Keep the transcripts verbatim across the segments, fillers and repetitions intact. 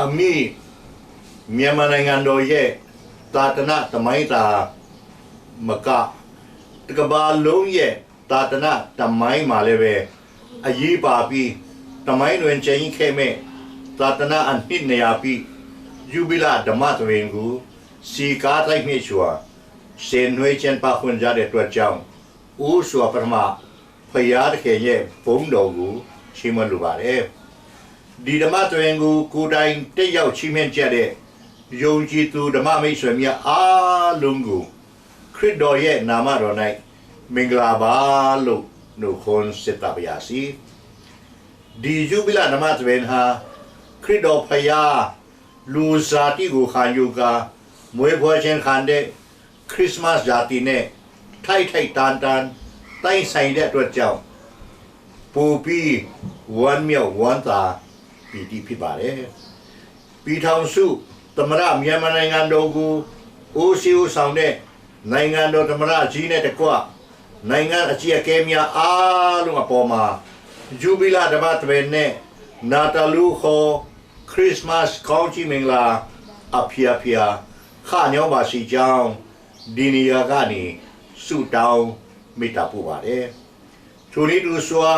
အမိ မြန်မာနိုင်ငံတော်ရဲ့ သာသနာ့သမိုင်းသာမက တစ်ကမ္ဘာလုံးရဲ့ သာသနာ့သမိုင်းမှာလည်းပဲ အရေးပါပြီး သမိုင်းတွင်ကျန်ရစ်ခဲ့မဲ့ သာသနာ့အနှစ်နှစ်ရာပြည့် ယူဘိလဓမ္မသဘင်ကို စည်ကားသိုက်နှစ်စွာ ဆင်နွှဲကျင်းပခွင့်ရတဲ့အတွက်ကြောင့် ဦးစွာပထမ ဘုရားသခင်ရဲ့ဘုန်းတော်ကို ချီးမွမ်းလိုပါတယ်။ ဒီဓမ္မသဘင်ကို ကိုယ်တိုင်တက်ရောက်ချီးမြှင့်ကြတဲ့ ယုံကြည်သူဓမ္မမိတ်ဆွေများအားလုံးကို ခရစ်တော်ရဲ့နာမတော်၌ မင်္ဂလာပါလို့ နှုတ်ခွန်းဆက်သပါရစေ။ ဒီယူဘိလဓမ္မသဘင်ဟာ ခရစ်တော်ဘုရား လူဇာတိကိုခံယူကာ မွေးဖွားခြင်းခံတဲ့ ခရစ်စမတ်ရာသီနဲ့ ထိုက်ထိုက်တန်တန် တိုက်ဆိုင်တဲ့အတွက်ကြောင့် ပိုပြီးဝမ်းမြောက်ဝမ်းသာပီတိဖြစ်ပါတယ်။ ပြည်ထောင်စုသမ္မတမြန်မာနိုင်ငံတော်ကို ဦးစီးဦးဆောင်တဲ့ နိုင်ငံတော်သမ္မတကြီးနဲ့တကွ နိုင်ငံအကြီးအကဲများအားလုံးအပေါ်မှာ ယူဘိလဓမ္မသဘင်နဲ့ နာတာလူးခေါ် ခရစ်စမတ်ကောင်းချီးမင်္ဂလာ အဖျာဖျာ ခါညောင်းပါစေကြောင်း ဒီနေရာကနေ ဆုတောင်းမေတ္တာပို့ပါတယ်။ ထိုနည်းတူစွာ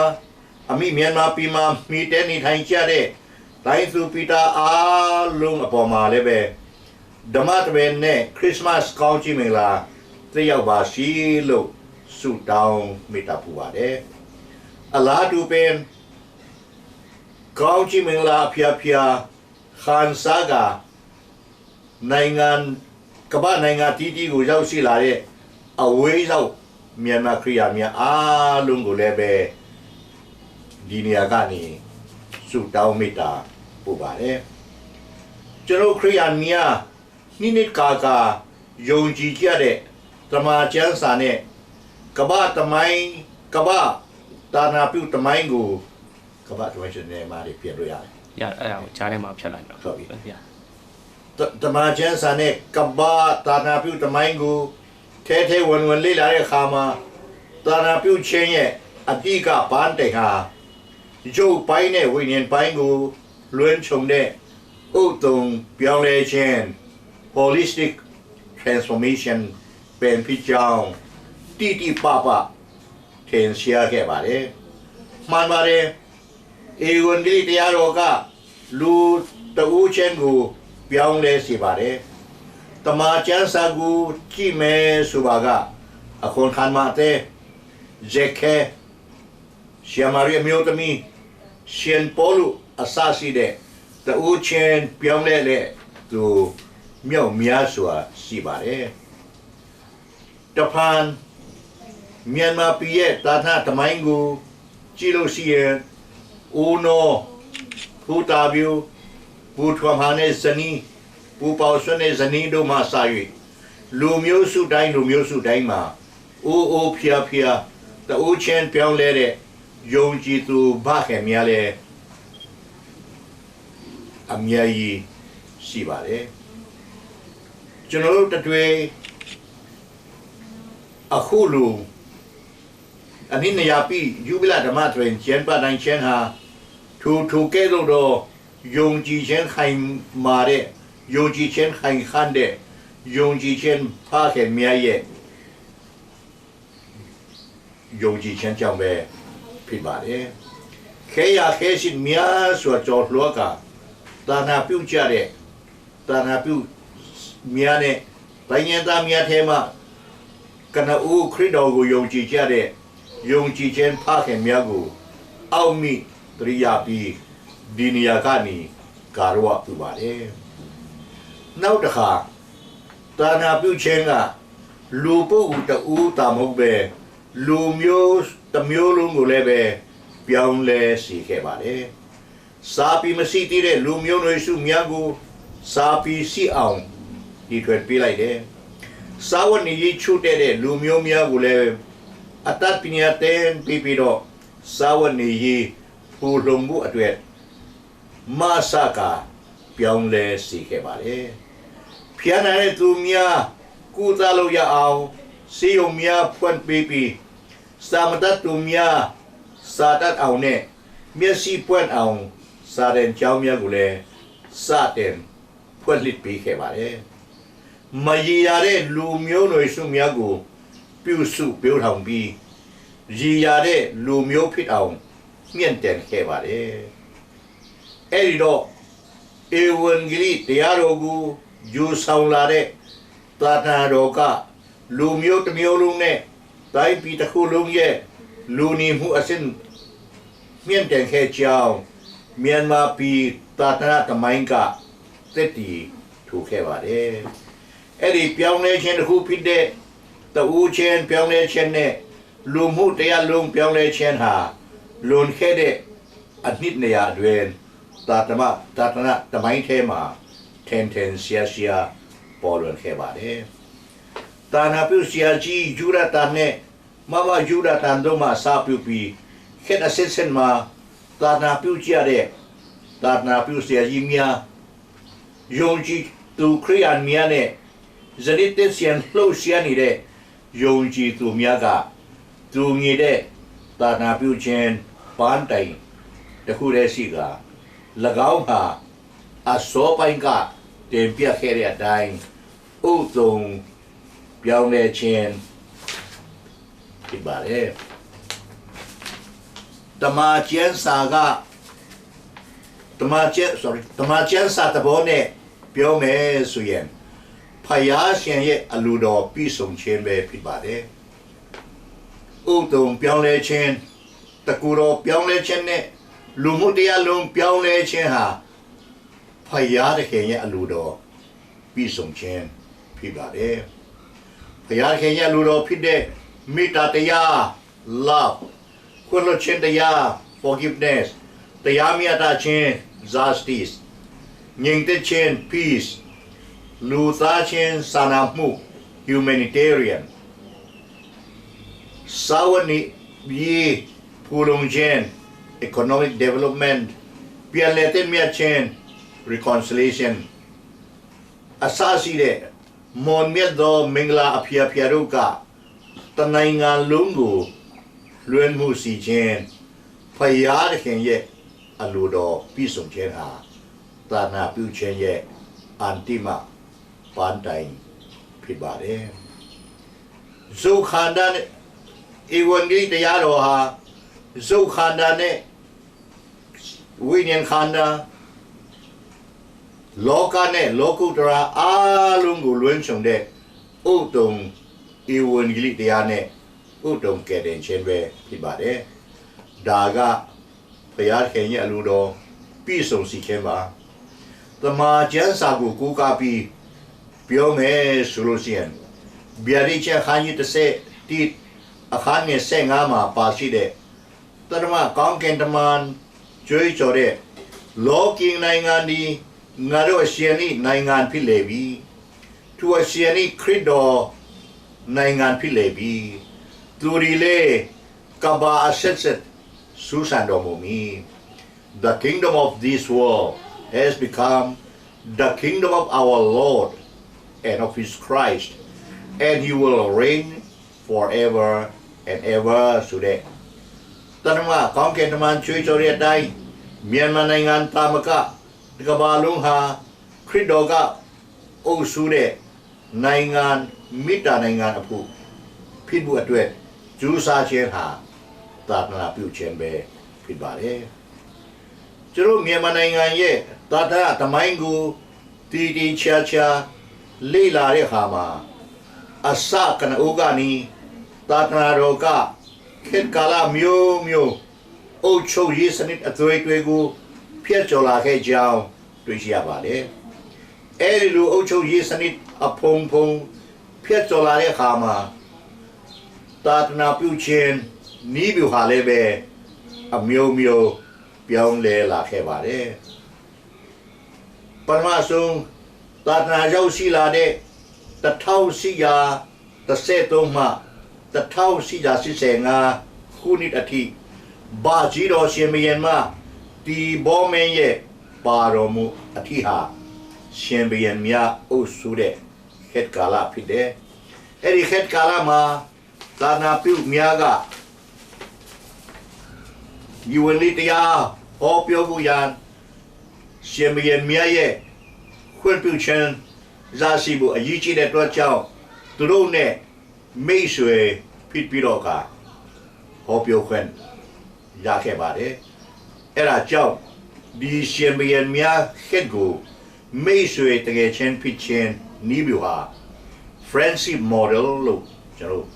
အမိမြန်မာပြည်မှာ မှီတင်းနေထိုင်ကြတဲ့ တိုင်းသူပြည်သားအားလုံးအပေါ်မှာလည်းပဲ ဓမ္မသဘင်နဲ့ ခရစ်စမတ်ကောင်းချီးမင်္ဂလာ သက်ရောက်ပါစေလို့ ဆုတောင်းမေတ္တာပို့ပါတယ်။ အလားတူပင် ကောင်းချီးမင်္ဂလာအဖျာဖျာ ခံစားကာ နိုင်ငံကမ္ဘာ့နိုင်ငံအသီးသီးကို ရောက်ရှိလာတဲ့ အဝေးရောက်မြန်မာခရစ်ယာန်များအားလုံးကိုလည်းပဲ ဒီနေရာကနေ ဆုတောင်းမေတ္တာပို့ပါတယ်။ ကျွန်တော်ခရစ်ယာန်များ နှစ်နှစ်ကာကာ ယုံကြည်ကြတဲ့ သမ္မာကျမ်းစာနဲ့ ကမ္ဘာ့သမိုင်း၊ ကမ္ဘာ့သာသနာပြုသမိုင်းကို ကမ္ဘာ့သမိုင်းဆိုတဲ့နေရာမှာ ပြန်လို့ရတယ်။ ရအဲ့ဒါကိုကြားထဲမှာဖြတ်လိုက်တော့ ဟုတ်ပြီ။ ဗျာ th- သမ္မာကျမ်းစာနဲ့ ကမ္ဘာ့သာသနာပြုသမိုင်းကို ထဲထဲဝင်ဝင်လေ့လာတဲ့အခါမှာ သာသနာပြုခြင်းရဲ့အဓိကပန်းတိုင်ဟာ ရုပ်ပိုင်းနဲ့ဝိညာဉ်ပိုင်းကို လွှမ်းခြုံတဲ့ ဥဿုံပြောင်းလဲခြင်း holistic transformation ပင်ဖြစ်ကြောင်း တိတိပပ ထင်ရှားခဲ့ပါတယ်။ မှန်ပါတယ်။ ဧဝံဂေလိတရားတော်က လူတဦးချင်းကို ပြောင်းလဲစေပါတယ်။ သမ္မာကျမ်းစာကို ကြည့်မယ်ဆိုပါက အခွန်ခံမအသဲ၊ ဇက်ခဲ၊ ရှမာရိအမျိုးသမီး၊ ရှင်ပေါလုအစရှိတဲ့ တဦးချင်းပြောင်းလဲတဲ့သူ မြောက်များစွာရှိပါတယ်။ တဖန် မြန်မာပြည်ရဲ့သာသနာ့သမိုင်းကို ကြည့်လို့ရှိရင် ဦးနော်၊ ဖူတာဗျူ၊ ပူထွမ်ဟာနဲ့ဇနီး၊ ပူပေါက်ဆွနဲ့ဇနီးတို့မှစ၍ လူမျိုးစုတိုင်းလူမျိုးစုတိုင်းမှာ ဦးဦးဖျားဖျား တဦးချင်းပြောင်းလဲတဲ့ ယုံကြည်သူဘၣ်ခင်များလည်း အများကြီးရှိပါတယ်။ ကျွန်တော်တို့တတွေ အခုလို အနှစ်နှစ်ရာပြည့် ယူဘိလဓမ္မသဘင်ကျင်းပနိုင်ခြင်းဟာ ထိုထိုကဲ့သို့သော ယုံကြည်ခြင်းခိုင်မာတဲ့၊ ယုံကြည်ခြင်းခိုင်ခန့်တဲ့၊ ယုံကြည်ခြင်းဘၣ်ခင်များရဲ့ ယုံကြည်ခြင်းကြောင့်ပဲဖြစ်ပါတယ်။ ခဲရာခဲဆစ်များစွာကျော်လွှားကာ သာသနာပြုကြတဲ့ သာသနာပြုများနဲ့ တိုင်းရင်းသားများထဲမှ ကနဦးခရစ်တော်ကိုယုံကြည်ကြတဲ့ ယုံကြည်ခြင်းဘၣ်ခင်များကို အောက်မေ့သတိရပြီး ဒီနေရာကနေ ဂါရဝပြုပါတယ်။ နောက်တစ်ခါ သာသနာပြုခြင်းက လူပုဂ္ဂိုလ်တဦးသာမဟုတ်ပဲ လူမျိုးတစ်မျိုးလုံးကိုလည်းပဲ ပြောင်းလဲစေခဲ့ပါတယ်။ စာပေမရှိသေးတဲ့လူမျိုးနွယ်စုများကို စာပေရှိအောင် တီထွင်ပေးလိုက်တယ်။ စားဝတ်နေရေးချို့တဲ့တဲ့လူမျိုးများကိုလည်း အတတ်ပညာသင်ပေးပြီးတော့ စားဝတ်နေရေးဖူလုံမှုအတွက် မဆက ပြောင်းလဲစေခဲ့ပါတယ်။ ဖျားနာတဲ့သူများ ကုသလို့ရအောင် ဆေးရုံများဖွင့်ပေးပြီး စာမတတ်သူများ စာတတ်အောင်နဲ့ မျက်စိပွင့်အောင် စာသင်ကျောင်းများကိုလည်း စတင်ဖွင့်လှစ်ပေးခဲ့ပါတယ်။ မရေရာတဲ့ လူမျိုးနွယ်စုများကို ပြုစုပျိုးထောင်ပြီး ရေရာတဲ့ လူမျိုးဖြစ်အောင် မြှင့်တင်ခဲ့ပါတယ်။ အဲ့ဒီတော့ ဧဝံဂေလိတရားတော်ကို ယူဆောင်လာတဲ့ သာသနာတော်က လူမျိုးတစ်မျိုးလုံးနဲ့ တိုင်းပြည်တစ်ခုလုံးရဲ့ လူနေမှုအဆင့် မြှင့်တင်ခဲ့ကြောင်း မြန်မာပြည်သာသနာသမိုင်းက သက်သေထူခဲ့ပါတယ်။ အဲ့ဒီပြောင်းလဲခြင်းတစ်ခုဖြစ်တဲ့ တဦးချင်းပြောင်းလဲခြင်းနဲ့ လူမှုတရားလုံးပြောင်းလဲခြင်းဟာ လွန်ခဲ့တဲ့ အနှစ်နှစ်ရာအတွင်း သာသနာသာသနာသမိုင်းထဲမှာ ထင်ထင်ရှားရှား ပေါ်လွင်ခဲ့ပါတယ်။ သာသနာပြုဆရာကြီး ယူဒသန်နဲ့ မဘယူဒသန်တို့မှ အစပြုပြီး ခေတ်အဆက်ဆက်မှာ သာသနာပြုကြတဲ့ သာသနာပြုဆရာကြီးများ၊ ယုံကြည်သူခရစ်ယာန်များနဲ့ ယနေ့ သစ်ဆင်လှုပ်ရှားနေတဲ့ ယုံကြည်သူများက တူညီတဲ့ သာသနာပြုခြင်း ပန်းတိုင်တစ်ခုတည်းရှိကာ ၎င်းဟာ အစောပိုင်းက တင်ပြခဲ့တဲ့အတိုင်း ဥတုံပြောင်းလဲခြင်း ဖြစ်ပါတယ်။ တမန်ကျမ်းစာက တမန်ကျမ်း sorry တမန်ကျမ်းစာသဘောနဲ့ ပြောမယ်ဆိုရင် ဘုရားရှင်ရဲ့အလိုတော်ပြည့်စုံခြင်းပဲဖြစ်ပါတယ်။ ဥတုံပြောင်းလဲခြင်း၊ တကူတော်ပြောင်းလဲခြင်းနဲ့ လူမှုတရားလုံးပြောင်းလဲခြင်းဟာ ဘုရားသခင်ရဲ့အလိုတော်ပြည့်စုံခြင်းဖြစ်ပါတယ်။ ဘုရားသခင်ရဲ့အလိုတော်ဖြစ်တဲ့ မေတ္တာတရား love၊ ခွင့်လွှတ်ခြင်းတရား forgiveness၊ တရားမျှတခြင်း justice၊ ငြိမ်သက်ခြင်း peace၊ လူသားချင်းစာနာမှု humanitarian၊ စားဝတ်နေရေးဖူလုံခြင်း economic development၊ ပြန်လည်သင့်မြတ်ခြင်း reconciliation အစရှိတဲ့ မွန်မြတ်သောမင်္ဂလာအဖျာဖျာတို့က တနိုင်ငံလုံးကို လွှမ်းမိုးစေခြင်း ဘုရားသခင်ရဲ့အလိုတော်ပြည့်စုံခြင်းဟာ သာသနာပြုခြင်းရဲ့အန္တိမပန်းတိုင်ဖြစ်ပါတယ်။ ရုပ်ခန္ဓာနဲ့ ဧဝံဂေလိတရားတော်ဟာ ရုပ်ခန္ဓာနဲ့ ဝိညာဉ်ခန္ဓာ၊ လောကနဲ့လောကုတ္တရာအားလုံးကိုလွှမ်းခြုံတဲ့ ဥတုံဧဝံဂေလိတရားနဲ့ ဥတုံကယ်တင်ခြင်းပဲဖြစ်ပါတယ်။ ဒါကဘုရားသခင်ရဲ့အလိုတော်ပြည့်စုံစေခြင်းပါ။ တမန်ကျမ်းစာကိုကိုးကားပြီးပြောမယ်ဆိုလို့ရှိရင် ဗျာဒိတ်ကျမ်းအခန်းကြီးတစ်ဆယ့်တစ် အခန်းငယ်ဆယ့်ငါးမှာပါရှိတဲ့ သတ္တမကောင်းကင်တမန်ကြွေးကြော်တဲ့ လောကီနိုင်ငံဒီငါတို့အရှင်၏နိုင်ငံဖြစ်လေပြီ။ ထိုအရှင်၏ခရစ်တော်နိုင်ငံဖြစ်လေပြီ။ သူသည်လည်းကမ္ဘာအဆက်ဆက်စူးစံတော်မူမည်။ The kingdom of this world has become the kingdom of our Lord and of his Christ, and he will reign forever and ever ဆိုတဲ့ သတ္တမကောင်းကင်တမန်ကြွေးကြော်တဲ့အတိုင်း မြန်မာနိုင်ငံသာမက တစ်ကမ္ဘာလုံးဟာ ခရစ်တော်ကအုပ်စိုးတဲ့နိုင်ငံ၊ မေတ္တာနိုင်ငံအဖို့ဖြစ်ဖို့အတွက် ကြိုးစားခြင်းဟာ သာသနာပြုခြင်းပဲဖြစ်ပါတယ်။ ကျွန်တော်မြန်မာနိုင်ငံရဲ့သာသနာသမိုင်းကို တည်တည်ချာချာလေ့လာတဲ့အခါမှာ အစကနဦးကနေ သာသနာတော်က ခေတ်ကာလမျိုးမျိုး အုပ်ချုပ်ရေးစနစ်အသွင်တွေကို ဖြတ်ကျော်လာခဲ့ကြောင်း တွေ့ရှိရပါတယ်။ အဲဒီလိုအုပ်ချုပ်ရေးစနစ်အဖုံဖုံ ဖြတ်ကျော်လာတဲ့အခါမှာ သာသနာပြုခြင်းနည်းဗျူဟာလည်းပဲ အမျိုးမျိုးပြောင်းလဲလာခဲ့ပါတယ်။ ပထမဆုံး သာသနာရောက်ရှိလာတဲ့ တစ်ထောင့်ရှစ်ရာတစ်ဆယ့်သုံးမှ တစ်ထောင့်ရှစ်ရာရှစ်ဆယ့်ငါးခုနှစ်အထိ ဘုရားကြီးတော်ရှင်ဘုရင်မ တီးဘောမင်းရဲ့ပါတော်မူအထိဟာ ရှင်ဘုရင်များအုပ်စိုးတဲ့ခေတ်ကာလဖြစ်တယ်။ အဲ့ဒီခေတ်ကာလမှာ သာသနာပြုများက ယူဝင်လေးတရားဟောပြောဖို့ရန် ရှင်ဘုရင်များရဲ့ခွင့်ပြုခြင်းရရှိဖို့အရေးကြီးတဲ့အတွက်ကြောင့် သူတို့နဲ့မိတ်ဆွေဖြစ်ပြီးတော့အခါ ဟောပြောခွင့်ရခဲ့ပါတယ်။ အဲဒါကြောင့် ဒီရှင်ဘုရင်များခက်ကို မိတ်ဆွေတကယ်ချင်းဖြစ်ခြင်းနည်းဗျူဟာ friendship model လို့ကျွန်တော်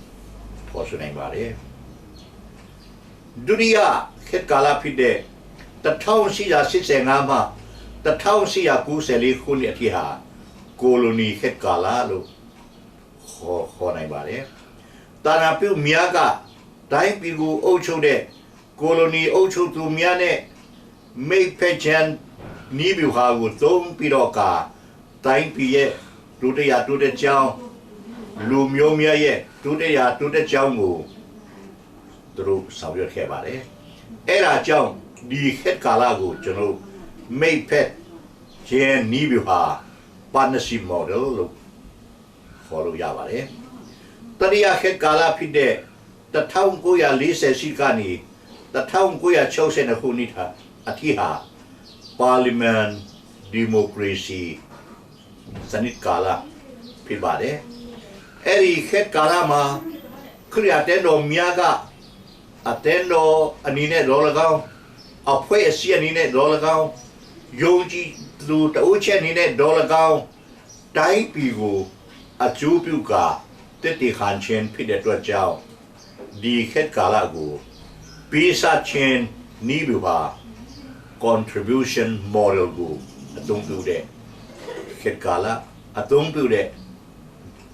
ခေါ်ဆိုနိုင်ပါတယ်။ ဒုတိယခေတ်ကာလဖြစ်တဲ့ တစ်ထောင့်ရှစ်ရာရှစ်ဆယ်ငါးမှ တစ်ထောင့်ရှစ်ရာကိုးဆယ်လေးခုနှစ်အထိဟာ ကိုလိုနီခေတ်ကာလလို့ခေါ်ခေါ်နိုင်ပါတယ်။ တာနာပြုတ်များကတိုင်းပြည်ကိုအုပ်ချုပ်တဲ့ကိုလိုနီအုပ်ချုပ်သူများနဲ့မိတ်ဖက်ချမ်းနည်းဗျူဟာကိုသုံးပြီးတော့ကတိုင်းပြည်ရဲ့ဒုတိယဒုတိယကျောင်းလူမျိုးများရဲ့ဒုတိယဒုတိယကျောင်းကိုသူတို့ဆောင်ရွက်ခဲ့ပါတယ်။အဲဒါကြောင့်ဒီခေတ်ကာလကိုကျွန်တော်မိတ်ဖက်ချမ်းနည်းဗျူဟာ partnership model လို့ခေါ်လို့ရပါတယ်။တတိယခေတ်ကာလဖြစ်တဲ့တစ်ထောင့်ကိုးရာလေးဆယ်ရှစ်ကနေတစ်ထောင့်ကိုးရာခြောက်ဆယ်နှစ်ခုနှစ်ဟာအထိဟာပါလီမန်ဒီမိုကရေစီစနစ်ကာလဖြစ်ပါတယ်။အဲ့ဒီခေတ်ကာလမှာခရစ်ယာန်တဲတော်များကအတဲတော်အနေနဲ့တော်လကောင်းအဖွဲ့အစည်းအနေနဲ့တော်လကောင်းယုံကြည်သူတဦးချင်းအနေနဲ့တော်လကောင်းတိုင်းပြည်ကိုအကျိုးပြုကာတည်တည်ခံခြင်းဖြစ်တဲ့အတွက်ကြောင့်ဒီခေတ်ကာလကိုပေးဆပ်ခြင်းနည်းဗျူဟာ contribution model ကိုအသုံးပြုတဲ့ခေတ်ကာလအသုံးပြုတဲ့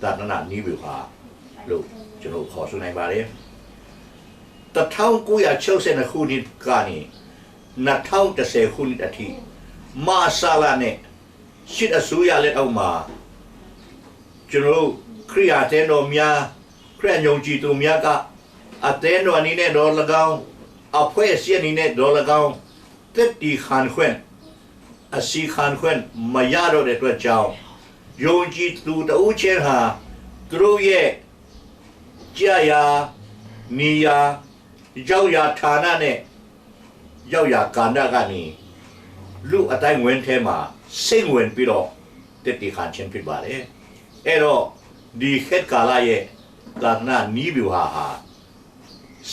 သာသနာနည်းဗျူဟာလို့ကျွန်တော်ခေါ်ဆိုနိုင်ပါတယ်။တစ်ထောင့်ကိုးရာခြောက်ဆယ်နှစ်ခုနှစ်ကနေနှစ်ထောင့်တစ်ဆယ်ခုနှစ်အထိမဆလနဲ့စစ်အစိုးရလက်အောက်မှာကျွန်တော်တို့ခရိယာတဲတော်များခရိယာယုံကြည်သူများကအတဲတော်အနေနဲ့တော့၎င်းအဖွဲ့အစည်းအနေနဲ့တော့၎င်းတည်တည်ခံခွင့်အစီခံခွင့်မရတော့တဲ့အတွက်ကြောင့်ယုံကြည်သူတဦးချင်းဟာသူတို့ရဲ့ကြရာနေရာရောက်ရာဌာနနဲ့ရောက်ရာကဏ္ဍကနေလူအတိုင်းဝင်ထဲမှာစိတ်ဝင်ပြီးတော့တည်တည်ခံခြင်းဖြစ်ပါတယ်။အဲ့တော့ဒီခေတ်ကာလရဲ့သာသနာနည်းဗျူဟာဟာ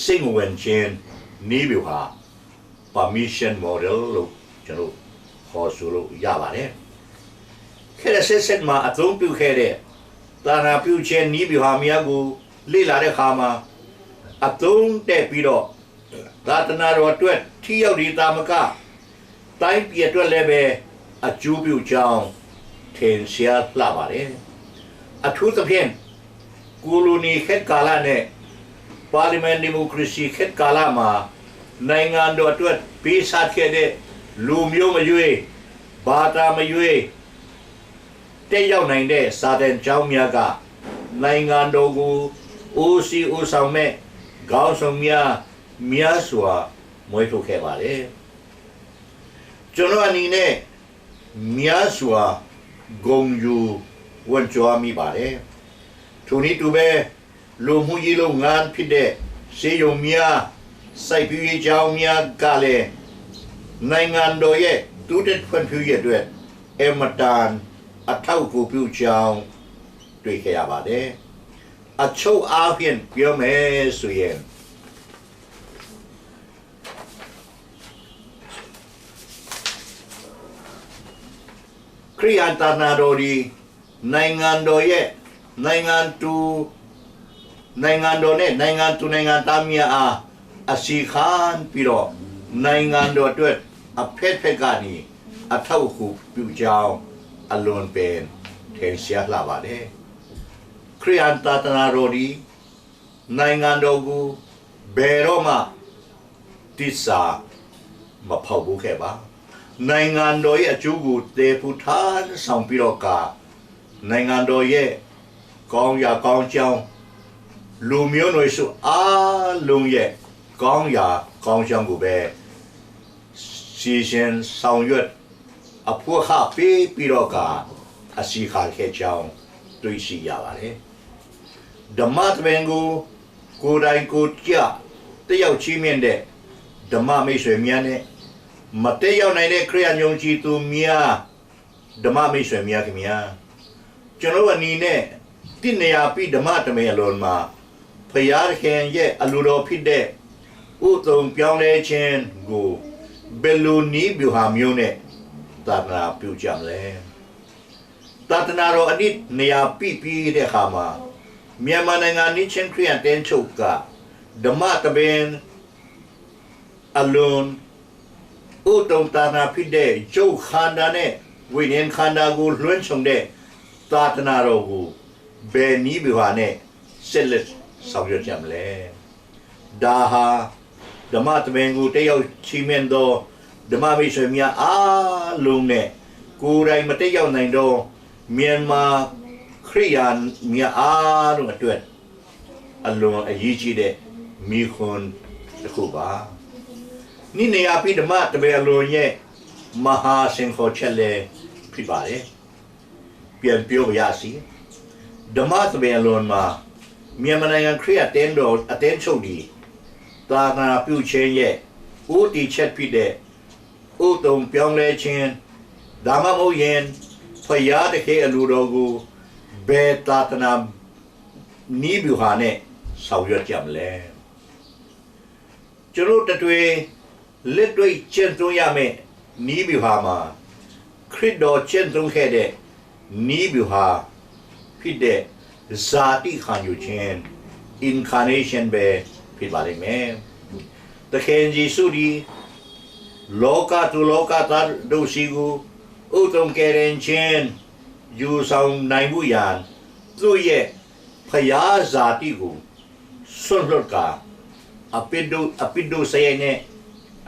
စိတ်ဝင်ခြင်းနည်းဗျူဟာ permission model လို့ကျွန်တော်ခေါ်ဆိုလို့ရပါတယ်။ခေတ်အဆက်ဆက်မှာအသုံးပြုခဲ့တဲ့သာသနာပြုခြင်းနည်းဗျူဟာများကိုလေ့လာတဲ့အခါမှာအသုံးတဲ့ပြီးတော့သာသနာတော်အတွက်ထိရောက်ဒီသာမကတိုင်းပြည်အတွက်လည်းပဲအကျိုးပြုကြောင်းထင်ရှားလှပါတယ်။အထူးသဖြင့်ကိုလိုနီခေတ်ကာလနဲ့ပါလီမန်ဒီမိုကရေစီခေတ်ကာလမှာနိုင်ငံတော်အတွက်ပေးဆပ်ခဲ့တဲ့လူမျိုးမရွေးဘာသာမရွေး တက်ရောက်နိုင်တဲ့စာသင်ကျောင်းများကနိုင်ငံတော်ကိုဦးစီးဦးဆောင်မဲ့ခေါင်းဆောင်များများစွာမွေးထုတ်ခဲ့ပါတယ်။ကျွန်တော်အနေနဲ့များစွာဂုဏ်ယူဝံ့ကြွားမိပါတယ်။ထိုနည်းတူပဲလူမှုရေးလုပ်ငန်းဖြစ်တဲ့စေယုံများစိုက်ပျိုးရေးကျောင်းများကလည်းနိုင်ငံတော်ရဲ့တိုးတက်ဖွံ့ဖြိုးရေးအတွက်အင်မတန်အထောက်အကူပြုကြောင်းတွေ့ခဲ့ရပါတယ်။အချုပ်အားဖြင့်ပြောမယ်ဆိုရင်ခရိယန်သာသနာတော်ဒီနိုင်ငံတော်ရဲ့နိုင်ငံသူနိုင်ငံတော်နဲ့နိုင်ငံသူနိုင်ငံသားများအားအစီခံပြီးတော့နိုင်ငံတော်အတွက်အဖက်ဖက်ကနေအထောက်အကူပြုကြောင်းအလွန်ပင်ထင်ရှားလှပါတယ်။ခရိယန်သာသနာတော်ဒီနိုင်ငံတော်ကိုဘယ်တော့မှတစ္ဆာမဖောက်ဘူးခဲ့ပါ။နိုင်ငံတော်ရဲ့အကျိုးကိုတည်ဖို့ထမ်းဆောင်ပြီးတော့ကနိုင်ငံတော်ရဲ့ကောင်းရာကောင်းကြောင်းလူမျိုးနွယ်စုအားလုံးရဲ့ကောင်းရာကောင်းကြောင်းကိုပဲစီစဉ်ဆောင်ရွက်အဖို့အခပေးပြီးတော့ကအစီခံခဲ့ကြောင်းတွေ့ရှိရပါတယ်။ဓမ္မသဘင်ကိုကိုယ်တိုင်ကိုယ်ကျတယောက်ချင်းမြင့်တဲ့ ဓမ္မမိတ်ဆွေများနဲ့ မတက်ရောက်နိုင်တဲ့ ခရစ်ယာန်ယုံကြည်သူများ၊ ဓမ္မမိတ်ဆွေများခင်ဗျာ၊ ကျွန်တော်တို့အနေနဲ့ သစ်နှစ်ရာပြည့် ဓမ္မသဘင်အလွန်မှာ ဘုရားသခင်ရဲ့အလိုတော်ဖြစ်တဲ့ ဥသုန်ပြောင်းလဲခြင်းကို ဘယ်လိုနည်းဗျူဟာမျိုးနဲ့ သာသနာပြုကြမလဲ။ သာသနာတော်အနှစ်နှစ်ရာပြည့်ပြီးတဲ့အခါမှာ မြန်မာနိုင်ငံနှစ်ခြင်းခရစ်ယာန်အသင်းချုပ်က ဓမ္မသဘင်အလွန် ဥသုန်သာသနာဖြစ်တဲ့ ရုပ်ခန္ဓာနဲ့ ဝိညာဉ်ခန္ဓာကို လွှမ်းခြုံတဲ့ သာသနာတော်ကို ဘယ်နည်းဗျူဟာနဲ့ ဆက်လက်ဆောင်ရွက်ကြမလဲ။ ဒါဟာ ဓမ္မသဘင်ကို တက်ရောက်ချီးမြှင့်သော ဓမ္မမိတ်ဆွေများအားလုံးနဲ့ ကိုယ်တိုင်မတက်ရောက်နိုင်သော မြန်မာခရစ်ယာန်များအားလုံးအတွက် အလွန်အရေးကြီးတဲ့ မေးခွန်းတစ်ခုပါ။ နှစ်နှစ်ရာပြည့် ဓမ္မသဘင်အလွန်ရဲ့ မဟာစိန်ခေါ်ချက်လည်း ဖြစ်ပါတယ်။ ပြန်ပြောပါရစေ။ ဓမ္မသဘင်အလွန်မှာ မြန်မာနိုင်ငံခရစ်ယာန်အသင်းတော်၊ အသင်းချုပ်သည် သာသနာပြုခြင်းရဲ့ ဦးတည်ချက်ဖြစ်တဲ့ ဥသုန်ပြောင်းလဲခြင်း၊ ဒါမှမဟုတ်ရင် ဘုရားသခင်အလိုတော်ကို ဘယ်သာသနာနည်းဗျူဟာနဲ့ ဆောင်ရွက်ကြမလဲ။ ကျွန်တော်တို့တတွေ လက်တွေ့ကျင့်သုံးရမယ့် နည်းဗျူဟာမှာ ခရစ်တော်ကျင့်သုံးခဲ့တဲ့ နည်းဗျူဟာဖြစ်တဲ့ ဇာတိခံယူခြင်း incarnation ပဲ ဖြစ်ပါလိမ့်မယ်။ သခင်ယေရှုသည် လောကသူလောကသားတို့ဆီကို ဥသုန်ကယ်တင်ခြင်း ယူဆောင်နိုင်ဖို့ရန် သူ့ရဲ့ ဘုရားဇာတိကို စွန့်လွှတ်ကာ အပြစ်ဒု၊ အပြစ်ဒုစရိုက်နဲ့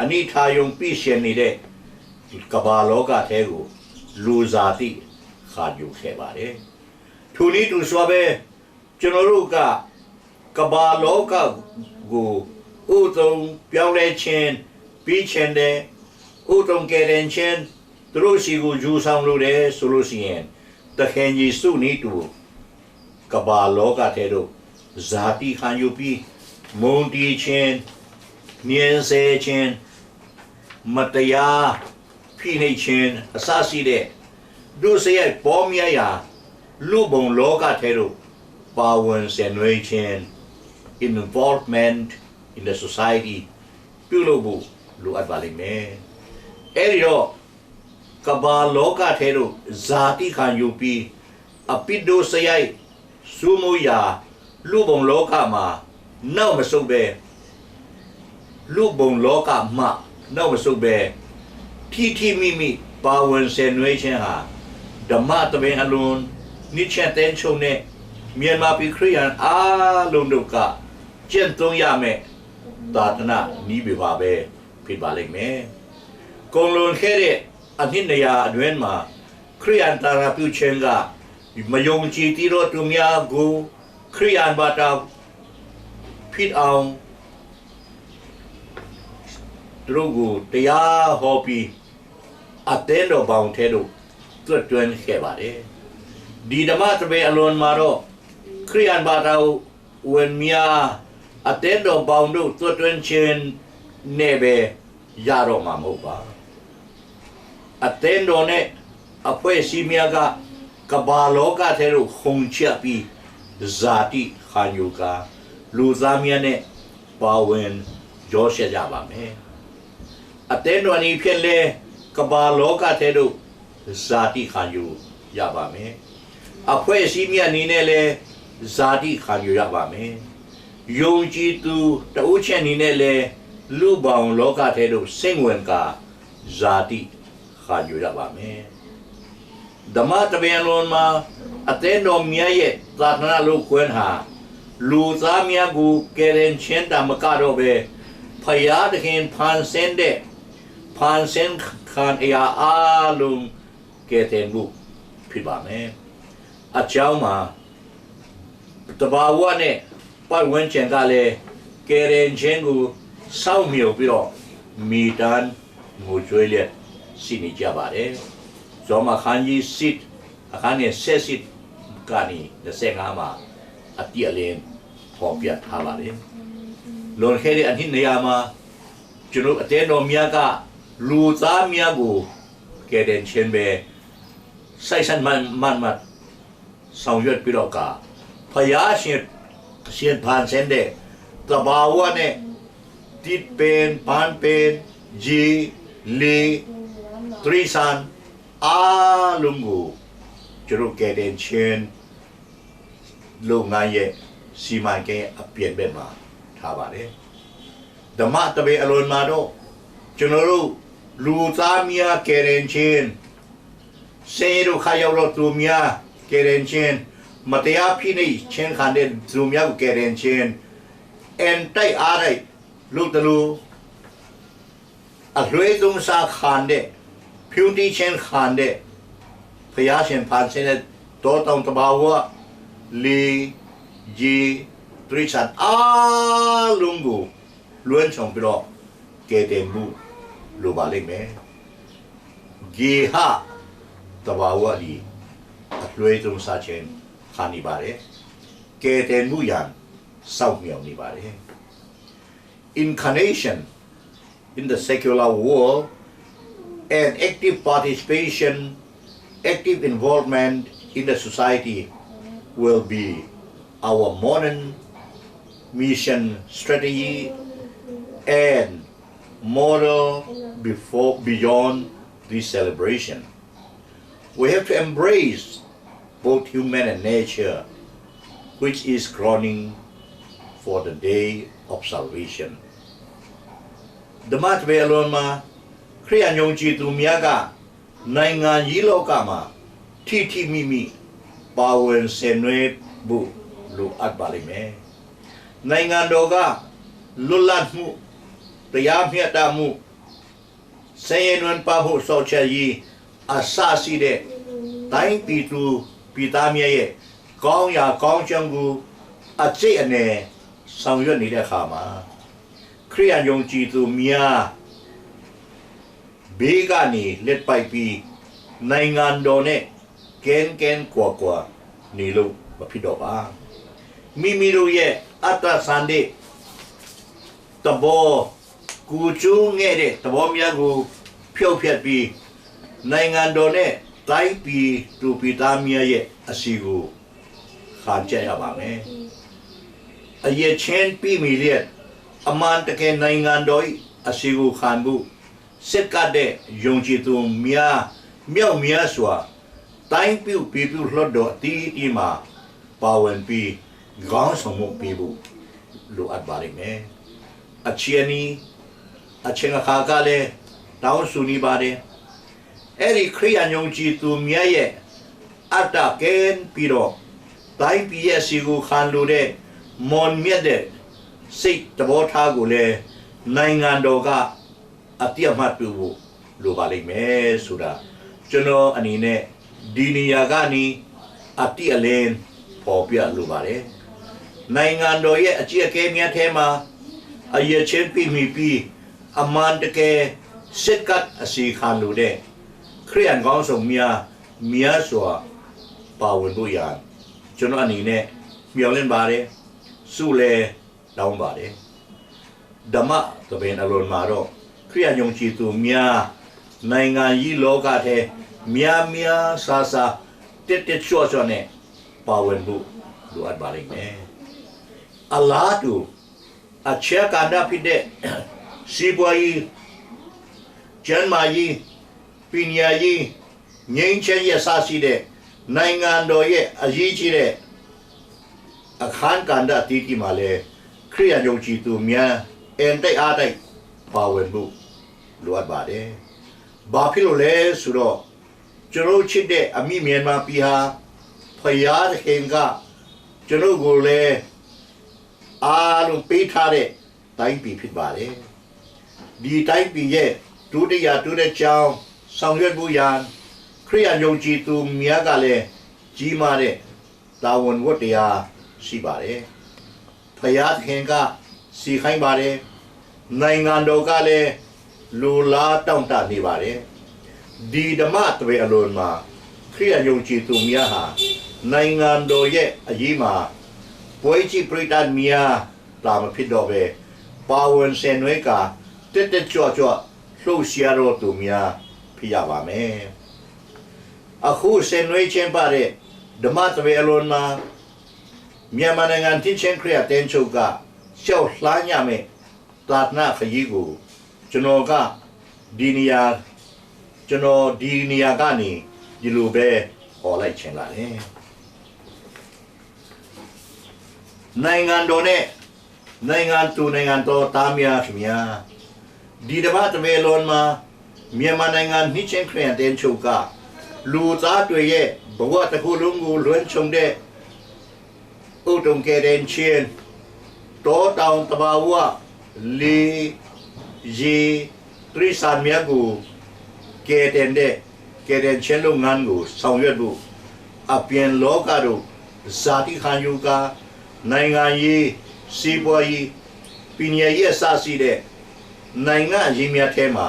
အနတ္တအာရုံဖြစ်စေနေတဲ့ ကမ္ဘာလောကထဲကို လူဇာတိခံယူခဲ့ပါတယ်။ ထိုနည်းတူစွာပဲ ကျွန်တော်တို့က ကမ္ဘာလောကကို ဥသုန်ပြောင်းလဲခြင်း ပြီးချင်တယ်၊ ဥသုန်ကယ်တင်ခြင်း သူတို့ဆီကို ယူဆောင်လိုတယ်ဆိုလို့ရှိရင် သခင်ယေရှုနည်းတူ ကမ္ဘာလောကထဲသို့ ဇာတိခံယူပြီး မုန်းတီးခြင်း၊ ညှဉ်းဆဲခြင်း၊ မတရားဖိနှိပ်ခြင်း အစရှိတဲ့ ဒုစရိုက်ပေါင်းများရာ လူ့ပုံလောကထဲသို့ ပါဝင်ဆင်နွှဲခြင်း involvement in the society ပြုလုပ်ဖို့ လိုအပ်ပါလိမ့်မယ်။ အဲဒီတော့ ကမ္ဘာလောကထဲသို့ ဇာတိခံယူပြီး အပြစ်ဒုစရိုက် စိုးမိုးရာ လူ့ပုံလောကမှာ နောက်မဆုတ်ဘဲ၊ လူ့ပုံလောကမှ နောက်မဆုတ်ဘဲ ထိထိမိမိ ပါဝင်ဆင်နွှဲခြင်းဟာ ဓမ္မသဘင်အလွန် နှစ်ချက်သင်းချုပ်နဲ့ မြန်မာပြည်ခရစ်ယာန်အားလုံးတို့က ကျင့်သုံးရမယ့် သာသနာနည်းဗျူဟာပဲ ဖြစ်ပါလိမ့်မယ်။ ကုန်လွန်ခဲ့တဲ့ အနှစ်နှစ်ရာအတွင်းမှာ ခရစ်ယာန်သာသနာပြုခြင်းက မယုံကြည်သေးသောသူများကို ခရစ်ယာန်ဘာသာဖြစ်အောင် သူတို့ကို တရားဟောပြီး အသင်းတော်ဘောင်ထဲသို့ သွတ်သွင်းခဲ့ပါတယ်။ ဒီဓမ္မသဘင်အလွန်မှာတော့ ခရစ်ယာန်ဘာသာဝင်များ အသင်းတော်ဘောင်သို့ သွတ်သွင်းခြင်းနဲ့ပဲ ရတော့မှာမဟုတ်ပါ။ အသင်းတော်နဲ့ အဖွဲ့အစည်းများက ကမ္ဘာလောကထဲသို့ ခုန်ချပြီး ဇာတိခံယူကာ လူသားများနဲ့ ပါဝင်ရောယှက်ကြပါမယ်။ အသင်းတော်အနေဖြင့်လည်း ကမ္ဘာလောကထဲသို့ ဇာတိခံယူရပါမယ်။ အဖွဲ့အစည်းများအနေနဲ့လည်း ဇာတိခံယူရပါမယ်။ ယုံကြည်သူတစ်ဦးချင်းအနေနဲ့လည်း လူ့ဘောင်လောကထဲသို့ စိမ့်ဝင်ကာ ဇာတိခံယူရပါမယ်။ ဓမ္မသဘင်အလွန်မှာ အသင်းတော်များရဲ့ သာသနာလုပ်ငန်းဟာ လူသားများကို ကယ်တင်ခြင်းသာမကတော့ဘဲ ဘုရားသခင်ဖန်ဆင်းတဲ့ ဖန်ဆင်းခံအရာအားလုံး ကယ်တင်ဖို့ဖြစ်ပါမယ်။ အကြောင်းမှာ သဘာဝနဲ့ ပတ်ဝန်းကျင်ကလည်း ကယ်တင်ခြင်းကို စောင့်မျှော်ပြီးတော့ မေတ္တာငိုကြွေးလျက် ရှိနေကြပါတယ်။ ယောမအခန်းကြီးရှစ် အခန်းငယ်ဆယ့်ရှစ်ကနေ နှစ်ဆယ့်ငါးမှာ အတိအလင်းဖော်ပြထားပါတယ်။ လွန်ခဲ့တဲ့အနှစ်နှစ်ရာမှာ ကျွန်တော်အသင်းတော်များက လူသားများကို ကယ်တင်ခြင်းပဲ စိတ်ဆန္ဒမှတ်မှတ် ဆောင်ရွက်ပြီးတော့က ဘုရားရှင် ရှင်ဖန်ဆင်းတဲ့ သဘာဝနဲ့ သစ်ပင်၊ ပန်းပင်၊ ရေ၊ လေ၊ တိရစ္ဆာန်အားလုံးကို ကျွန်တော်ကယ်တင်ခြင်း လုပ်ငန်းရဲ့ စီမံကိန်းအပြင်ဘက်မှာ ထားပါတယ်။ ဓမ္မသဘင်အလွန်မှာတော့ ကျွန်တော်တို့ လူသားများကယ်တင်ခြင်း၊ ဆင်းရဲဒုက္ခရောက်တော့သူများကယ်တင်ခြင်း၊ မတရားဖိနှိပ်ခြင်းခံတဲ့သူများကိုကယ်တင်ခြင်း၊ အင်တိုက်အားတိုက်လုပ်သလို အလွဲသုံးစားခံတဲ့၊ ဖြိုတီးခြင်းခံတဲ့၊ ဘုရားရှင်ဖန်ဆင်းတဲ့ တောတောင်သဘာဝ၊ လေ၊ ရေ၊ တိရစ္ဆာန်အားလုံးကို လွှမ်းခြုံပြီးတော့ ကယ်တင်မှု လိုပါလိမ့်မယ်။ ဂေဟသဘာဝသည် အလွဲသုံးစားခြင်းခံနေပါတယ်။ ကယ်တင်မှုရန် စောင့်မျှော်နေပါတယ်။ Incarnation in the secular world and active participation, active involvement in the society will be our modern mission strategy and model before, beyond this celebration. We have to embrace both human and nature, which is groaning for the day of salvation. ဓမ္မသဘင်အလွန်မှာ ခရစ်ယာန်ယုံကြည်သူများက နိုင်ငံရေးလောကမှာ ထိထိမိမိ ပါဝင်ဆင်နွှဲဖို့ လိုအပ်ပါလိမ့်မယ်။ နိုင်ငံတော်က လွတ်လပ်မှု၊ တရားမျှတမှု၊ ဆင်းရဲနွမ်းပါးမှု စောင့်ရှောက်ရေး အစရှိတဲ့ တိုင်းပြည်သူပြည်သားများရဲ့ ကောင်းရာကောင်းကြောင်းကို အကျိတ်အနယ် ဆောင်ရွက်နေတဲ့အခါမှာ ခရစ်ယာန်ယုံကြည်သူများ ဘေးကနေလက်ပိုက်ပြီး နိုင်ငံတော်နဲ့ ကင်းကင်းကွာကွာနေလို့ မဖြစ်တော့ပါ။ မိမိတို့ရဲ့ အတ္တဆန္ဒသဘော ကိုယ်ကျိုးငဲ့တဲ့သဘောများကို ဖျောက်ဖျက်ပြီး နိုင်ငံတော်နဲ့ တိုင်းပြည်သူပြည်သားများရဲ့ အစီကို ခံကြရပါမယ်။ အရည်အချင်းပြည့်မီလျက် အမှန်တကယ်နိုင်ငံတော်၏အစီကိုခံဖို့ ဆက်ကပ်တဲ့ယုံကြည်သူများ မြောက်များစွာ တိုင်းပြုပြည်ပြုလွှတ်တော်အသီးသီးမှာ ပါဝင်ပြီး ခေါင်းဆောင်မှုပေးဖို့ လိုအပ်ပါလိမ့်မယ်။ အချိန်အနည်း အချိန်အခါကလည်း တောင်းဆိုနေပါတယ်။ အဲ့ဒီခရစ်ယာန်ယုံကြည်သူများရဲ့ အတ္တကင်းပြီးတော့ တိုင်းပြည်ရဲ့အစီကိုခံလိုတဲ့ မွန်မြတ်တဲ့စိတ်သဘောထားကိုလည်း နိုင်ငံတော်က အသိအမှတ်ပြုဖို့ လိုပါလိမ့်မယ်ဆိုတာ ကျွန်တော်အနေနဲ့ ဒီနေရာကနေ အတိအလင်း ဖော်ပြလိုပါတယ်။ နိုင်ငံတော်ရဲ့အကြီးအကဲများထဲမှာ အရည်အချင်းပြည့်မီပြီး အမှန်တကယ် ဆက်ကပ်အစီခံလိုတဲ့ ခရစ်ယာန်ခေါင်းဆောင်များ များစွာ ပါဝင်ဖို့ရန် ကျွန်တော်အနေနဲ့ မျှော်လင့်ပါတယ်။ ဆုလည်း တောင်းပါတယ်။ ဓမ္မသဘင်အလွန်မှာတော့ ခရစ်ယာန်ယုံကြည်သူများ နိုင်ငံရေးလောကထဲ များများစားစား တက်တက်ကြွကြွနဲ့ ပါဝင်ဖို့ လိုအပ်ပါလိမ့်မယ်။ အလားတူ အချက်အကဏ္ဍဖြစ်တဲ့ စီးပွားရေး၊ ကျန်းမာရေး၊ ပညာရေး၊ ငြိမ်းချမ်းရေးအစရှိတဲ့ နိုင်ငံတော်ရဲ့အရေးကြီးတဲ့ အခန်းကဏ္ဍအသီးသီးမှာလည်း ခရစ်ယာန်ယုံကြည်သူများ အင်တိုက်အားတိုက် ပါဝင်ဖို့ လိုအပ်ပါတယ်။ ဘာဖြစ်လို့လဲဆိုတော့ ကျွန်တော်တို့ချစ်တဲ့အမိမြန်မာပြည်ဟာ ဘုရားသခင်က ကျွန်တော်ကိုလည်း အားလုံးပေးထားတဲ့ တိုင်းပြည်ဖြစ်ပါတယ်။ ဒီတိုင်းပြည်ရဲ့ ဒုတိယ ဒုတိယကြောင်း ဆောင်ရွက်ဖို့ရန် ခရစ်ယာန်ယုံကြည်သူများကလည်း ကြီးမားတဲ့ တာဝန်ဝတ္တရား ရှိပါတယ်။ ဘုရားသခင်က စေခိုင်းပါတယ်။ နိုင်ငံတော်ကလည်း လိုလားတောင့်တနေပါတယ်။ ဒီဓမ္မသဘင်အလွန်မှာ ခရစ်ယာန်ယုံကြည်သူများဟာ နိုင်ငံတော်ရဲ့အရေးမှာ ပွဲကြည့်ပရိသတ်များ သာမဖြစ်တော့ဘဲ ပါဝင်ဆင်နွှဲကာ တက်တက်ကြွကြွ လှုပ်ရှားတော်သူများ ဖြစ်ရပါမယ်။ အခုဆင်နွှဲကျင်းပတဲ့ ဓမ္မသဘင်အလွန်မှာ မြန်မာနိုင်ငံ နှစ်ခြင်းခရစ်ယာန်အသင်းချုပ်က လျှောက်လှမ်းရမယ့် သာသနာ့ခရီးကို ကျွန်တော်က ဒီနေရာ ကျွန်တော်ဒီနေရာကနေ ဒီလိုပဲ អေ်လိုက်ချင်ပါတယ်။ နိုင်ငံတော်နဲ့ နိုင်ငံသူနိုင်ငံတော်သားများခင်ဗျာ။ ဒီဓမ္မသဘင်လွန်မှာ မြန်မာနိုင်ငံ နှစ်ခြင်းခရစ်ယာန်အသင်းချုပ်က လူသားတွေရဲ့ဘဝတစ်ခုလုံးကိုလွှမ်းခြုံတဲ့ ဥတုံကယ်တင်ခြင်း၊ တောတောင်သဘာဝ၊ လေ၊ ရေ၊ တိရစ္ဆာန်များကို ကယ်တင်တဲ့ ကယ်တင်ခြင်းလုပ်ငန်းကို ဆောင်ရွက်ဖို့ အပြင်လောကတို့ ဇာတိခံယူကာ နိုင်ငံရေး၊ စီးပွားရေး၊ ပညာရေးအစရှိတဲ့ နိုင်ငံရေးများထဲမှာ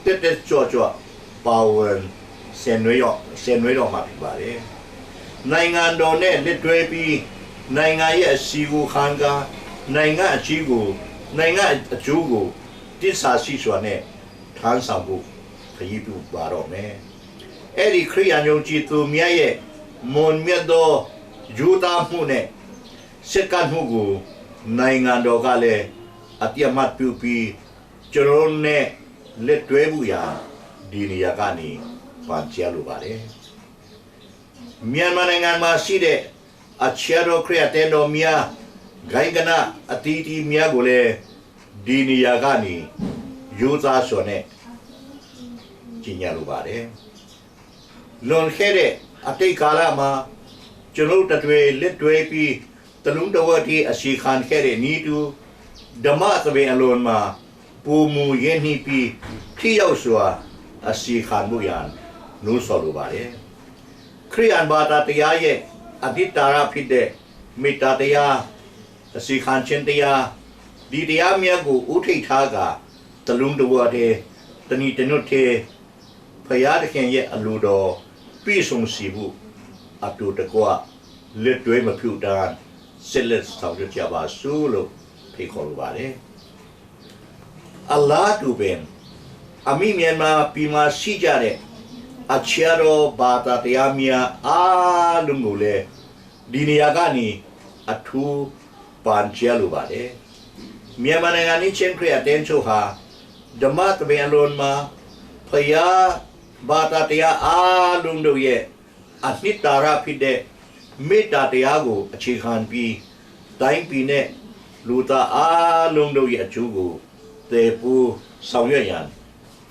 တက်တက်ကြွကြွ ပါဝင်ဆင်နွှဲတော့ ဆင်နွှဲတော့မှာဖြစ်ပါတယ်။ နိုင်ငံတော်နဲ့လက်တွဲပြီး နိုင်ငံရဲ့အစည်းအဝေးခန်းကား နိုင်ငံအကြီးကို နိုင်ငံအကျိုးကို တစ္ဆာရှိစွာနဲ့ ထမ်းဆောင်ဖို့ ခရီးပြုပါတော့မယ်။ အဲ့ဒီခရစ်ယာန်ယုံကြည်သူများရဲ့ မွန်မြတ်သော ယူသားမှုနဲ့ ဆက်ကပ်မှုကို နိုင်ငံတော်ကလည်း အသိအမှတ်ပြုပြီး ကျွန်တော်တို့နဲ့ လက်တွဲဖို့ရာ ဒီနေရာကနေ ပန်ကြားလိုပါတယ်။ မြန်မာနိုင်ငံမှာရှိတဲ့ အခြားသောခရစ်ယာန်အသင်းတော်များ ဂိုဏ်းကနအသီးသီးများကိုလည်း ဒီနေရာကနေ ရိုးသားစွာနဲ့ ကြေညာလိုပါတယ်။ လွန်ခဲ့တဲ့အတိတ်ကာလမှာ ကျွန်တော်တို့တတွေလက်တွဲပြီး တလူတဝက်တီအစီခံခဲ့တဲ့နည်းတူ ဓမ္မသဘင်အလွန်မှာ ပိုမိုရင်းနှီးပြီး ထိရောက်စွာ အစီခံဖို့ရန် နှိုးဆော်လိုပါတယ်။ ခရစ်ယာန်ဘာသာတရားရဲ့ အနှစ်သာရဖြစ်တဲ့ မေတ္တာတရား၊ အစီခံခြင်းတရား၊ ဒီတရားများကို ဦးထိပ်ထားကာ တလူတဝက်ထဲ တနံတနွတ်ထဲ ဘုရားသခင်ရဲ့အလိုတော် ပြည့်စုံစေဖို့ အတူတကွ လက်တွဲမဖြုတ်တမ်း ဆက်လက်ဆောင်ရွက်ကြပါစို့လို့ ဖိတ်ခေါ်လိုပါတယ်။ အလားတူပင် အမိမြန်မာပြည်မှာရှိကြတဲ့ အခြားသောဘာသာတရားများအားလုံးကိုလည်း ဒီနေရာကနေ အထူးပန်ကြားလိုပါတယ်။ မြန်မာနိုင်ငံ နှစ်ခြင်းခရစ်ယာန်အသင်းချုပ်ဟာ ဓမ္မသဘင်အလွန်မှာ ဘုရားဘာသာတရားအားလုံးတို့ရဲ့ အနှစ်သာရဖြစ်တဲ့ မေတ္တာတရားကို အခြေခံပြီး တိုင်းပြည်နဲ့ လူသားအားလုံးတို့ရဲ့အကျိုးကို တည်ပိုးဆောင်ရွက်ရန်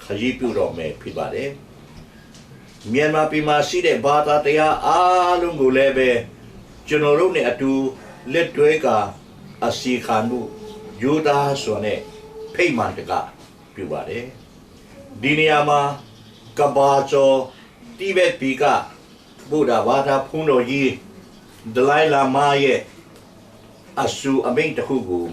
ခရီးပြုတော်မယ်ဖြစ်ပါတယ်။ မြန်မာပြည်မှာရှိတဲ့ ဘာသာတရားအားလုံးကိုလည်းပဲ ကျွန်တော်တို့နဲ့အတူ လက်တွဲကာ အစီခံဖို့ ရိုးသားစွာနဲ့ ဖိတ်မှန်တက ပြုပါတယ်။ ဒီနေရာမှာ ကမ္ဘာကျော် တိဘက်ပြည်က ဗုဒ္ဓဘာသာဘုန်းတော်ကြီး ဒလိုင်းလမါရဲ့ အဆိုအမိန့်တစ်ခုကို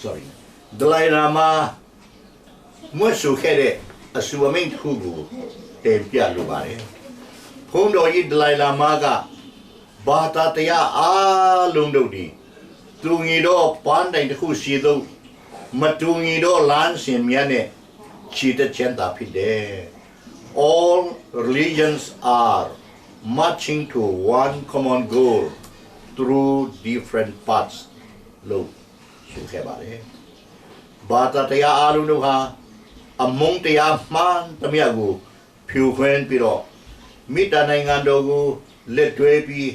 sorry ဒလိုင်းလမါ မြွက်ဆိုခဲ့တဲ့ အဆိုအမိန့်တစ်ခုကို တင်ပြလိုပါတယ်။ ဘုန်းတော်ကြီးဒလိုင်းလမါက ဘာသာတရားအားလုံးတို့သည် တူညီသောပန်းတိုင်တစ်ခုစီသို့ မတူညီသောလမ်းစဉ်များနှင့် ချီတက်ခြင်းသာဖြစ်တယ်။ All religions are marching to one common goal through different paths လို့ဆိုခဲ့ပါတယ်။ ဘာသာတရားအားလုံးတို့ဟာ အမုန်းတရားမှန်သမျှကို ဖြိုခွင်းပြီးတော့ မေတ္တာနိုင်ငံတော်ကို လက်တွဲပြီး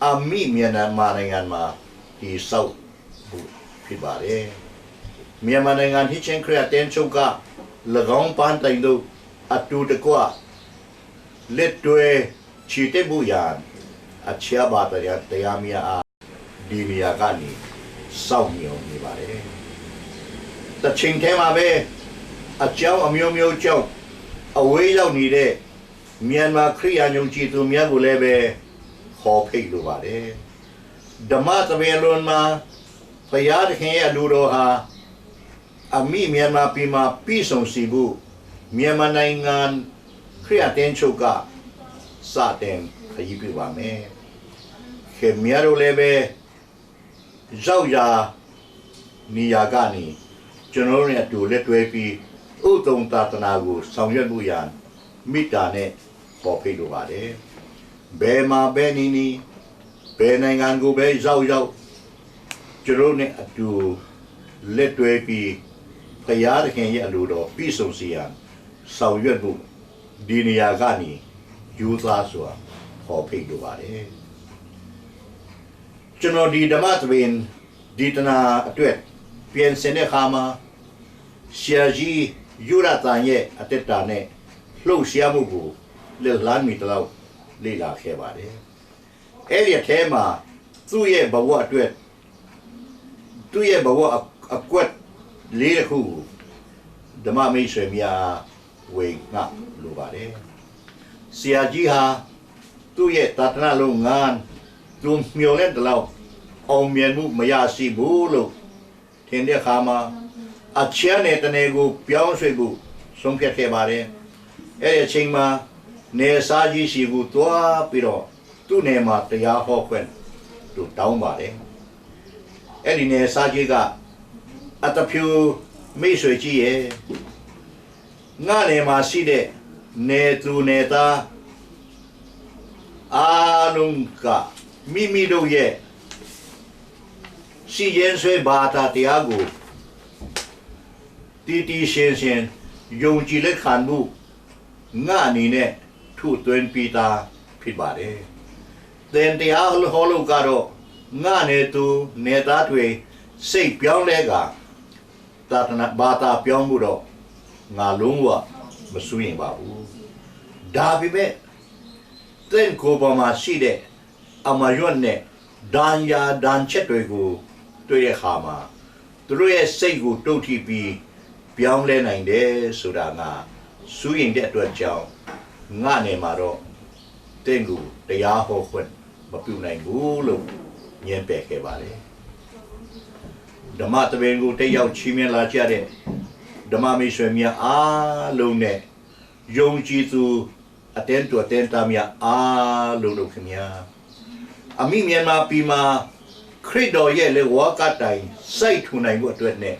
အမိမြန်မာနိုင်ငံမှာ တည်ဆောက်ဖို့ဖြစ်ပါတယ်။ မြန်မာနိုင်ငံ နှစ်ခြင်းခရစ်ယာန်အသင်းချုပ်က ၎င်းပန်းတိုင်သို့ အတူတကွ လက်တွဲချီတက်ဖို့ရန် အခြားဘာသာတရားများအား ဒီနေရာကနေ စောင့်မျှော်နေပါတယ်။ တစ်ချိန်တည်းမှာပဲ အကြောင်းအမျိုးမျိုးကြောင့် အဝေးရောက်နေတဲ့ မြန်မာခရစ်ယာန်ယုံကြည်သူများကိုလည်းပဲ ခေါ်ဖိတ်လိုပါတယ်။ ဓမ္မသဘင်အလွန်မှာ ဘုရားသခင်ရဲ့အလိုတော်ဟာ အမိမြန်မာပြည်မှာ ပြည့်စုံစေဖို့ မြန်မာနိုင်ငံ ခရစ်ယာန်အသင်းချုပ်က စတင်ခရီးပြုပါမယ်။ ခင်ဗျားတို့လည်းပဲ ရောက်ရာနေရာကနေ ကျွန်တော်တို့နဲ့အတူလက်တွဲပြီး ဥဿုံသာသနာကို ဆောင်ရွက်မှုရန် မေတ္တာနဲ့ ခေါ်ဖိတ်လိုပါတယ်။ ဘယ်မှာပဲနေနေ၊ ဘယ်နိုင်ငံကိုပဲရောက်ရောက်၊ ကျွန်တော်တို့နဲ့အတူလက်တွဲပြီး ဘုရားသခင်ရဲ့အလိုတော် ပြည့်စုံစေရန် ဆောင်ရွက်ဖို့ ဒီနေရာကနေ ရိုးသားစွာ ခေါ်ဖိတ်လိုပါတယ်။ ကျွန်တော်ဒီဓမ္မသဘင်ဒေသနာအတွက် ပြင်ဆင်တဲ့အခါမှာ ဆရာကြီးယူဒသန်ရဲ့အသက်တာနဲ့ လှုပ်ရှားမှုကို လက်လှမ်းမီသလောက် လေ့လာခဲ့ပါတယ်။ အဲ့ဒီအထဲမှာ သူ့ရဲ့ဘဝအတွက် သူ့ရဲ့ဘဝအအကွက်လေးတစ်ခုကို ဓမ္မမိတ်ဆွေများ ဝေငှလိုပါတယ်။ ဆရာကြီးဟာ သူ့ရဲ့သာသနာလုပ်ငန်း သူမျှော်လင့်သလောက် အောင်မြင်မှုမရရှိဘူးလို့ ထင်တဲ့အခါမှာ အချမ်းနယ်တစ်နယ်ကို ပြောင်းရွှေ့ဖို့ ဆုံးဖြတ်ခဲ့ပါတယ်။ အဲ့ဒီအချိန်မှာ နယ်စားကြီးဆီကိုသွားပြီးတော့ သူ့နယ်မှာတရားဟောခွင့် သူတောင်းပါတယ်။ အဲ့ဒီနယ်စားကြီးက အတဖြူမိတ်ဆွေကြီးရဲ့ ငါ့နယ်မှာရှိတဲ့ နယ်သူနယ်သား အားလုံးက မိမိတို့ရဲ့ ရှိရင်းဆွဲဘာသာတရားကို တည်တည်ရှင်ရှင် ယုံကြည်လက်ခံမှု ငါ့အနေနဲ့ ထူသွင်းပြီးသား ဖြစ်ပါတယ်။ သင်တရားဟောလို့ကတော့ ငါ့နယ်သူနယ်သားတွေ စိတ်ပြောင်းလဲက သာသနာဘာသာပြောင်းဖို့တော့ ငါလုံးဝမစိုးရိမ်ပါဘူး။ ဒါပေမဲ့ သင့်ကိုယ်ပေါ်မှာရှိတဲ့ အမရွတ်နဲ့ ဒဏ်ရာဒဏ်ချက်တွေကို တွေ့တဲ့အခါမှာ သူတို့ရဲ့စိတ်ကိုတုံ့ထိပ်ပြီး ပြောင်းလဲနိုင်တယ်ဆိုတာ ငါစိုးရိမ်တဲ့အတွက်ကြောင့် ငါ့နယ်မှာတော့ သင့်ကိုတရားဟောခွင့်မပြုနိုင်ဘူးလို့ ငြင်းပယ်ခဲ့ပါတယ်။ ဓမ္မသဘင်ကို တက်ရောက်ချီးမြှင့်လာကြတဲ့ ဓမ္မမိတ်ဆွေများအားလုံးနဲ့ ယုံကြည်သူ အသင်းသူအသင်းသားများ အားလုံးတို့ခင်ဗျာ၊ အမိမြန်မာပြည်မှာ ခရစ်တော်ရဲ့လက်ဝါးကပ်တိုင် စိုက်ထူနိုင်ဖို့အတွက်နဲ့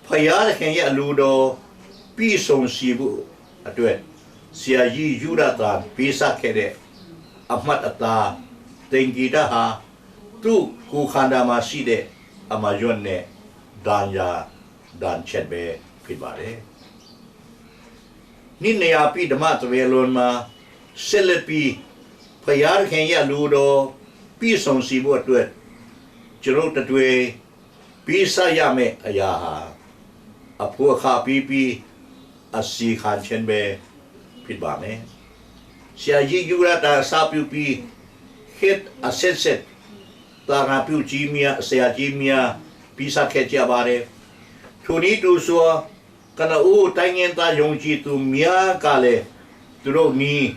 ဘုရားသခင်ရဲ့အလိုတော် ပြည့်စုံစေဖို့အတွက် ဆရာကြီးယူဒသန် ပေးဆပ်ခဲ့တဲ့ အမှတ်အသား သင်္ကေတဟာ သူ့ကိုယ်ခန္ဓာမှာရှိတဲ့ အမရွတ်နဲ့ ဒဏ်ရာဒဏ်ချက်ပဲ ဖြစ်ပါတယ်။ နှစ်နှစ်ရာပြည့်ဓမ္မသဘင်အလွန်မှာ ဆက်လက်ပြီး ဘုရားသခင်ရဲ့အလိုတော် ပြည့်စုံစေဖို့အတွက် ကျွန်တော်တို့တတွေ ပေးဆပ်ရမယ့်အရာဟာ အဖို့အခါပေးပြီး အစီခံခြင်းပဲ ဖြစ်ပါမယ်။ ဆရာကြီးယူဒသန် အစပြုပြီး ခေတ်အဆက်ဆက် သာသနာပြုကြီးများ၊ ဆရာကြီးများ ပေးဆပ်ခဲ့ကြပါတယ်။ ထိုနည်းတူစွာ ကနဦးတိုင်းရင်းသားယုံကြည်သူများကလည်း သူတို့နည်း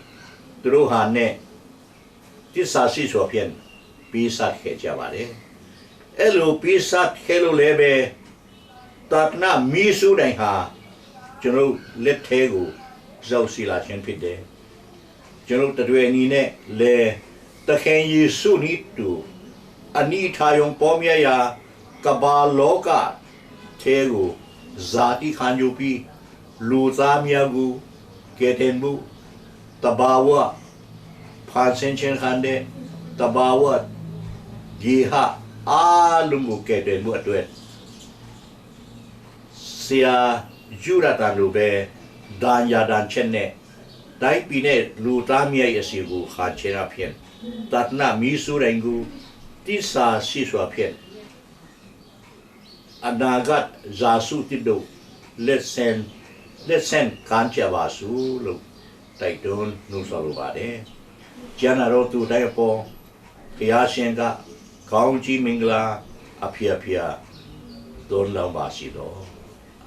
သူတို့ဟန်နဲ့ သစ္စာရှိစွာဖြင့် ပေးဆပ်ခဲ့ကြပါတယ်။ အဲ့လိုပေးဆပ်ခဲ့လို့လည်းပဲ သာသနာမီးစွင်းတိုင်ဟာ ကျွန်တော်တို့လက်ထဲကို ရောက်ရှိလာခြင်းဖြစ်တယ်။ ကျွန်တော်တို့တတွေအနေနဲ့လည်း သခင်ယေရှုနည်းတူ အနံ့အထည်ရောင်ပေါများရာ ကမ္ဘာလောကထဲကို ဇာတိခံယူပြီး လူသားများကို ကယ်တင်ဖို့၊ သဘာဝ ဖန်ဆင်းခြင်းခံတဲ့ သဘာဝဂေဟအားလုံးကို ကယ်တင်ဖို့အတွက် ဆရာယူဒသန်လိုပဲ ဒဏ်ရာဒဏ်ချက်နဲ့ တိုင်းပြည်နဲ့လူသားများရဲ့အစီကို ခံခြင်းအပြင် သာသနာမီးစွင်းတိုင်ကို သစ္စာရှိစွာဖြင့် အနာဂတ်ရာစုသစ်တို့ လက်ဆင့်လက်ဆင့်ကမ်းကြပါစို့လို့ တိုက်တွန်းနှိုးဆော်လိုပါတယ်။ ကျမ်းနာတော်သူတိုင်းအပေါ် ဘုရားရှင်က ကောင်းကြီးမင်္ဂလာ အဖျာဖျာသွန်းလောင်းပါစေသော။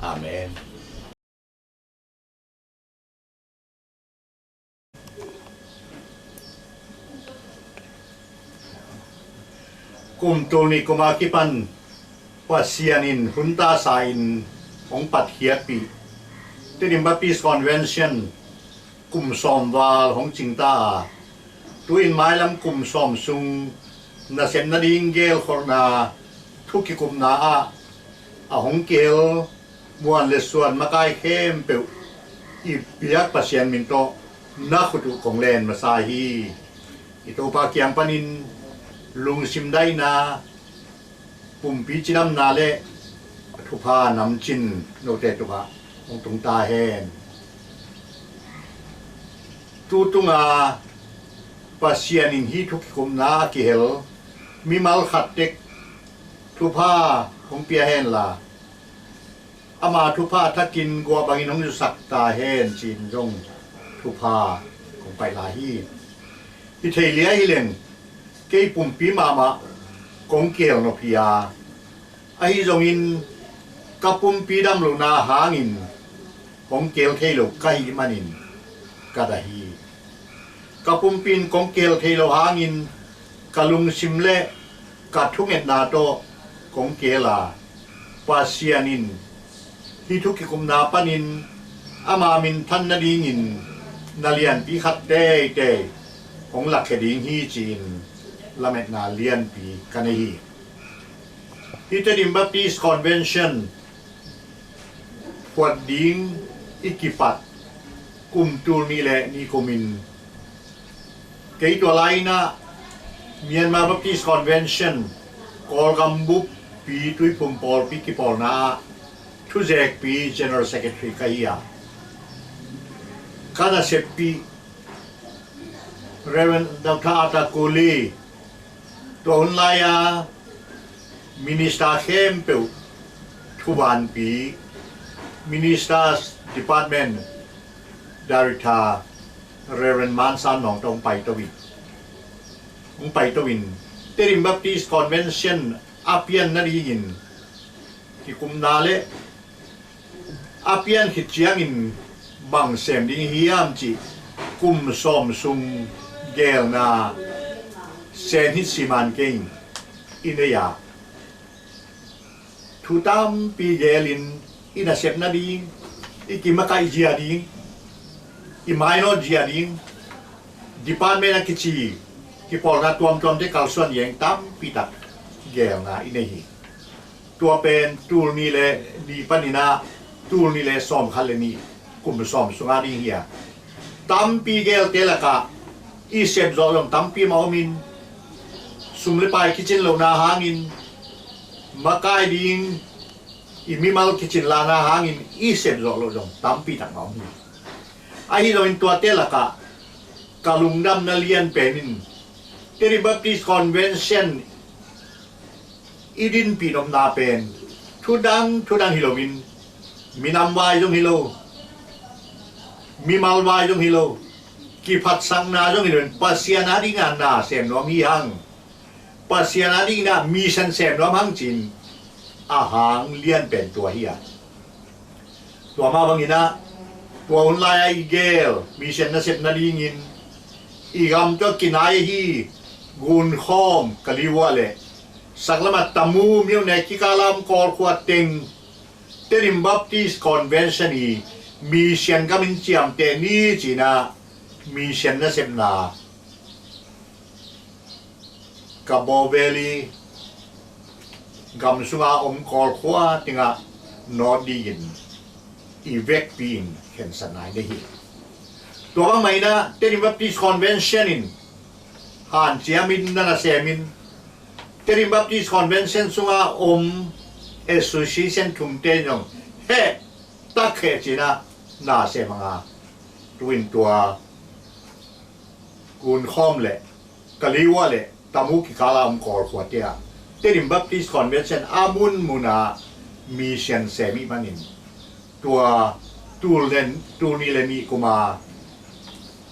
Amen. Kum tul nih kum a kipan Pasian in hun tasa in hong patkhiatpih Tedim Baptist Convention kum sawm val hong cingta a, tu-in mailam kum sawm sung nasep nading gelkholhna thu kikupna ah a hong kihel muan le suan makai khempeuh i biak Pasian min tawh na khut uh kong len masa hi. I Topa kiang panin lungsim daihna, pumpi cidamna le a thupha namcin note tungah hong tung ta hen. Tu tunga Pasian in hih thu kikupna a kihel mimal khat tek thupha hong pia henla, ama thupha thakin guah bangin hong zusak ta hen ci-in zong thupha kong paih lai hi. Hi thei liai hi leng kei pumpi mahmah kong kihel nop hi a, ahi zongin ka pumpi dam lohna hangin kong kihel thei lo ka hih manin ka dah hi. Ka pumpi in kong kihel thei lo hangin ka lungsim le ka thungetna tawh kong kihel a, Pasian in hih thu kikupna panin ama minthan nadingin na lianpi khat teitei hong lakkhia ding hi ci-in lametna lianpi ka nei hi. Hih Tedim Baptist Convention phuat ding i kipat kum tul nih le nih kumin kei tua lai-in ah Myanmar Baptist Convention Kawlgam buppi tuiphum pawlpi kipawlna ah thuzekpi General Secretary ka hi a, ka naseppih Reverend Doctor Arthur Kuli, tua hun lai-a minister khempeuh thuvanpi, Ministers Department Director Reverend Man San Nawng tawh hong paito in, hong paito in Tedim Baptist Convention a pian nadingin kikupna le a pian khit ciangin bang sem ding hiam cih kum sawm sung gelna senhit siman kei in i nei a, thu tampi gelin i nasep nading, i kimakaih zia ding, i mainawt zia ding, department a kici kipawlna tuamtuamte kalsuan zia ding tampi tak gelna i nei hi. Tua pen tul nih le nih panin ah tul nih le sawm khat le nih, kum sawm sungah ding hi a, tampi gelte lakah i sepzawh zong tampi mah om in, sum le pai kicin lohna hangin, makai ding i mimal kicin lahna hangin i sepzawh loh zong tampi tak mah om hi. Ahi zongin tuate lakah ka lungdamna lian pen in Tedim Baptist Convention i dinpih nopna pen thudang thudang hi loin, minam vai zong hi lo, mimal vai zong hi lo, kiphatsakna zong hi loin, Pasian a dinga na sem nuam hi hang, Pasian a dingin ah mission sem nuam hang ci-in a hang lian pen tua hi a. Tua mah bangin ah tua hun lai-a i gel mission nasep nadingin i gam tawh kinai ahi Gunkhawm, Kaliwa le saklamah Tamu, Myonae kikal a om Kawl khua teng Tedim Baptist Convention i mission gamin ciamteh ni ci-in ah mission nasepna Kabaw Valley gam sunga om Kawl khua tengah nawt dingin i vekpi in khensatna i nei hi. Tua bangmah in ah Tedim Baptist Convention in hanciamin na nasemin, Tedim Baptist Convention sunga om association thumte in zong heh tak heh ci-in ah na sem hang a, tu-in tua Gunkhawm le Kaliwa le Tamu kikal a om Kawl khuate ah Tedim Baptist Convention a munmun ah mission sem i hih manin tua tul nih le nih kum a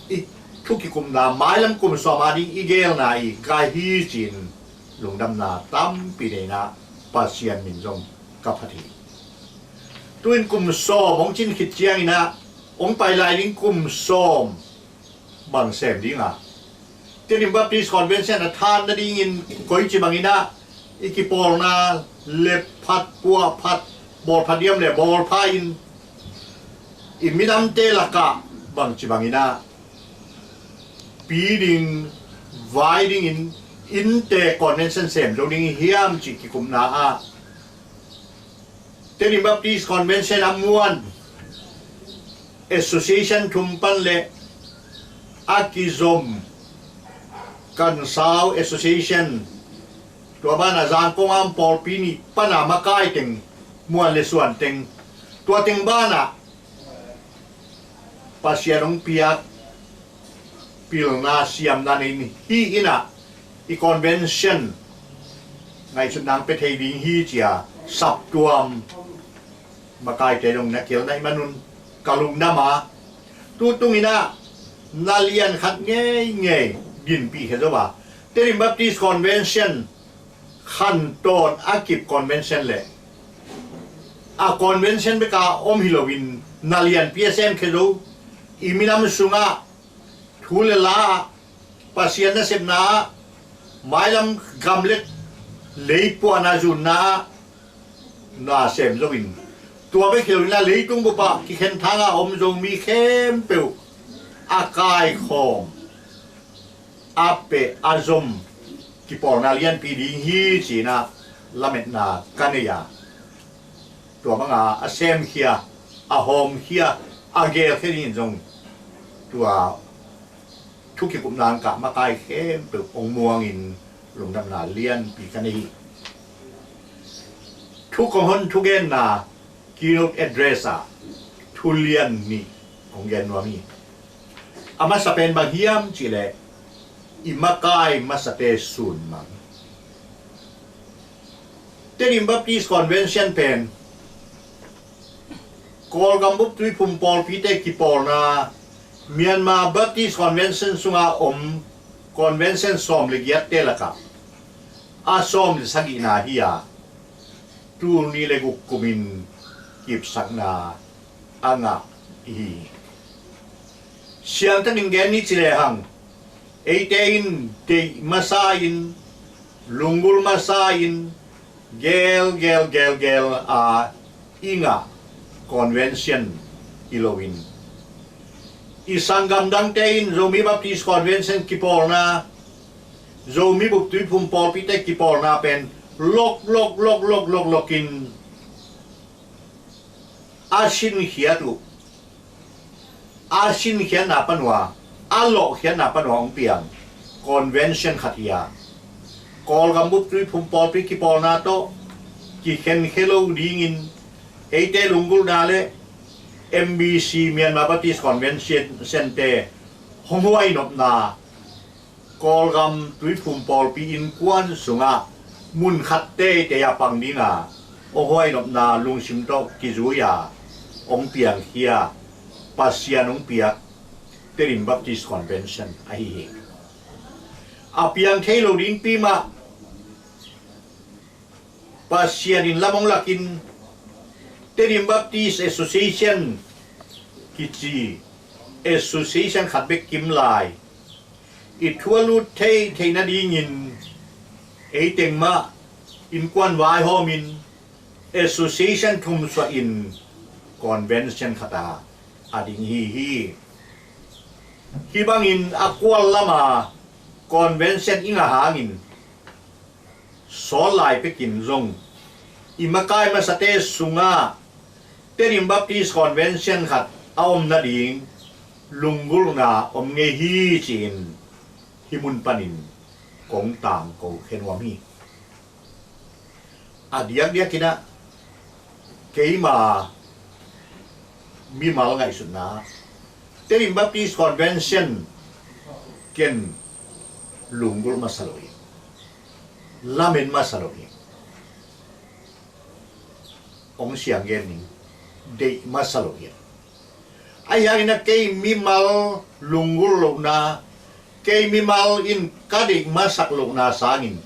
i thu kikupna mailam kum sawm a ding i gelna i gai hi ci-in lungdamna tampi nei in ah Pasian min zong ka phat hi. Tu-in kum sawm hong cin khit ciangin ah hong pai lai ding kum sawm bang sem ding a, Tedim Baptist Convention a than nadingin koici bangin ah i kipawlna le phat, puah phat, bawl phat diam le bawl pha in i minamte lakah Bangci bangin ah, pi ding, vai dingin innte convention sem zo ding hiam cih kikupna ah, Tedim Baptist Convention a muan association thum pan le a kizom Kansau Association, tua banah Zangkong a om pawlpi nih pana makai teng, muan le suan teng, tua teng banah Pasian hong piak pilna siamna nei in, hih in ah i convention ngaihsutna hong pia thei ding hi ci-a saptuam makaite zong na kiel na hih manun ka lungdam a, tu tungin ah na lian khat ngeingei dinpih khia zo a, Tedim Baptist Convention khantawn a kip convention le a convention bek a om hi loin na lianpi a sem khia zo, i minam sungah thu le la ah, Pasian nasepna ah, mailam gam le lei puahna zunna ah na sem zo in, tua bek hi loin a leitung bup ah kikhen thang a om Zomi khempeuh a kaikhawm, a peh, a zom kipawlna lianpi ding hi ci-in ah lametna ka nei a, tua banga a semkhia, a hawmkhia, a gelkhia dingin zong tua thu kikupna angkah makai khempeuh hong muangin lungdamna lianpi ka nei hi. Thu kong hon thugenna keynote address ah thu lian nih kong gen nuam hi. A masa pen bang hiam cihleh i makai masate sunmang. Tedim Baptist Convention pen Kawlgam bup tuiphum pawlpite kipawlna, Myanmar Baptist Convention sunga om convention sawm le giatte lakah a sawm le sagihna hi a, tul nih le guk kumin kipsakna a ngah ihi hi. Siangtakin gen ni ci lehang, eite in deih masa in, lunggulh masa in, gel gel gel gel a i ngah convention hi loin, i sanggam dangte in Zomi Baptist Convention kipawlna, Zomi bup tuiphum pawlpite kipawlna pen lok lok lok lok lok lokin a sinkhiat uh, a sinkhiatna pan uh a, a lawhkhiatna pan uh a hong piang convention khat hi a, Kawlgam bup tuiphum pawlpi kipawlna tawh kikhenkhia lo dingin eite lunggulhna le M B C, Myanmar Baptist Convention te hong huainopna, Kawlgam tuiphum pawlpi innkuan sungah mun khat teitei a pang dinga hong huainopna lungsim tawh kizui a hong piangkhia, Pasian hong piak Tedim Baptist Convention ahi hi. A piang thei lo dingpi mah Pasian in lam hong lakin Tedim Baptist Association kici association khat bek kim lai, i thu a lut theih theih nadingin eiteng mah innkuan vaihawmin association thum suahin convention khat a a ding hi hi. Hih bangin a kual lama convention i ngah hangin sawl lai pekin zong i makai masate sungah Tedim Baptist Convention khat a om nading lunggulhna om ngei hi ci-in hih mun panin kong tangko khe nuam hi. A diakdiakin ah keima mimal ngaihsutna ah Tedim Baptist Convention ken lunggulh masa lo hi. Lamen masa lo hi. Hong siang gen ning, deih masa lo hi. Ahi hangin a kei mimal lunggulh lohna, kei mimal in ka deih masak lohna sangin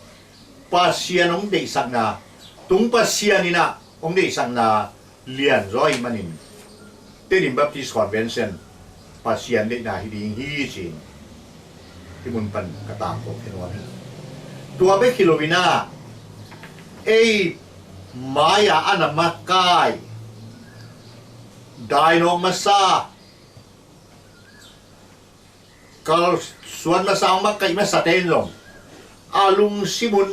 Pasian hong deihsakna, tung Pasian in ah hong deihsakna lianzaw ahih manin Tedim Baptist Convention Pasian deihna hi ding hi ci-in hih mun pan ka tangko khe nuam hi. Tua bek hi loin ah ei mai-ah a na makai dainawk masa Kalsuan masa hong makaih masate in zong a lungsim un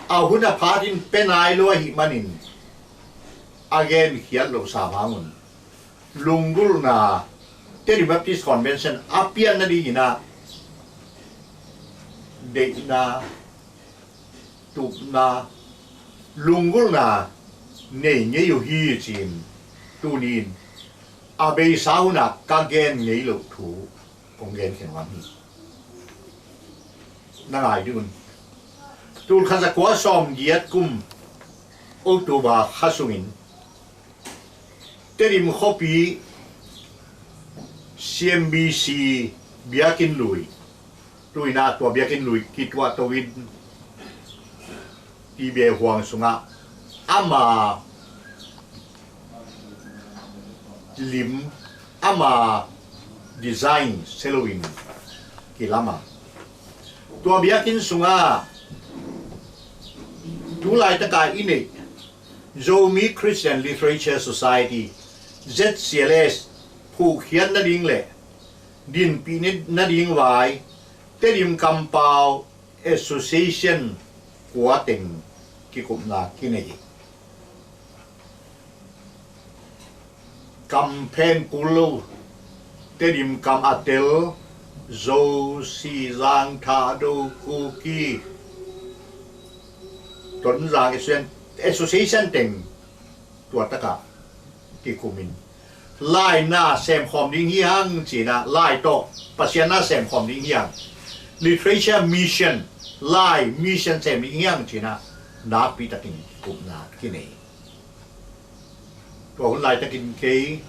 a hun a phatin pia nai lo ahih manin a genkhiat lohsa bangun lunggulhna Tedim Baptist Convention a pian nadingin ah deihna, tupna, lunggulhna nei ngei uh hi ci-in tuni-in a beisa hunah ka gen ngei loh thu kong gen khin nuam hi. Na ngai dih un. Tul khat za kua sawm giat kum October kha sungin Tedim khuapi C M B C biakinn lui, tu-in ah tua biakinn lui kituahto in T B A huang sungah ama lim, ama design sia loin kilam a, tua biakinn sungah tu laitaka i neih Zomi Christian Literature Society, Z C L S, phuhkhiat nading le dinpih nading vai Tedim Kampau Association kua teng kikupna kinei hi. Kam phen kul lo, Tedim kam a tel, Zo, Sizang, Thado, Kuki, Tonzang Association, Association teng tua takah kikumin, lai na semkhawm ding hi hang ci-in ah, lai tawh Pasian na semkhawm ding hi hang, literature mission, lai mission sem ding hi hang ci-in ah nakpi takin kikupna kinei. Tua hun laitakin kei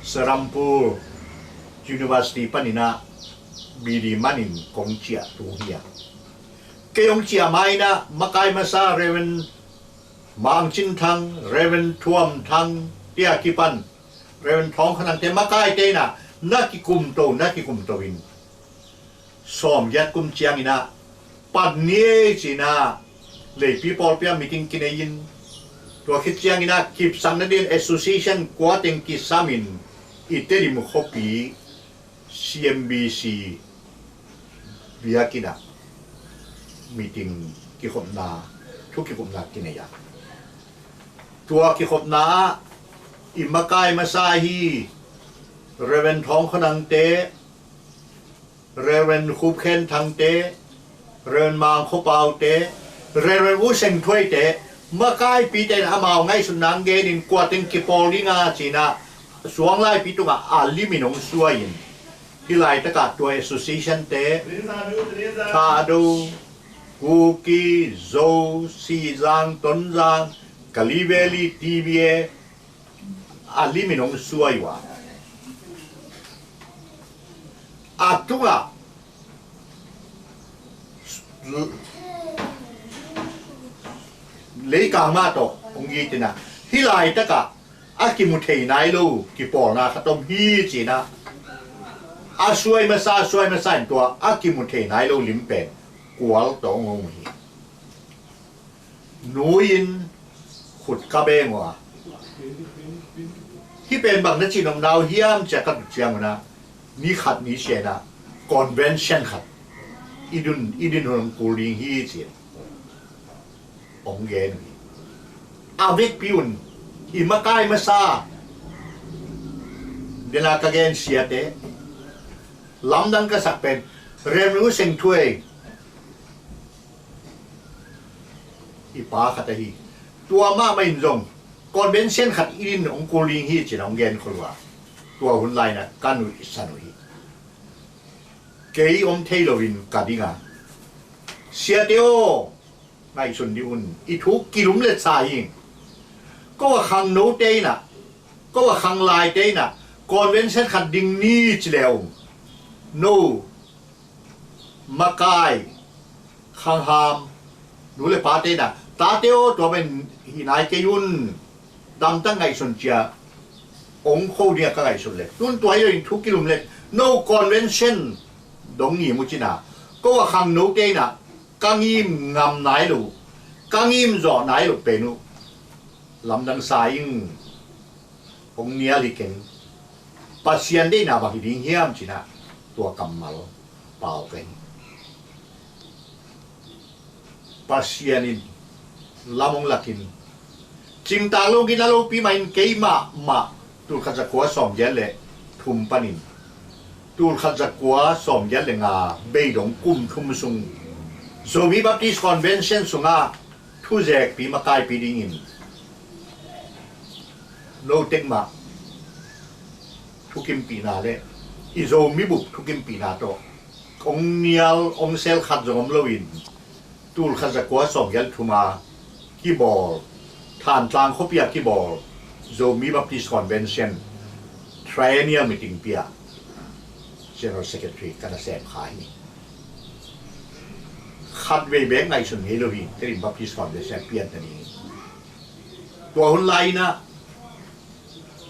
Serampore University panin ah B D manin kong ciah tung hi a, kei hong ciah ma-in ah makai masa Reverend Mang Cin Thang, Reverend Thuam Thang, tia kipan Reverend Thawng Khan Thang te makaite in ah na kikumto, na kikumto in sawm giat kum ciangin ah pan ni ei ci-in ah leipi pawlpi ah meeting kinei in, tua khit ciangin ah kipsak nading association kua teng kisam in i Tedim khuapi C M B C biakinn ah meeting kikhopna, thu kikhopna kinei a, tua kikhopna ah i makai masa hi Reverend Thawng Khan Thang te, Reverend Khup Khen Thang te, Reverend Mang Khaw Pau te, Reverend U Seng Thuai te, makaipite in amau ngaihsutna hong genin kua teng kipawl ding a ci-in ah suanglaipi tungah a limin hong suai in, hih laitakah tua association te, Thado, Kuki, Zo, Sizang, Tonzang, Kali Valley, T B A, a limin hong suai uh a, a tungah leikang mah tawh hong it in ah, hih laitakah a kimu thei nai lo kipawlna khat om hi ci-in ah, a suai masa, a suai masa in tua a kimu thei nai lo lim pen kual tawh hong om uh hi. Nui in khut ka beng uh a, hih pen bang na cihnopna uh hiam ci-a ka dot ciangun ah, ni khat ni sian ah convention khat i din, i din hun hong kul ding hi ci-in hong gen uh hi. A vekpi un i makai masa, dena ka gen siate, lamdang ka sak pen Reverend U Seng Thuai, i pa khat ahi, tua mahmah in zong convention khat i din hong kul ding hi ci-in hong genkhol uh a, tua hun lai-in ah ka nuihsan uh hi. Kei om thei loin ka ding a, siate aw, ngaihsun dih un, i thu kilumletsa hi. Ko a khangnote in ah, ko a khanglaite in ah convention khat ding ni ci le ung, no makai, khangham, nu le pate in ah, tate aw, tua pen hi nai kei un, damtak ngaihsun ci-a hong kho ding a ka ngaihsun le, tun tua hi loin thu kilumlet, no convention dong ngim uh ci-in ah, ko a khangnote in ah ka ngim ngam nai lo, ka ngim zawh nai lo pen uh lamdang sa ing, hong nial hi keng, Pasian deihna bang hi ding hiam ci-in ah Tua kammal pau ka hi. Pasian in lam hong lakin, cingtak lo gina lopi mah in keimah mah tulkhat zakua sawmgiat le thum panin tulkhat zakua sawmgiat le nga beidong kum thum sung Zomi Baptist Convention sungah thuzekpi makaipi dingin note mah thukimpihna le i Zomi bup thukimpihna tawh hong nial hong sel khat zong om loin, tulkhat zakua sawmgiat thuma kibawl, Thantlang khuapi a kibawl Zomi Baptist Convention Triennial Meeting pi ah General Secretary ka na sem kha hi. Khatvei bek ngaihsun ngei lo hi, Tedim Baptist Convention pian ta ding hi. Tua hun lai-in ah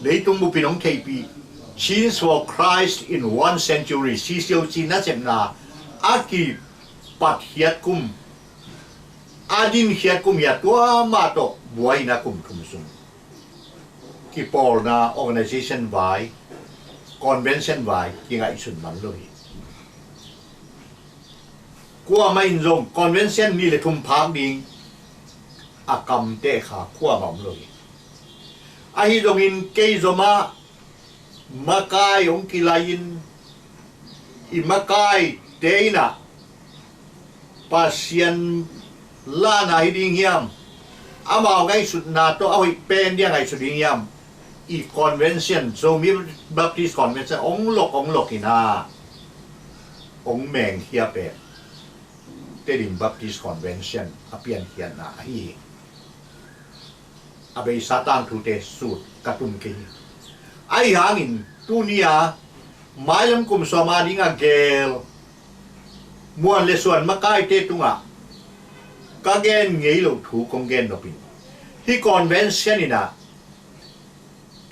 leitung bupin hong theihpih Change for Christ in One Century, C C O C nasepna a kipatkhiat kum, a dinkhiat kum hi a, tua mah tawh buai-in a kum thum sung kipawlna organization vai, convention vai kingaihsun man lo hi. Kuamah in zong convention nih le thum phak ding a kamteh kha kuamah om lo hi. Ahi zongin kei zomah makai hong kilai-in i makaite in ah Pasian lahna hi ding hiam, amau ngaihsutna tawh a hoih pen ding a ngaihsut ding hiam, i convention, Zomi Baptist Convention hong lok hong lok in ah hong mengkhia pen Tedim Baptist Convention a piankhiatna ahi hi. A beisa tangthute sut ka tun kei hi. Ahi hangin tuni-a mailam kum sawm a ding a geel muan le suan makaite tungah ka gen ngei loh thu kong gen nopin, hih convention in ah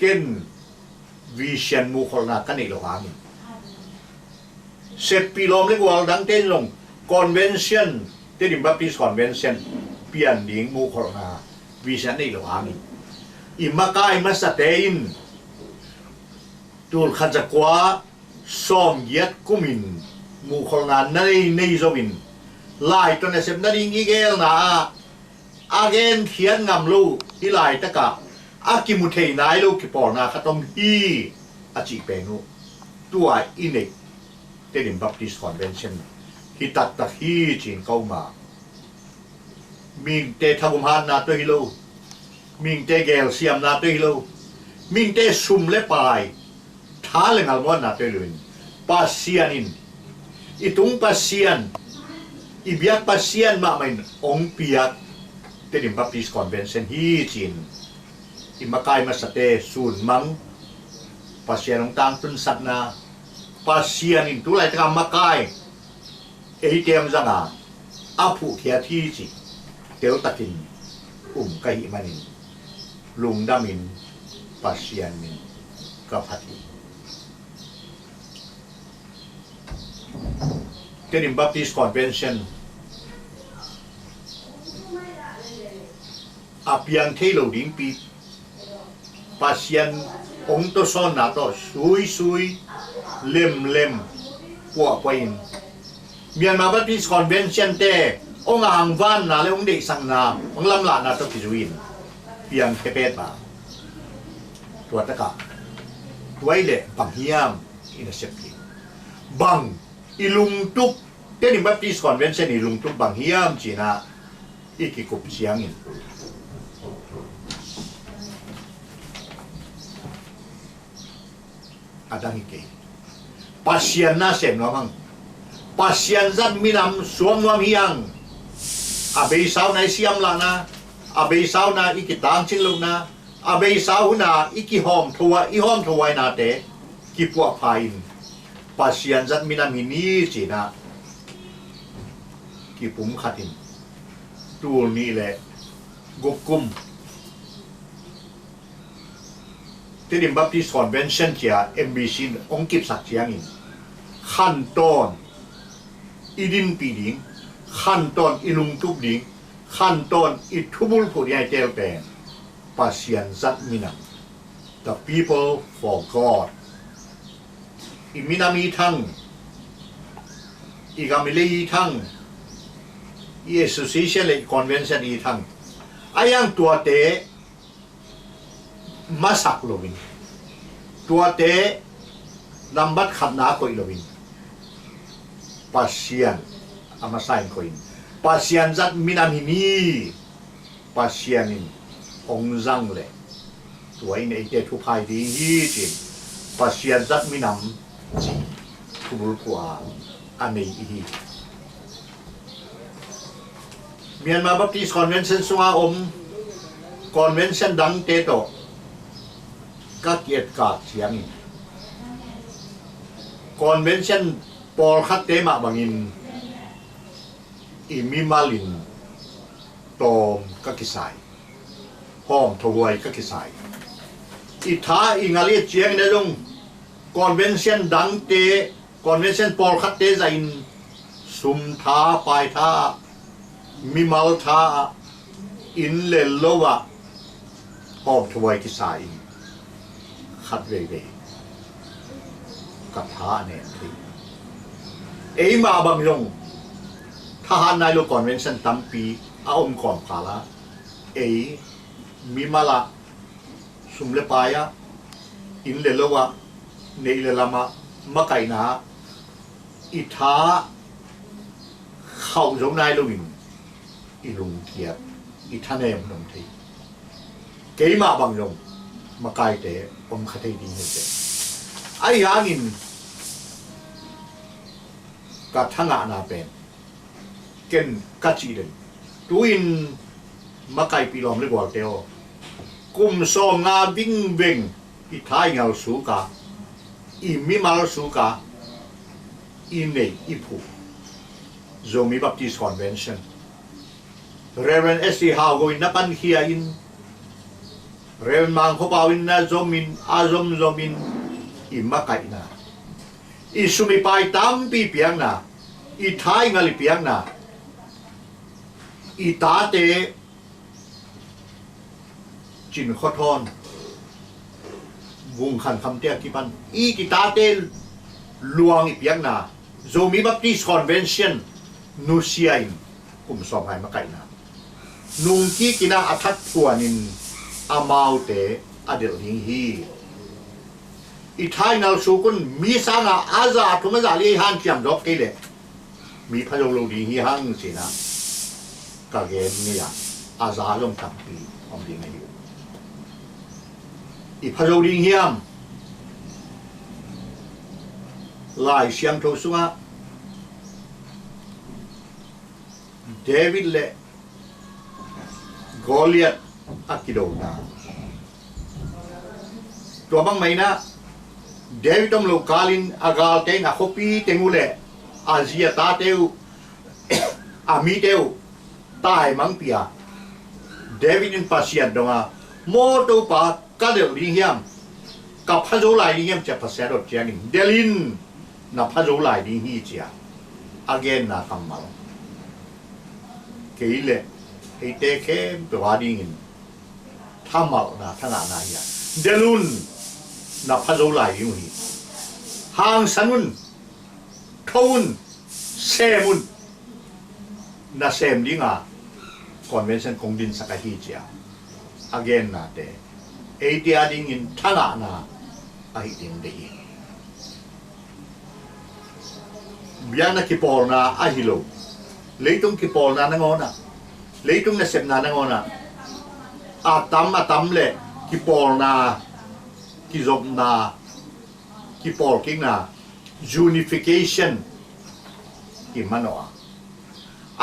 ken vision muhkholhna ka neih loh hangin, seppih lawm le gual dangte in zong convention, Tedim Baptist Convention pian ding muhkholhna vision a neih loh hangin, i makai masate in tulkhat zakua sawmgiat kumin muhkholhna na nei nei zongin, lai tawh nasep nading i geelna ah a genkhiat ngam lo uh hih laitakah a kimu thei nai lo kipawlna khat om hi a cih pen uh tua i neih Tedim Baptist Convention hi taktak hi ci-in ka um a, mihingte thagum hatna tawh hi lo, mihingte geelsiamna tawh hi lo, mihingte sum le pai, tha le ngalmuanna tawh hi loin, Pasian in, i tung Pasian, i biak Pasian mahmah in hong piak Tedim Baptist Convention hi ci-in i makai masate sunmang, Pasian hong tangtunsakna, Pasian in tu laitakah makai eite hong zanga a phuhkhiat hi cih teltakin um ka hih manin lungdamin Pasian min ka phat hi. Tedim Baptist Convention a piang thei lo dingpi, Pasian hong tawsawnna tawh suisui lemlem puahpuahin Myanmar Baptist Convention te hong ahang vanna le hong deihsakna, hong lamlahna tawh kizui-in piang khepet ba. Tua takah tua i leh bang hiam i nasep hi? Bang i lungtup, Tedim Baptist Convention i lungtup bang hiam ci-in ah i kikup ciangin a dang hi kei. Pasian na sem nuam hang. Pasian zat minam suak nuam hi hang. A beisa hun a i siamlahna, a beisa hun a i kitangcin lohna, a beisa hun a i kihawmtho a, i hawmtho a i nate kipuahpha in Pasian zat minam hi ni ci-in ah kipumkhat in tul nih le guk kum Tedim Baptist Convention ci-a M B C in hong kipsak ciangin khantawn i dinpih ding, khantawn i lungtup ding, khantawn i thubulphuh ding a i teel pen Pasian zat minam, the people for God. I minam i thang, i gam i lei i thang, i association le i convention i thang, a iang tuate masak loin, tuate nambat khatna koih loin, Pasian a masa in koihin, Pasian zat minam hi ni, Pasian in hong zang leh tua in eite thupha hi ding hi, ci-in Pasian zat minam ci thubulphuh a a nei i hi. Myanmar Baptist Convention sunga om convention dangte tawh ka kietkak ciangin, convention pawlkhatte mah bangin i mimal in tawm ka kisa hi, hawmthawhuai ka kisa hi. I tha i ngal i et ciangin a zong convention dangte, convention pawlkhatte zahin sum tha, pai tha, mimal tha, inn le lo ah hawmthawhuai kisa in khat veivei ka tha a nem thei. Eimah bang zong thahat nai lo convention tampi a om kawmkal ah ei mimal ah, sum le pai ah, inn le lo ah, neih le lam ah, makaihna ah i tha khauh zo nai loin i lungkiat, i thanem nong thei. Keimah bang zong makaite om kha thei ding hi teh. Ahi hangin ka thangahna pen ken ka cih den, tu-in makaihpih lawm le gualte aw, kum sawmnga vingveng i tha i ngal suk a, i mimal suk a, i neih i phuh Zomi Baptist Convention, Reverend S C Hau Go in na pankhia in, Reverend Mang Kho Pau in na zom in, a zomzom in, i makaihna, i sum i pai tampi piakna, i tha i ngal i piakna, i tate Cin Khaw Thawn, Vung Khan Kham te a kipan i, i tate luang i piakna, Zomi Baptist Convention nusia in kum sawmnga i makaihna nungkik in a, a that phuan in amaute a delh ding hi. I tha i ngal suk un, mi sanga a za thum a za li hanciam zawk kei leh mi pha zo lo ding hi hang, ci-in a ka gen ngei a, a za zong tampi om ding ahi uh. I pha zo ding hiam? Lai Siangtho sungah David le Goliath a kidona, tua bang mah in a, David om loh kalin a galte in a khuapi teng uh le a zi a tate uh, a mite uh taimangpi a, David in Pasian dong a, maw Topa, ka delh ding hiam? Ka pha zo lai ding hiam? Ci-a Pasian dot ciangin, delh in, na pha zo lai ding hi, ci-a a genna kammal kei le eite khempeuh a dingin thamalhna, thangahna hi a, delh un, na pha zo lai ding uh hi. Hangsan un, tho un, sem un, na sem dinga convention kong dinsak ahi, ci-a a gennate eite a dingin thangahna ahi ding deih hi. Biakna kipawlna ahi lo, leitung kipawlna nangawnah, leitung nasepna nangawnah a tam a tam le kipawlna, kizopna, kipawlkikna, unification i manawh a,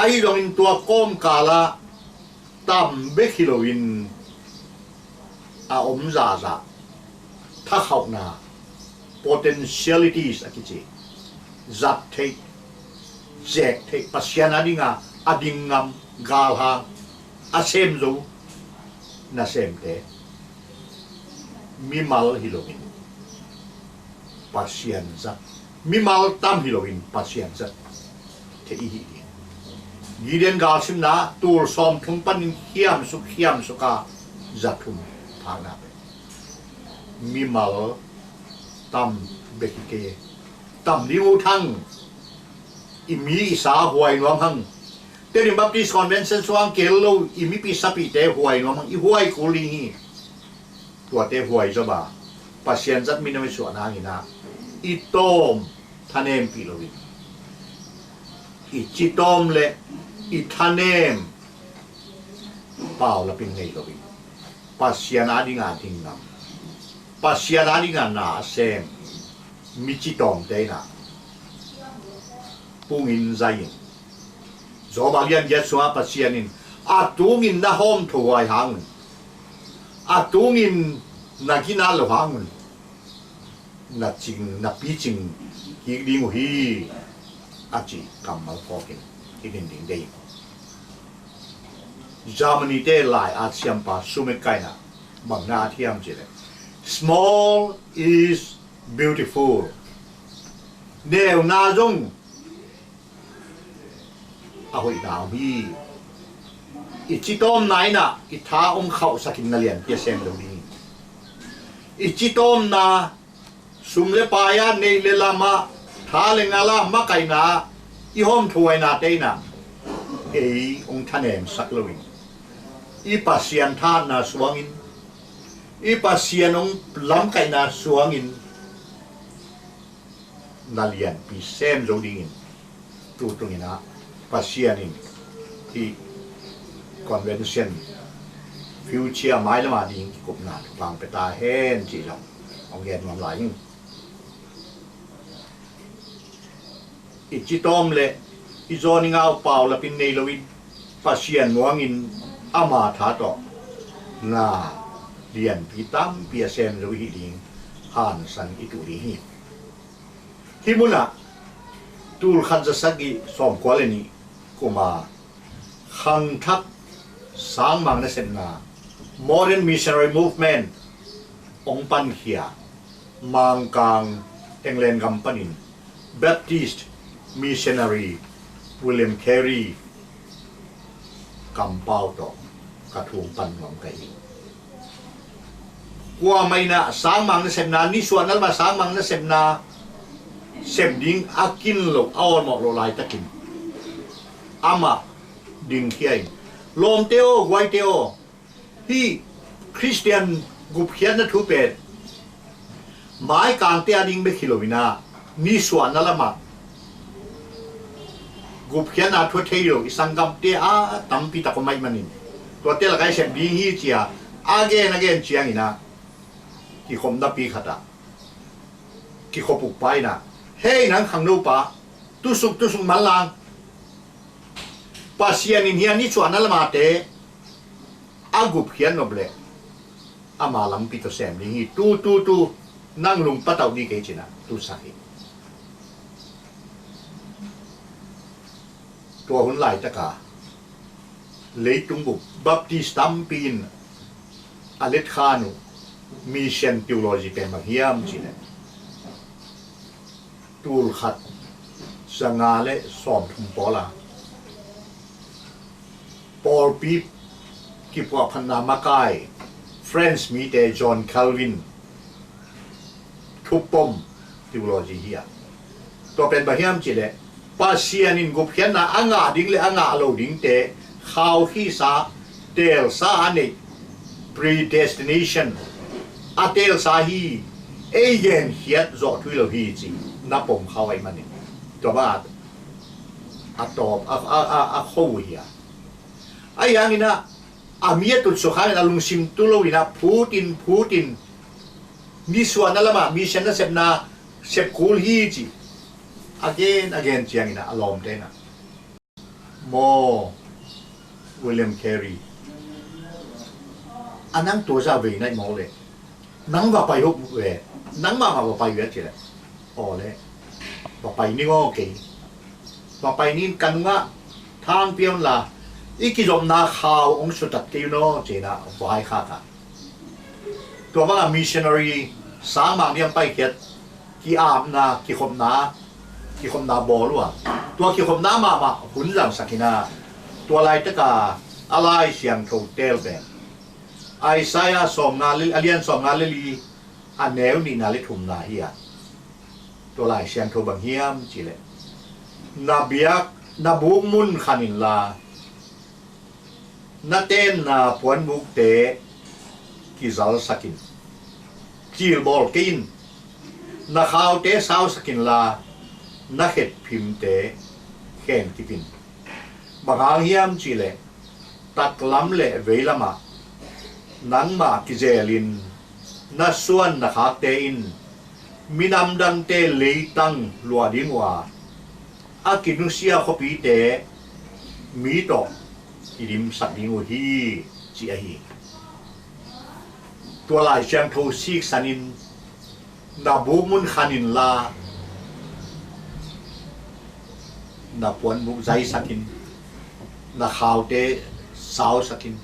ahi zongin tua kawmkalah tam bek hi loin a om zahzah thakhauhna, potentialities a kici, zat theih, zek theih, Pasian a dinga a ding ngam, galhang, a sem zo nasemte mimal hi loin Pasian zat, mimal tam hi loin Pasian zat thei i hi ding. Gideon galsimna tul sawmthum panin khiamsuk khiamsuk a za thum phakna pen mimal tam bek hi kei, tam ding uh thang, i mi i sa huai nuam hang. Tedim Baptist Convention sungah kel lo i mipi sapite huai nuam hang, i huai kul ding hi. Tuate huai zaw a, Pasian zat minam i suahna hangin ah, i tawm thanempih loin, i ci tawm le i thanem paulapin nei loin, Pasian adinga ding ngam, Pasian adinga na a sem mi ci tawmte in ah pungin zai-in, Job a lian giat sungah Pasian in, a tungin na hawmthuhuai hangun, a tungin na ginat loh hangun, na cing, na picing kik ding uh hi, a ci kammal phawkin i din ding dei. Germany te lai-at siampa Schumacher in ah bang na at hiam cih leh, "Small is beautiful." Neuna zong a hoihna om hi. I citawmna in ah i tha hong khauhsakin na lianpi a sem lo ding. I citawmna, sum le pai ah, neih le lam ah, tha le ngal ah, makaihna ah i hawmthuhuainate in ah ei hong thanemsak loin, i Pasian thahatna suangin, i Pasian hong lamkaihna suangin na lianpi sem zo dingin tu tungin ah Pasian in hih convention future, mailam a ding kikupna thupha pia ta hen cih zong hong gen nuam lai ing. I citawm le i zawn i ngau paulapin nei loin, Pasian muangin ama tha tawh na lianpi tampi a sem zo i hih ding hangsan i tuh ding hi. Hih munah tul khat za sagih sawmkua le nih kuma khangthak sangmang nasepna, modern missionary movement, hong pankhia Mangkang, England gam panin Baptist missionary William Carey kampau tawh ka thu hong pan nuam ka hi. Kuamah in ah sangmang nasepna, nisuahna lam ah sangmang nasepna sep ding a kin loh, a awlmawh loh laitakin amah dingkhia in, "Lawmte aw, guaite aw, hih Khristian gupkhiatna thu pen maikangte a ding bek hi lo in ah, nisuahna lam ah gupkhiatna thu a thei lo i sanggamte a tampi tak om ahih manin, tuate lakah i sep ding hi," ci-a a gen a gen ciangin ah, kikhopnapi khat ah kikhop ukpa in ah, "Hei, nang khangnopa, tusuk, tusuk manlang. Pasian in hih a nisuahna lam ate a gupkhiat nop leh ama lampi tawh sem ding hi. Tu, tu, tu, nang lungpatauh dih kei," ci-in ah tusak hi. Tua hun laitaka leitung bup Baptist tampi in a letkhan uh mission theology pen bang hiam cih leh, tul khat za nga le sawmthum pawl a pawlpi kipuahphatna makai French mite John Calvin thupom theology hi a. Tua pen bang hiam cih leh, Pasian in gupkhiatna a ngah ding le a ngah lo dingte khaukhisa, teelsa a neih, predestination, a teelsa hi, ei genkhiat zawh thu hi lo hi ci na pom khau ahih manin, tua bang a tawp a, a, a, a kho uh hi a. Ahi hangin ah, a mi a tutsuk hangin a lungsim tu lo in ah, phut in, phut in, nisuahna lam ah mission nasepna sep kul hi ci a gen a gen ciangin ah, a lawmte in ah, "Maw William Carey, a nang tua zah vei na hih mawk leh nang va pai uh ve, nang mahmah va pai ve," a cih leh, "Aw le, va pai ning aw kei. Va pai ning, ka nungah thang pia un la, i kizopna khau hong sutat kei un aw," ci-in ah vaikhak a. Tua bang a missionary sangmang ding a paikhiat, ki-apna, kikhopna, kikhopna bawl uh a. Tua kikhopna mahmah hun zangsak in ah, tua laitaka a Lai Siangtho teel pen Isaiah sawmnga le, a lian sawmnga le li, a neu nihna le thumna hi a. Tua Lai Siangtho bang hiam cih leh, Na biak, na buk mun khan inla, na tenna puanbukte kizalsakin, cilbawl kei in. Na khaute sausakinla, na khetphimte khenkipin. Bang hang hiam cihleh, taklam le veilamah nangmah kizelin na suan na khakte in minam dangte leitang luah ding uh a, a kinusia khuapite mi tawh kidimsak ding uh hi, ci ahi. Tua Lai Siangtho siksanin, na buk mun khaninla, na puanbuk zaisakin, na khaute sausakin.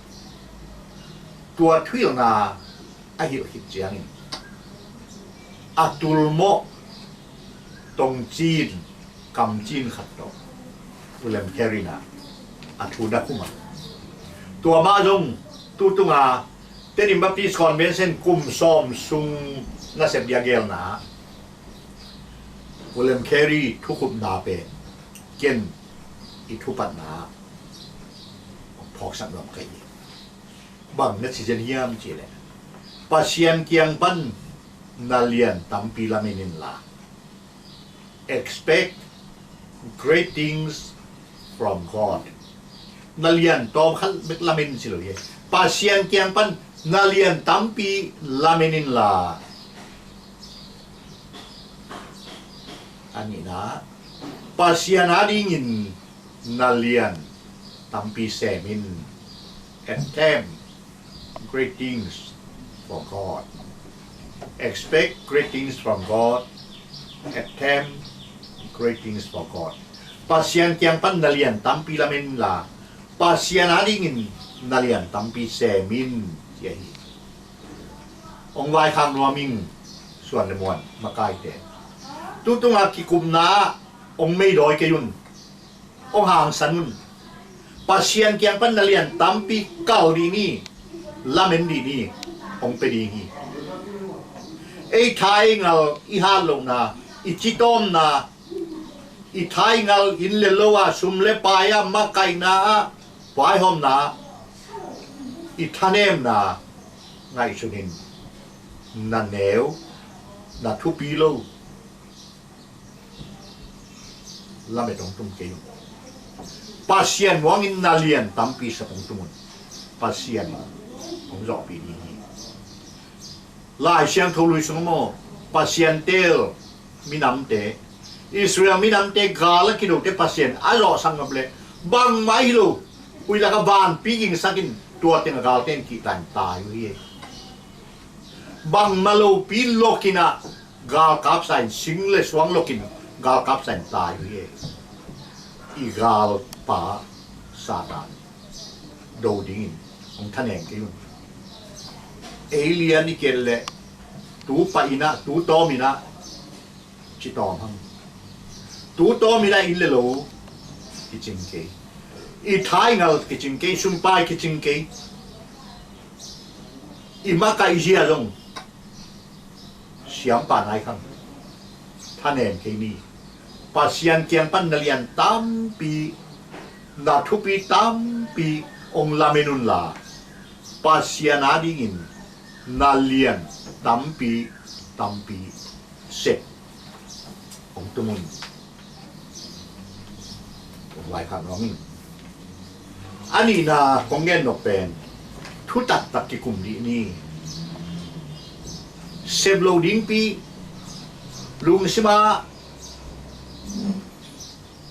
Tua thuhilhna a hilh khit ciangin, a tulmawh tongcin, kamcin khat tawh William Carey in a thu na khum a. Tua mah zong tutunga Tedim Baptist Convention kum sawm sung nasep dia gelna, William Carey thukhupna pen ken i thupatna phawksak nuam ka hi. Bang na ci zen hiam cihleh, Pasian kiang pan na lian tampi lamen inla, expect great things from God. Na lian tawm khat bek lamen ci lo hi. Pasian kiang pan na lian tampi lamen inla. A nihna, Pasian adingin na lian tampi semin. Attempt great things for God. Expect great things from God. Attempt great things for God. Pasian kiang pan na lian tampi lamen inla, Pasian adingin na lian tampi semin, ci ahi. Hong vaikhak nuam ing, suan le muan makaite. Tutunga kikupna hong meidawi kei un. Hong hangsan un. Pasian kiang pan na lian tampi kal dih ni, lamen dih ni, hong pia ding hi. Ei thaingal i hatlohna, i citawmna, i thaingal inn le lo ah, sum le pai ah, makaihna ah, vaihawmna ah, i thanemna ngaihsunin, na neu, na thupi lo lamet hong tung kei un. Pasian muangin na lian tampi sep hong tung un. Pasian hong zawhpih ding hi. Lai Siangtho lui sung maw, Pasian teel minamte, Israel minamte gal a kidote Pasian a zawhsak ngap leh bangmah hi lo. Ui laka vanpi gingsakin tua teng a galte in kihtan tai uh hi. Bangmah lopi lokin ah galkapsa in, sing le suang lokin galkapsa in tai uh hi. I galpa Satan do dingin hong thanem kei un. Ei lian i ket leh tu pah in ah, tu tawm in ah, ci tawm hang. Tu tawm in ah inn le lo kicing kei. I thaingal kicing kei, sumpai kicing kei. I makaih zia zong siampa nai khang. Thanem kei ni. Pasian kiang pan na lian tampi, na thupi tampi hong lamen unla, Pasian adingin na lian tampi, tampi sep hong tung un. Hong vaikhak nuam ing. A nihna kong gen nop pen thu taktak kikum dih ni. Sep lo dingpi, lungsim ah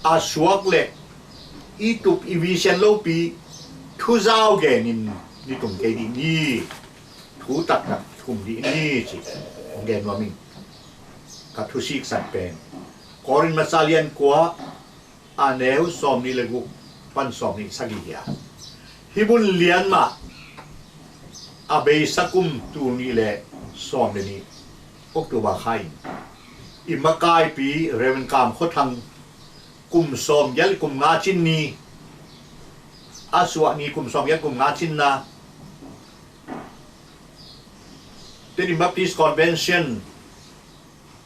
a suak le i tup i visian lopi, thuzau genin nitum kei dih ni. Thu taktak kikum dih ni ci hong gen nuam ing. Ka thusiksan pen Korin masa lian kua, a neu sawmnih le guk pan sawmnih sagih hi a. Hih bun lian mah a beisa kum tul nih le sawm le nih, October kha in i makaipi Reverend Kam Khua Thang kum sawmgiat le kum nga cin ni, a suah ni kum sawmgiat kum nga cinna, Tedim Baptist Convention,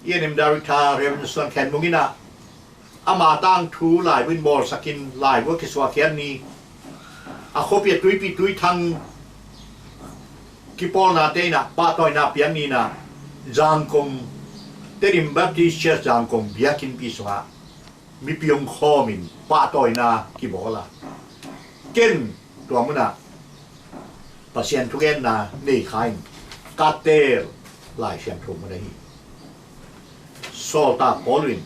E and M Director Reverend Suan Khen Mung in ah ama tangthu laibu in bawlsakin laibu a kisuahkhiat ni. A khuapi a tuipi tuithang kipawlnate in ah pahtawina piak ni in ah Zangkong, Tedim Baptist Church Zangkong biakinnpi sungah mipi hong khawmin pahtawina kibawl a, ken tua munah Pasian thugenna nei kha in ka teel Lai Siangtho mun ahi. Sawltak Paul in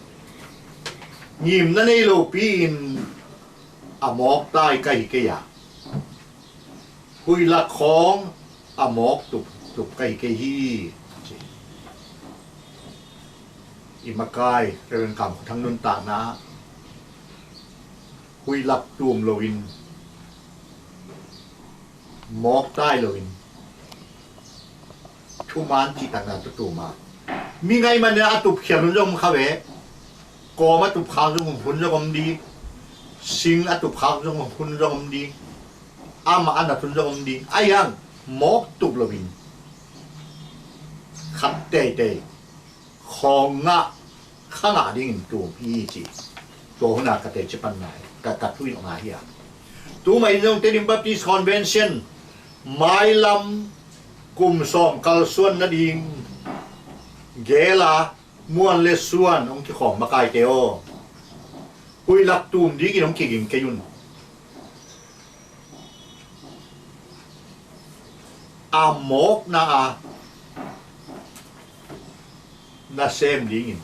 ngimna nei lopi-in a mawktai ka hi kei a, huih lak khawng a mawk tup, tup ka hi kei hi, ci. I makai Reverend Kam Khuthang nuntakna ah huih lak tum loin, mawktai loin thuman cihtakna tutum a, mi ngaih manin a tupkhial hun zong om kha ve. Kawm a tupkhak zong hun zong om ding, sing a tupkhak zong hun zong om ding, amah a nat hun zong om ding. Ahi hang mawk tup loin khat teitei khawng ngah, kha ngah dingin tum hi ci. Tua hun a ka teci panna hi, ka, ka thuhilhna hi a. Tu mah in zong Tedim Baptist Convention mailam kum sawm kalsuan nading gel a, muan le suan hong kikhawm makaite aw, huih lak tum dingin hong kiging kei un. A mawkna a nasem dingin,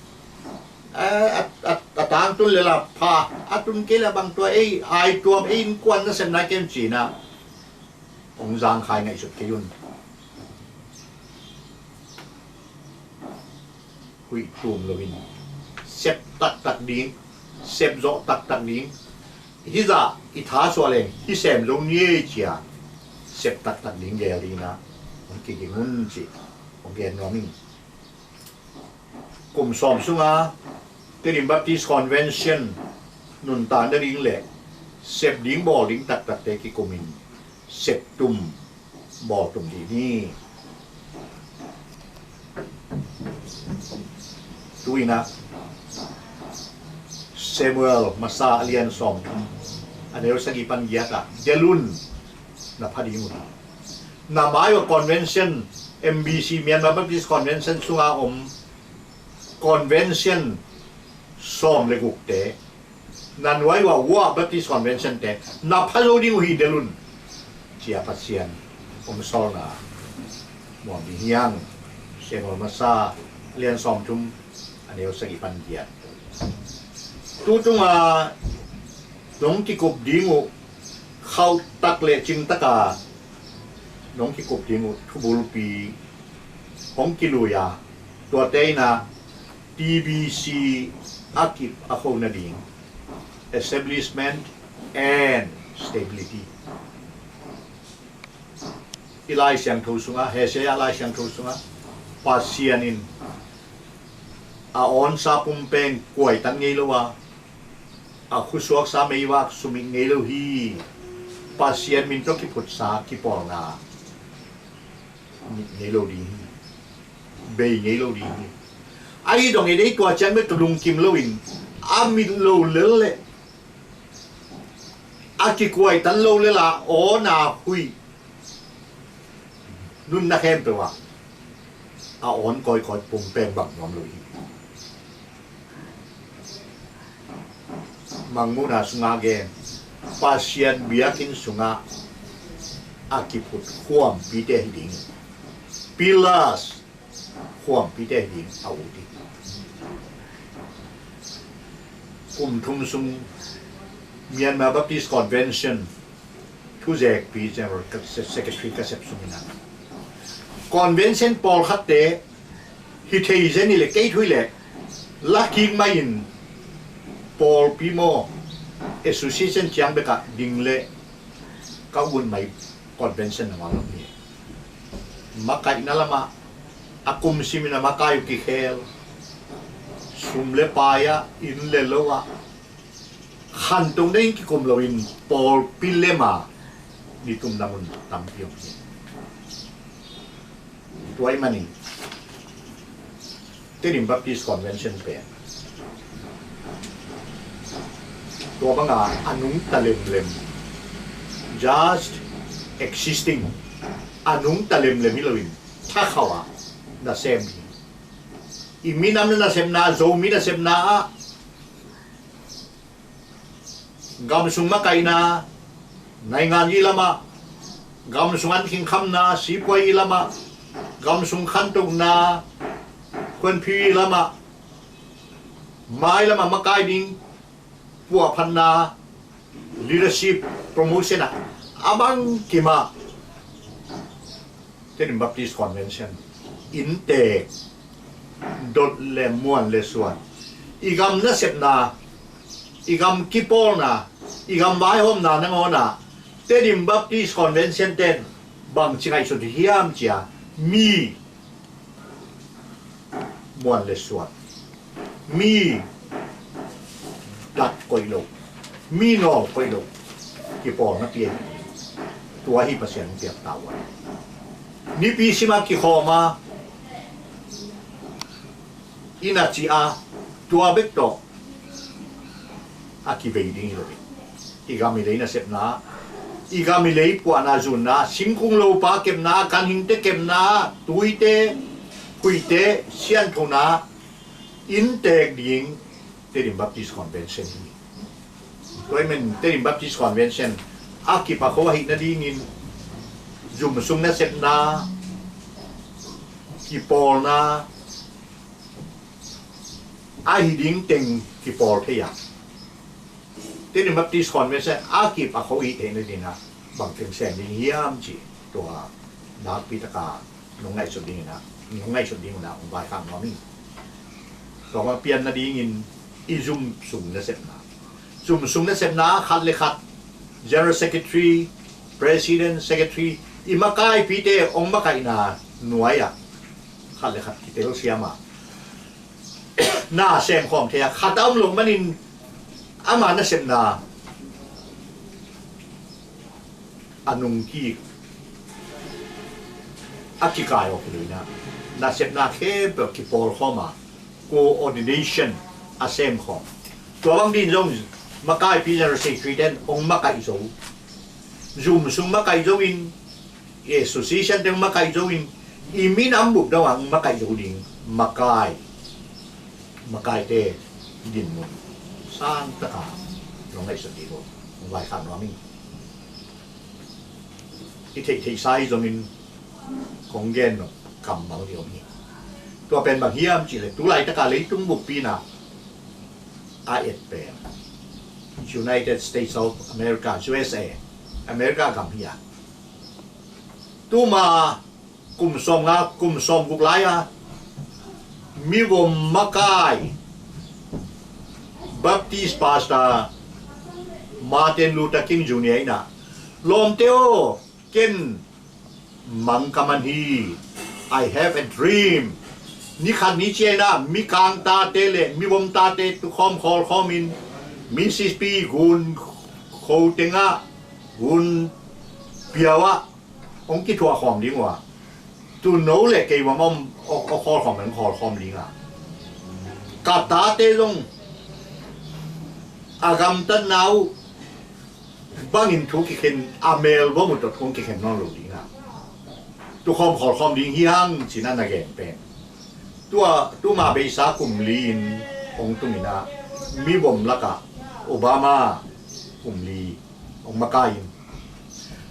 a, a, a, a tangtun le la pha, a tun kei le bang tua ei, ai tuam ei innkuan nasem nai kem ci-in ah hong zangkhai ngaihsut kei un. Huih tum loin sep taktak ding, sep zawh taktak ding, hih zah i tha suah leng hih sem zo ni ei ci-a sep taktak ding gel dingin ah hong kiging un cih hong gen nuam ing. Kum sawm sunga Tedim Baptist Convention nuntak nading le sep ding bawl ding taktakte kikumin sep tum bawl tum dih ni. Tu-in ah Samuel Masa a lian sawmthum, a neu sagih pan giat ah delh un, na pha ding uh hi. Na mai uh a convention, M B C, Myanmar Baptist Convention sunga om convention sawm le gukte, na nuai uh a Wa Baptist Convention te na pha zo ding uh hi, delh un, ci-a Pasian hong sawlna muang ding hi hang. Samuel Masa a lian sawmthum, a neu sagih pan giat. Tu tunga nong kikup ding uh khauhtak le cingtaka nong kikup ding uh thubulpi hong kilui a, tuate in ah T B C a kip a kho nading, establishment and stability. I Lai Siangtho sungah, Isaiah Lai Siangtho sungah Pasian in a awnsa pumpeng kuaitan ngei lo a, a khusuaksa meivak sumit ngei lo hi. Pasian min tawh kiphutsa kipawlna mit ngei lo ding hi. Bei ngei lo ding hi. Ahi zongin ei tua ciang bek tawh lungkim loin a mit lo lel le a kikuaitan lo lel a awn a huih nunna khempeuh ah a awn kawikawi pumpeng bang nuam lo hi. Mangmuhna sungah gen, Pasian biakinn sungah a kiphut khuampite hi ding, pillars khuampite hi ding a ut hi. Kum thum sung Myanmar Baptist Convention thuzekpi, General ka-, se-, Secretary ka sep sungin ah convention pawlkhatte hi thei zen hi leh, kei thu hi leh, lakik mah in pawlpi maw, association ciang bekah ding leh ka ut mai convention na ngawng lo hi. Makaihna lamah a kum simin a makai uh kikhel, sum le pai ah, inn le lo ah, khantohna in kikum loin pawlpi lema nitumna mun tampi om hi. Tua ahih manin Tedim Baptist Convention pen Tua banga a nungta lemlem, just existing, a nungta lemlem hi loin thakhauh ah nasem hi. I minam na nasepna, Zomi nasepna ah, gam sung makaihna, naingan i lamah, gam sung an khingkhamna, sipuai i lamah, gam sung khantohna, khuanphi i lamah, mai lamah makai ding, puahphatna, leadership, promotion ah, a bangkimah Tedim Baptist Convention inntek dot le muan le suan, i gam nasepna, i gam kipawlna, i gam vaihawmna nangawnah Tedim Baptist Convention ten bangci ngaihsut hiam cia, mi muan le suan, mi dat koih lo, mi nawl koih lo kipawlna pia hi. Tua hi Pasian piak tau a, nipi sima kikhawma ina ci a, tua bek tawh a kivei ding hi lo hi. I gam i lei nasepna, i gam i lei puahna zunna, singkung lopa kepna, ganhingte kepna, tuite, huihte sianthona inntek ding Tedim Baptist Convention hi. Tua hi men Tedim Baptist Convention a kipakho ahih nadingin zum sung nasepna, kipawlna, ahi ding teng kipawl thei a, Tedim Baptist Convention a kipakho i theihna dingin ah bang teng sem ding hiam cih tua nakpi taka nong ngaihsut dingin ah, nong ngaihsut dingin ah hong vaikhak nuam ing. Tua bang pian nadingin i zum sung nasepna, zum sung nasepna khat le khat, General Secretary, President, Secretary, i makaipite hong makaihna nuai ah khat le khat kitelsiam a, na semkhawm thei a, khat a om loh manin ama nasepna a nungkik a kikai awk hi lo in ah, nasepna khempeuh kipawlkhawm a, coordination a semkhawm. Tua bang dingin zong makaipi General Secretary ten hong makaih zo, zum sung makaih zo in, i association teng makaih zo in, i minam bup dong ang makaih zo ding makai, makaite dinmun sang taka nong ngaihsun ding uh hong vaikhak nuam ing. I theihtheihsa hi zongin kong gen nop kammal hi om hi. Tua pen bang hiam cihleh, tu laitaka leitung buppi in ah a et pen United States of America, U S A, America gam hi a, tuma kum sawmnga, kum sawmguk lai-a mivom makai Baptist Pastor Martin Luther King Junior in ah, lawmte aw, ken mang ka man hi. I have a dream. Ni khat ni ciang in ah mikang tate le mivom tate tukhawm khawlkhawm in Mississippi gun kho tengah, gun piau ah hong kithuah khawm ding uh a, tuuno le keivom om, aw, aw khawlkhawm, hong khawlkhawm ding a, ka tate zong a gamtatna uh bangin thu kikhen, a melvom uh tawh thu hong kikhen nawn lo ding a, tukhawm khawlkhawm ding hi hang, ci-in ah na gen pen. Tua, tuma beisa kum li in hong tung in ah, mivom lakah Obama kum li hong makai in,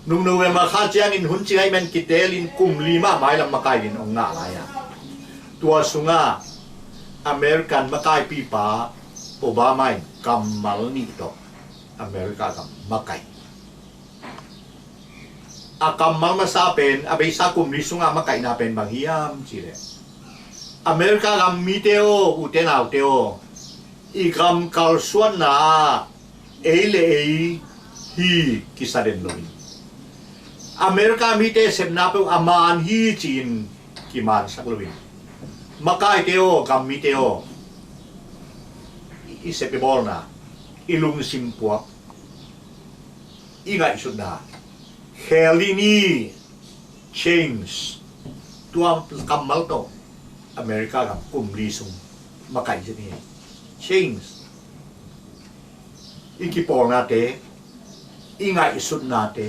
nung November kha ciangin hun ci ngaih men kitelin kum li mah mailam makai dingin hong ngah lai a, tua sungah American makaipipa Obama in kammal nih tawh America gam makai. A kammal masa pen, a beisa kum li sungah makaihna pen bang hiam cihleh, America gam mite aw, ute naute aw, i gam kalsuanna ah ei le ei hi kisa den loin, America mite sepna peuh a man hi ci-in kimansak loin, makaite aw, gam mite aw, i, i sep i bawlna, i lungsim puak, i ngaihsutna khel dih ni, change. Tua kammal tawh America gam kum li sung makaih zen hi. Change. I kipawlnate, i ngaihsutnate,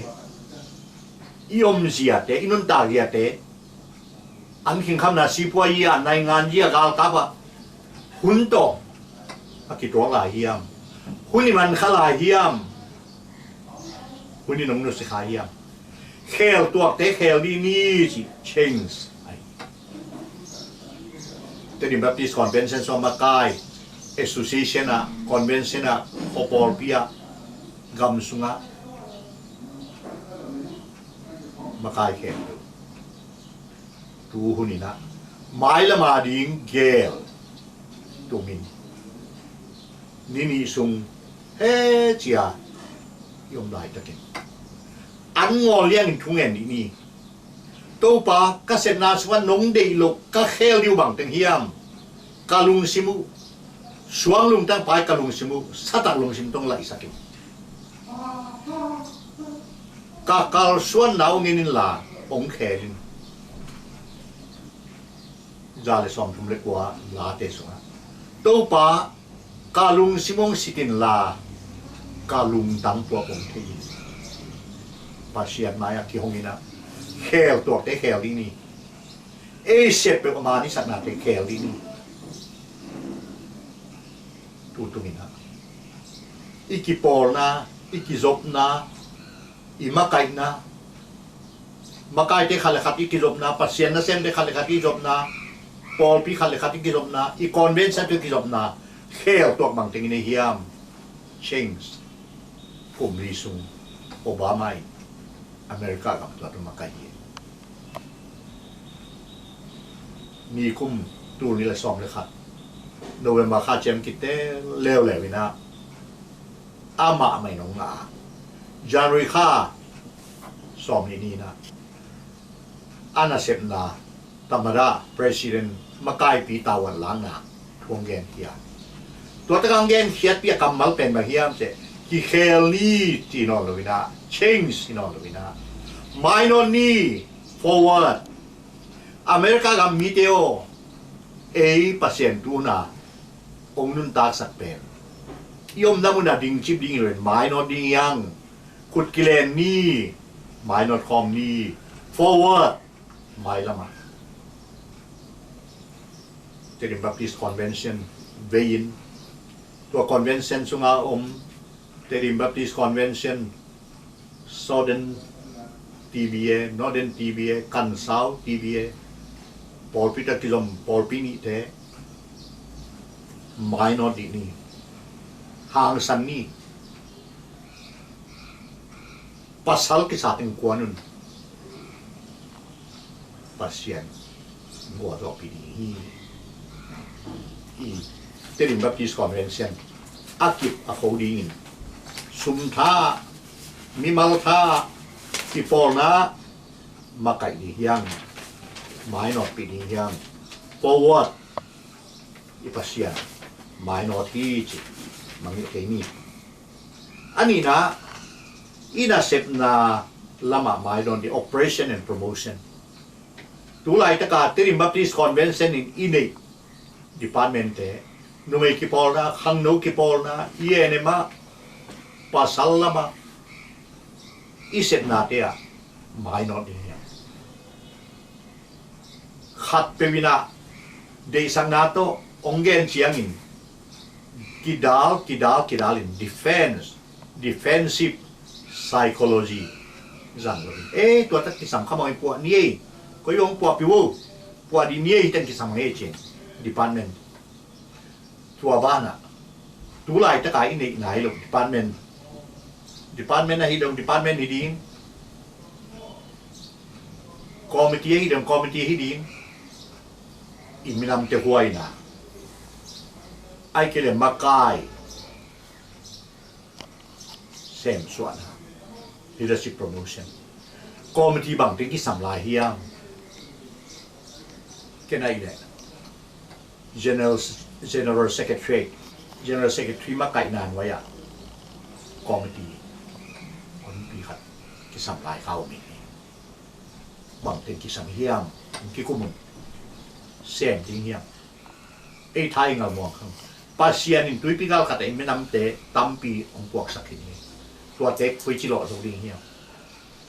i omziate, i nuntakziate, an khingkhamna sipuayi a, nainganyi a, galkap a, hun tawh a kituak lai hiam? Hun i man kha lai hiam? Hun i nong nusia kha hiam? Khel tuakte khel dih ni ci, change. Tedim Baptist Convention sung makai, association ah, convention ah, khuapawlpi ah, gam sungah makai khel. Tu hun inah mailama ding gel tumin ni nih sung he cia i om laitakin an ngawl liangin thungen dih ni. Topa, ka sepna sungah nong deih loh ka khel dih uh bangteng hiam? Ka lungsim uh, suang lungtang pai ka lungsim uh, satak lungsim tong laihsak in. Ka kalsuanna uh ngen inla hong khel in. Za le sawmthum le kua Late sungah, Topa, ka lungsim hong sit inla ka lungtang tua hong thei in. Pasian mai-ah kihong inah khel tuakte khel dih ni. Ei sep peuh a man i saknate khel dih ni. Tutung inah i kipawlna, i kizopna, i makaihna, makaite khat le khat i kizopna, Pasian nasemte khat le khat i kizopna, pawlpi khat le khat i kizopna, i convention te i kizopna khel tuak bangteng i nei hiam? Change. Kum li sung Obama in America gam tua tun makai hi. Nikum tul nih le sawm le khat November kha ciam kitel leuleu inah amah mai nong ngah a, January kha sawm nih ni inah a nasepna tamada president makaipi tavuan lakna thu hong genkhia. Tua taka hong genkhiatpi a kammal pen bang hiam cih leh kikhel ni ci nawn lo inah, change ci nawn lo inah, mainawt ni, forward. America gam mite aw, ei Pasian tu hun a hong nuntaksak pen i omna mun a dingcip ding hi lo in mainawt ding hi hang. Khut kilen ni, mainawt khawm ni, forward, mailam ah. Tedim Baptist Convention vei in, tua convention sunga om Tedim Baptist Convention, Southern T B A, Northern T B A, Kansau T B A, pawlpi tak kizom pawlpi nihte mainawt dih ni, hangsan ni. Pasal kisa teng kuan un Pasian gualzawhpih ding hi. I Tedim Baptist Convention a kip a kho dingin sum tha, mimal tha, i pawlna makaih ding hi hang, mainawtpih ding hi hang. Forward, i Pasian mainawt hi ci mangngilh kei ni. A nihna, i nasepna lamah mainawt ding, operation and promotion. Tu laitaka Tedim Baptist Convention in i neih departmentte, numei kipawlna, khangno kipawlna, E N M ah, pasal lamah, i sepnate ah mainawt ding hi hang. Khatpeuh in ah deihsakna tawh hong gen ciangin kidal, kidal, kidal in defense, defensive psychology zang lo in, ei, tua tak kisam kha mawk in puah ni ei, koi hong puahpih uh, puah dih ni ei, hi teng kisam hang ei ci-in department. Tua banah tu laitaka i neih nai loh department, department ahi dong department hi ding, committee ahi dong committee hi ding, i minamte huaina, ahih kei leh makai semsuahna, leadership promotion, committee bangteng kisam lai hiam? Ken ahih leh General, General Secretary, General Secretary makaihna nuai-ah committee, committee khat kisam lai kha om hi. Bangteng kisam hiam? Kikum un, sem ding hiam? Ei tha i ngal muang khang. Pasian in tuipi galkhat ah i minamte tampi hong puaksak khin hi. Tuate koici lawh zo ding hiam?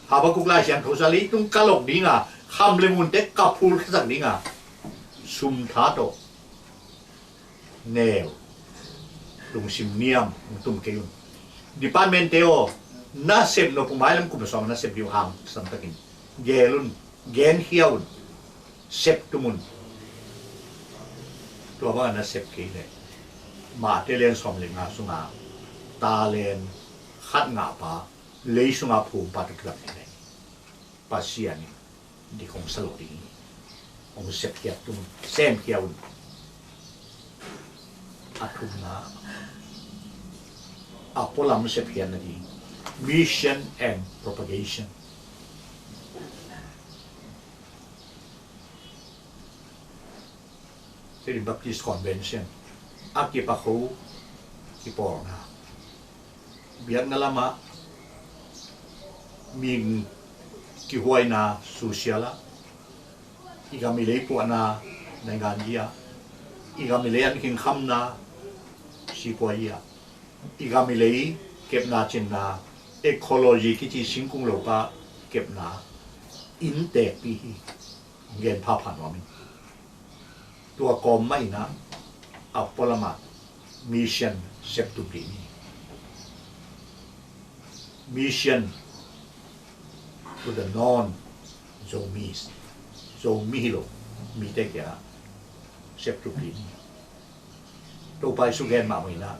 Habakuk Lai Siangtho sung ah leitung ka lok ding a, kham le munte ka phulkhiasak ding a, sum tha tawh neu, lungsim niam hong tum kei un. Department te aw, na sep nop uh mailam kum sawm na sep ding uh hangsan takin gel un, genkhia un, sep tum un. Tua bang a na sep kei leh Mate lian sawm le nga sung a talent khat ngahpa, lei sung a phumpa tawh kilak ni leh Pasian in dik hong sa lo ding hi. Hong sepkhiat tum, semkhia un. A thumna, a pualam sepkhiat nading, mission and propagation. Tedim Baptist Convention a kipakho kipawlna, biakna lamah mihing kihuaina, social ah, i gam i lei puahna, nainganzi ah, i gam i lei an khingkhamna, sipuai ah, i gam i lei kepna cinna, ecology kici singkung lopa kepna, inntekpi hi. Gen phapha nuam in. Tua kawm mah in ah, a pualam ah mission sep tum ding hi. Mission to the non-Zomis. Zomi hi lo mite kiangah sep tum ding hi. Topa Jesu gen mah bangin ah,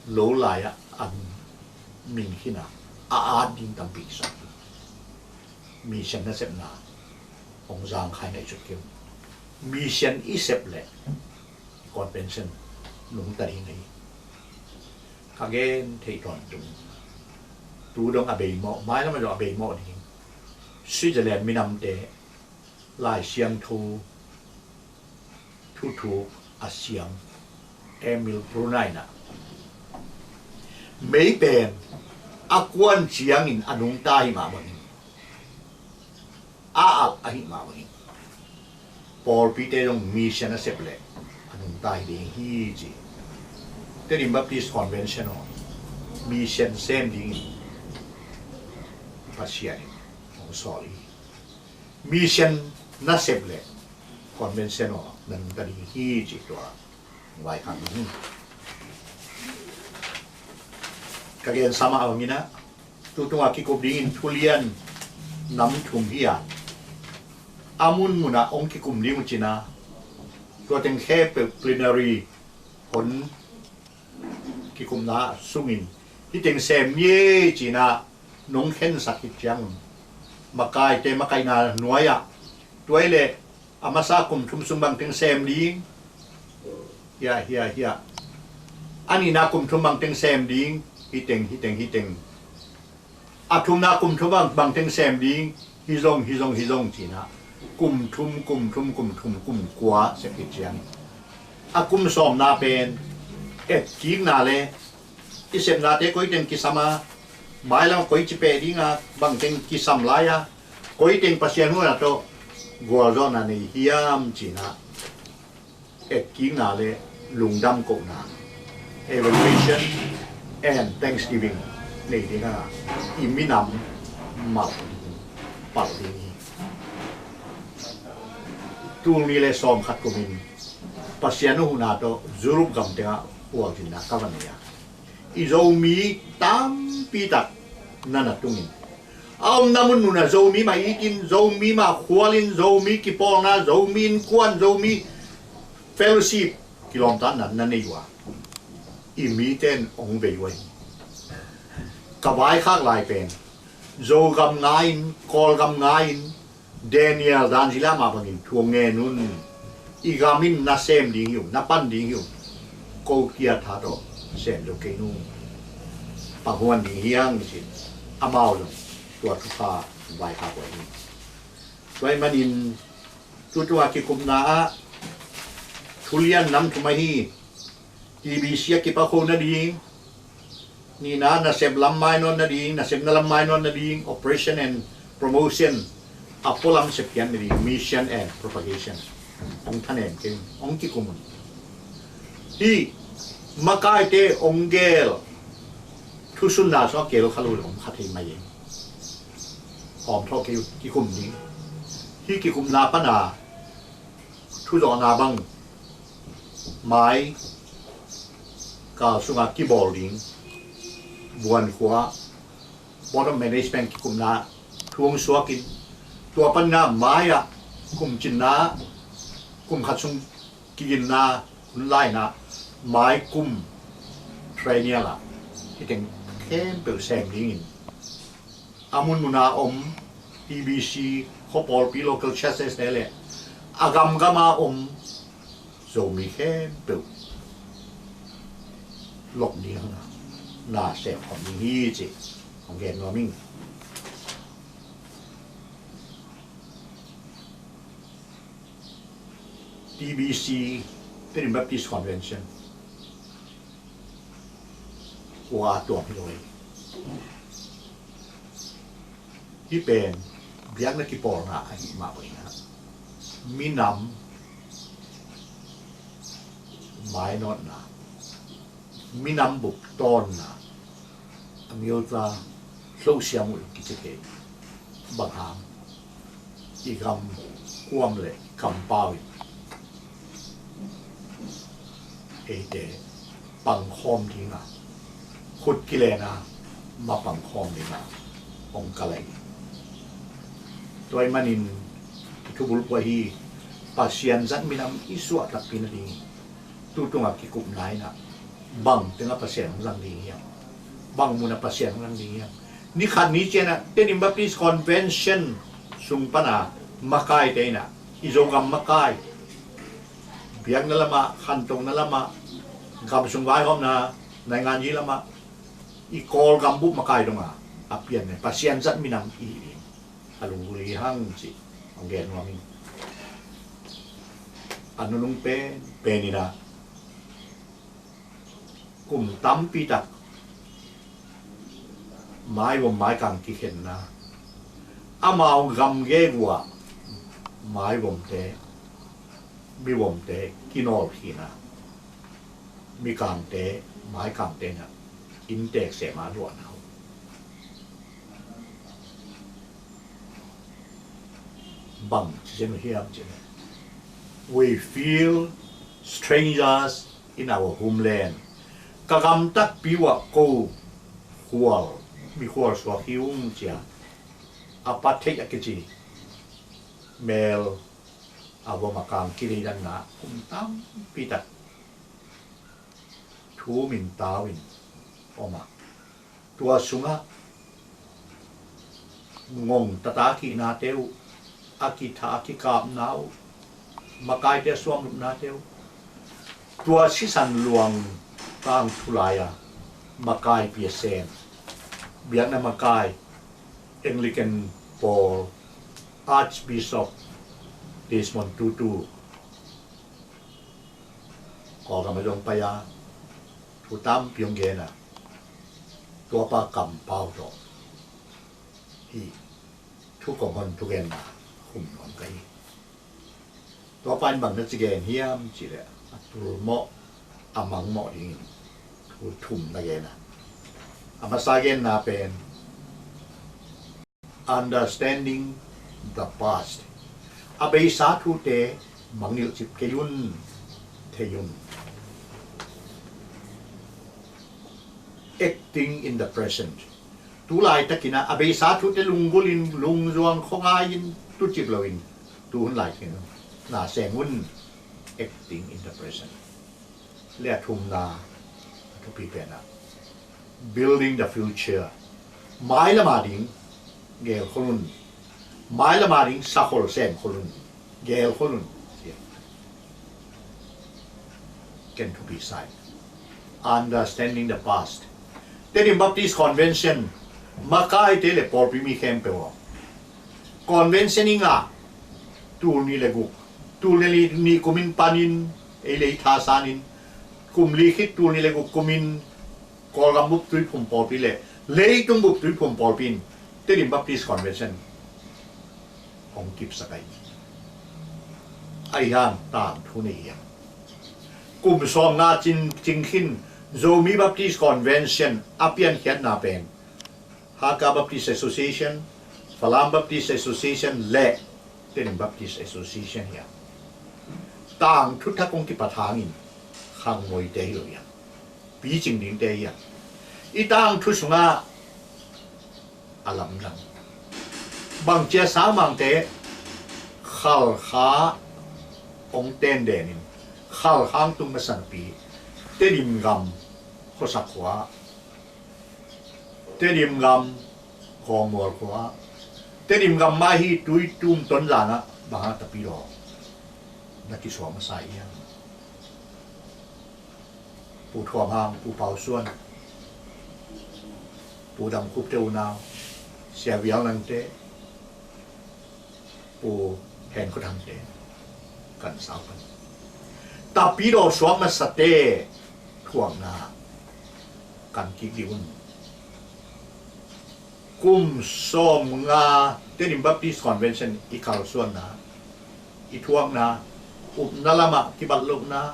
lo lai-ah an min khin a, a at ding tampi kisam hi. Mission nasepna hong zangkhai ngaihsut kei un. Mission i sep leh convention nungta ding hi. Ka gen theih tawntung, tu dong a bei mawh, mailam a dong a bei mawh ding, Switzerland minamte Lai Siangtho thuthuk a siang Emil Brunner in ah, mei pen a kuan ciangin a nungta hi mah bangin, a alh ahi mah bangin, pawlpite zong mission a sep leh a nungta hi ding hi ci. Tedim Baptist Convention aw, mission sem dingin Pasian in hong sawl hi. Mission nasep leh convention aw na nungta ding hi ci tua vaikhak hi. Ka gensa mah bangin ah, tu tungah kikup dingin thulian nam thum hi a, a munmunah hong kikum ding uh cin a, tua teng khempeuh plenary hong kikupna sungin hih teng sem ni ei cin ah nong khensak khit ciangun, makaite makaihna nuai-ah, tua hi leh a masa kum thum sung bangteng sem ding, hiah, hiah, hiah. A nihna kum thum bangteng sem ding, hih teng, hih teng, hih teng. A thumna kum thum bang, bangteng sem ding, hih zong, hih zong, hih zong cin ah, kum thum, kum thum, kum thum, kum kua sep khit ciangin, a kum sawmna pen etkikna le i sepnate koi teng kisam a, mailam koi ci peh ding a, bangteng kisam lai a, koi teng Pasian huhna tawh gualzawhna nei hiam cin ah, etkikna le lungdam kohna, evaluation and thanksgiving nei ding a, i minam malh ding, palh ding hi. Tul nih le sawmkhat kumin Pasian huhna tawh Europe gam tengah khualzinna ka va nei a, i Zomi tampi tak na na tungin, a omna mun nunah Zomi mah itin, Zomi mah khualin, Zomi kipawlna, Zomi innkuan, Zomi fellowship, kilawmtatna na nei uh a, i mite in hong vei uh ahi. Ka vaikhak lai pen, Zogam nga-in, Kawlgam nga-in, Daniel dan zila mah bangin thu hong ngen un. I gam in na sem ding hi uh, na pan ding hi uh. Ko kia tha tawh sem zo kei nung, panghuan ding hi hang ci-in amau zong tua thupha vaikhak uh ahi. Tua ahih manin tu tungah kikupna ah thulian nam thum ahi, T B C a kipakho nading, nihna nasep lam mainawt nading, nasepna lam mainawt nading, operation and promotion, a pualam sepkhiat nading, mission and propagation. Hong thanem kei un, hong kikum un. Hih Makaite ong gel, thusunna sungah gel kha lo le om kha thei mai e. Hawm thawh kei uh, kikum ding. Hih kikumna pana thuzawhna bang mai kal sungah kibawl ding. Buan khua Board of Management kikumna thu hong suakin, tua panin ah mai-ah kumcinna, kum khat sung kiginna hun lai-in ah mai kum triennial ah hih teng khempeuh sem dingin, a munmun a om T B C, khuapawlpi local churches te le a gamgam a om Zomi khempeuh lok ding hang a, na sem khawm ding hi ci hong gen nuam ing. T B C, Tedim Baptist Convention, kua tuam hi lo hi. Hih pen biakna kipawlna ahih mah bangin ah, minam mainawtna, minam bup tawnna, a mi ota hlohsiam uh kici thei. Bang hang? I gam kuam le kampau in eite pangkhawm dinga, khut kilen a, ma pangkhawm dinga hong kal ahi. Tua ahih manin i thubulphuh ahi Pasian zat minam i suah takpi nadingin tu tungah kikupna in ah, bang tengah Pasian hong zang ding hiam? Bang munah Pasian hong zang ding hiam? Ni khat ni ciangin ah Tedim Baptist Convention sung pana makaite in ah, i Zogam makai, biakna lamah, khantohna lamah, gamsung vaihawmna, naingan yi lamah, i Kawlgam bup makai dongah a pianna Pasian zat minam i hi ding a lunggulh hi hang cih hong gen nuam ing. A nunung pen pen in ah, kum tampi tak maivom maikang kikhenna, amau gam gegu ah maivomte, mivomte kinawl khina, mikangte, maikangte in ah inntek sem a luahna uh. Bang ci zen uh hiam cih leh, "We feel strangers in our homeland." Ka gam takpi uh ah ko khual, mikhual suak hi ung ci-a, apartheid a kici mel a vom a kang kideidanna kum tampi tak thu min tau in om a, tua sungah ngongtata kihnate uh, a kitha a kikapna uh, makaite a suamlupnate uh, tua sisan luang tangthu lai-a makaipi a sem, biakna makai, Anglican pawl, Archbishop Desmond Tutu, Kawlgam a zong pai a, thu tampi hong gen a, tuapa kampau tawh hih thu kong hon thugenna khum nuam ka hi. Tuapa in bang na ci gen hiam cih leh, a tulmawh, a mangmawh dingin thu thum na gen a, a masa genna pen understanding the past. A beisa thute mangngilh cip kei un, thei un. Acting in the present. Tu laitakin ah a beisa thute lunggulhin, lungzuang khuangai-in, tucip loin tu hun laitakin na sem un. Acting in the present. Le a thumna, a thupi pen ah, building the future. Mailam a ding gel khol un. Mailam a ding sakhol sem khol un. Gel khol un. Ken thupi sa ing. Understanding the past. Tedim Baptist Convention makaite le pawlpi mi khempeuh aw, convention i ngah tul nih le guk, tul nih le nih kumin panin, ei le ei thasanin, kum li khit tul nih le guk kumin, Kawlgam bup Tuiphum pawlpi le leitung bup Tuiphum pawlpi in Tedim Baptist Convention hong kipsak ahi. Ahi hang tangthu nei hiam? Kum sawmnga cing, cing khin Zomi Baptist Convention a piankhiatna pen Hakha Baptist Association, Falam Baptist Association le Tedim Baptist Association hi a, tangthu thak hong kipat hangin khangnoite hi lo hi a, picing dingte hi a, i tangthu sungah a lamdang. Bangcia sangmangte Khalkha hong tendenin Khalkha hong tung masa napi, Tedim gam khuasak khua, Tedim gam Kawngmual khua, Tedim gam mah hi Tuitum Tonzang ah bang hang Tapidaw na kisuak masa hiam? Pu Thuam Hang, Pu Pau Suan, Pu Dam Khup te unau, Sia Vial Nang te, Pu Hen Khua Thang te, kan sau pan. Tapidaw suak masate thuakna kan kik dih un. Kum sawmnga Tedim Baptist Convention i kalsuanna, i thuakna, upna lamah kibat lohna,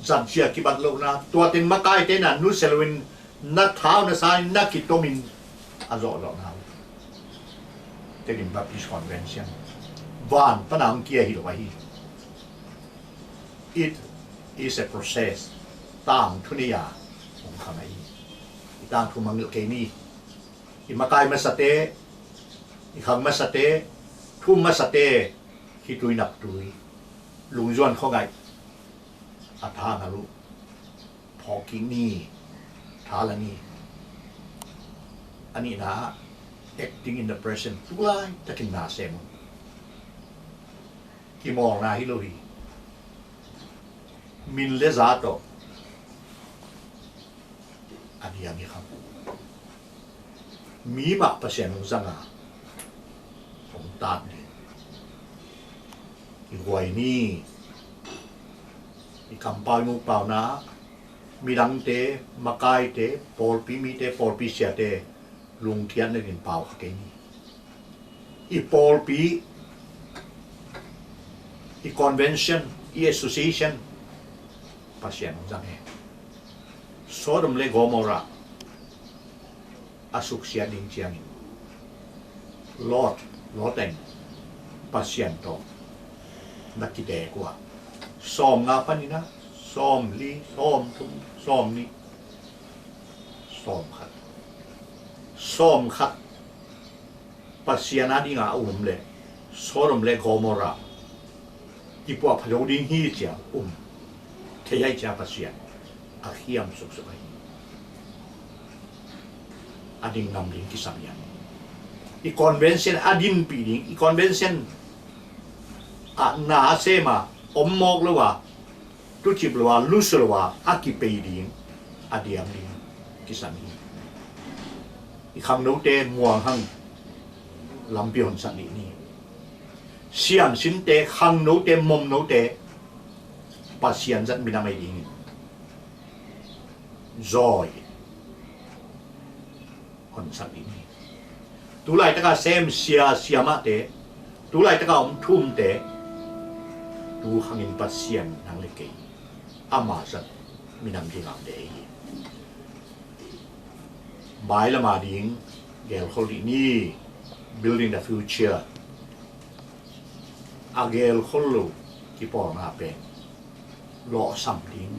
zatzia kibat lohna, tua teng makaite na nusia loin na thau na sanin na kitomin a zawhzawhna uh. Tedim Baptist Convention van pana hong kia hi lo ahi. It is a process. Tangthu nei a hong khang ahi. I tangthu mangngilh kei ni. I makai masate, i khang masate, thum masate, khitui naptui, lungzuan khuangaih, a tha a ngal uh phawk kik ni, tha la ni. A nihna ah, acting in the present, tu laitakin na sem un. Kimawlna hi lo hi. Min le za tawh a diam hi kham. Mi mah Pasian hong zang a, hong tat ding. I guai ni. I kampau i mukpauna, midangte, makaite, pawlpi mite, pawlpi siate lungkiat nadin pau kha kei ni. I pawlpi, i convention, i association Pasian hong zang hi. Sodom le Gomorrah a suksiat ding ciangin Lot, Lot in Pasian tawh na kidek uh a, sawmnga panin a sawmli, sawmthum, sawmnih, sawmkhat, sawmkhat Pasian a dinga a um leh Sodom le Gomorrah kipuah pha zo ding hi cia um thei ahih cia Pasian a khiam suksuk ahi. A ding ngam ding kisam hiam? I convention a dinpih ding, i convention ah na a sem a om mawk lo a, tucip lo a, lusu lo a, a kipei ding, a diam ding kisam hi. I khangnote muang hang lampi honsak dih ni. Siamsinte, khangnote, momnote Pasian zat minam ahi dingin zawi honsak dih ni. Tulaitaka sem sia siamahte, tulaitaka om thumte, tu khangin Pasian nang le kei ama zat minam ding a om ding hi. Mailam a ding gelkhol dih ni. Building the future. A gelkhol lo kipawlna pen lawhsam ding,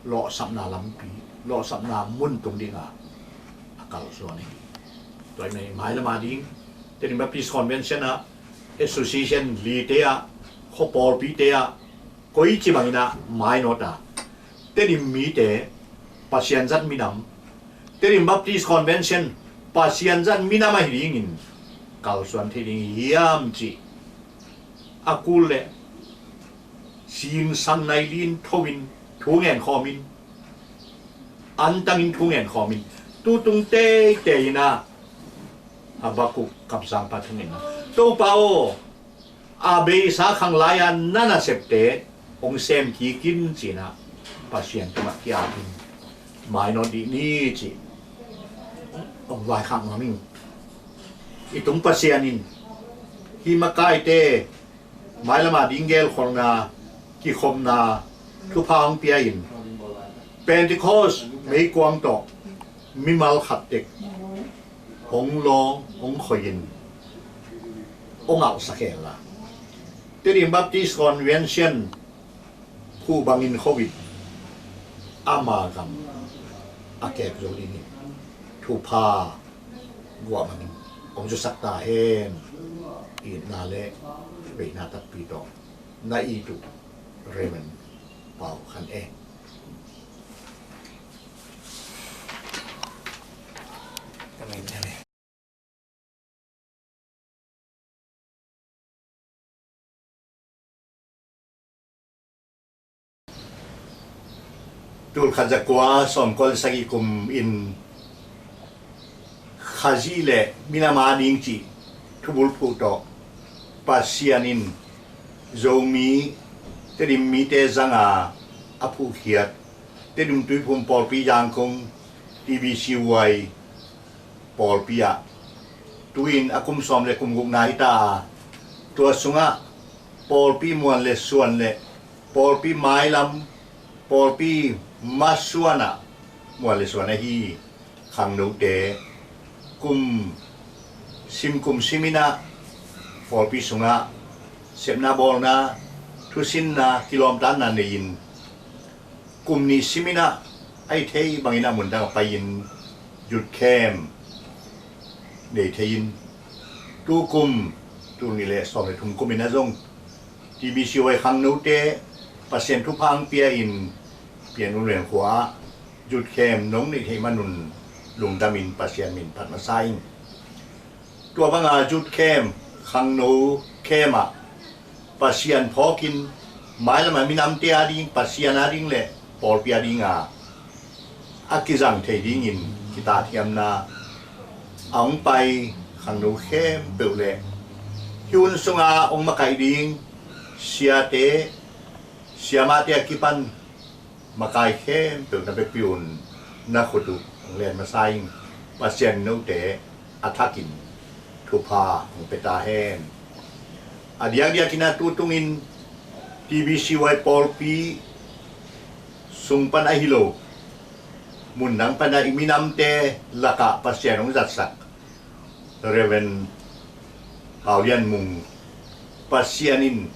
lawhsapna lampi, lawhsapna mun tung dinga a kalsuan hi. Tua hi mailam a ding Tedim Baptist Convention ah association lite ah, khuapawlpite ah, koici bangin ah mainawt a, Tedim mite Pasian zat minam, Tedim Baptist Convention Pasian zat minam ahi dingin kalsuan thei ding hiam cih a kul le zingsang nai lin thoin thu ngen khawmin, antangin thu ngen khawmin, tutung teitei in ah Habakuk kamsangpa thungen a, Topa aw, a beisa khang lai-a na nasepte hong sem kik in ci-in ah Pasian tungah ki-apin mainawt dih ni cih hong vaikhak nuam ing. I tung Pasian in hih makaite mailam a ding gelkholna, kikhopna, thupha hong pia in, Pentecost meikuang tawh mimal khat tek hong lawng, hong khoi in, hong auhsak hen la, Tedim Baptist Convention phuh bangin khuavak ama gam a kep zo dingin thupha guah bangin hong zusak ta hen. Itna le veina takpi tawh na it uh Reverend Pau Khan Eng. Tulkhat zakua sawmkua le sagih kum in Khazih le minam a ding cih thubulphuh tawh Pasian in Zomi Tedim mite zanga a phuhkhiat Tedim Tuiphum Pawlpi Zangkong T B C Y pawlpi ah tu-in a kum sawm le kum gukna hi ta a, tua sungah pawlpi muan le suan le pawlpi mailam, pawlpi masuan ah muan le suan ahi khangnote kum sim kum simin ah pawlpi sungah sepna bawlna, thusinna, kilawmtatna nei-in kum nih simin ah a hi thei bangin a mundang a pai-in youth camp nei thei-in, tu kum, tul nih le sawm le thum kumin ah zong T B C Y khangnote Pasian thupha hong pia-in Pian U Lian khua-ah youth camp nong neih theih manun lungdamin Pasian min phat masa ing. Tua banga youth camp, khangno camp ah Pasian phawkin mailam a minamte a ding, Pasian a ding le pawlpi a dinga a kizang thei dingin kitahhiamna a hong pai khangno khempeuh le hih hun sunga hong makaih ding siate, siamahte a kipan makai khempeuh na biakpi un na khut uh hong len masa in Pasian note a thakin thupha hong pia ta hen. A diakdiakin ah tu tungin T B C Y pawlpi sung pan ahi lo, mundang pan ah i minamte lakah Pasian hong zatsak Reverend Pau Lian Mung, Pasian in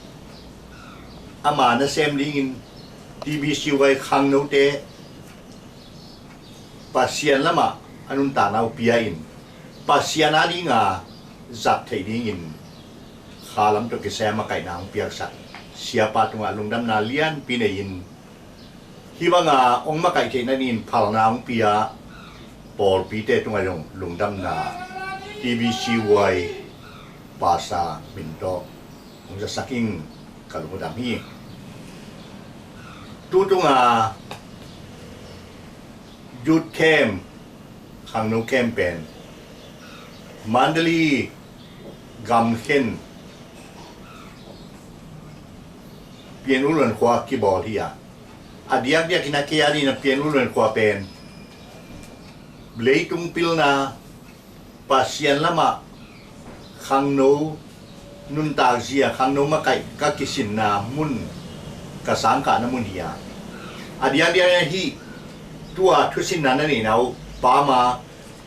ama nasem dingin T B C Y khangnote Pasian lamah a nuntakna uh pia-in Pasian a dinga zat theih dingin kha lam tawh kisai a makaihna hong piaksak siapa tungah lungdamna lianpi nei-in hih banga hong makaih theihna dingin phalna hong pia pawlpite tungah zong lungdamna T B C Y pasa min tawh hong zasak ing, ka lungdam hi. Tu tunga youth camp, khangno camp pen Mandalay gamkhen Pian U Lian khua kibawl hi a, a diakdiakin a kei a dingin a Pian U Lian khua pen leitung pilna Pasian lamah khangno nuntak zia, khangno makaih ka kisinna mun, ka sangkahna mun hi a, a diakdiakin a hih tua thusinna na neihna uh Pama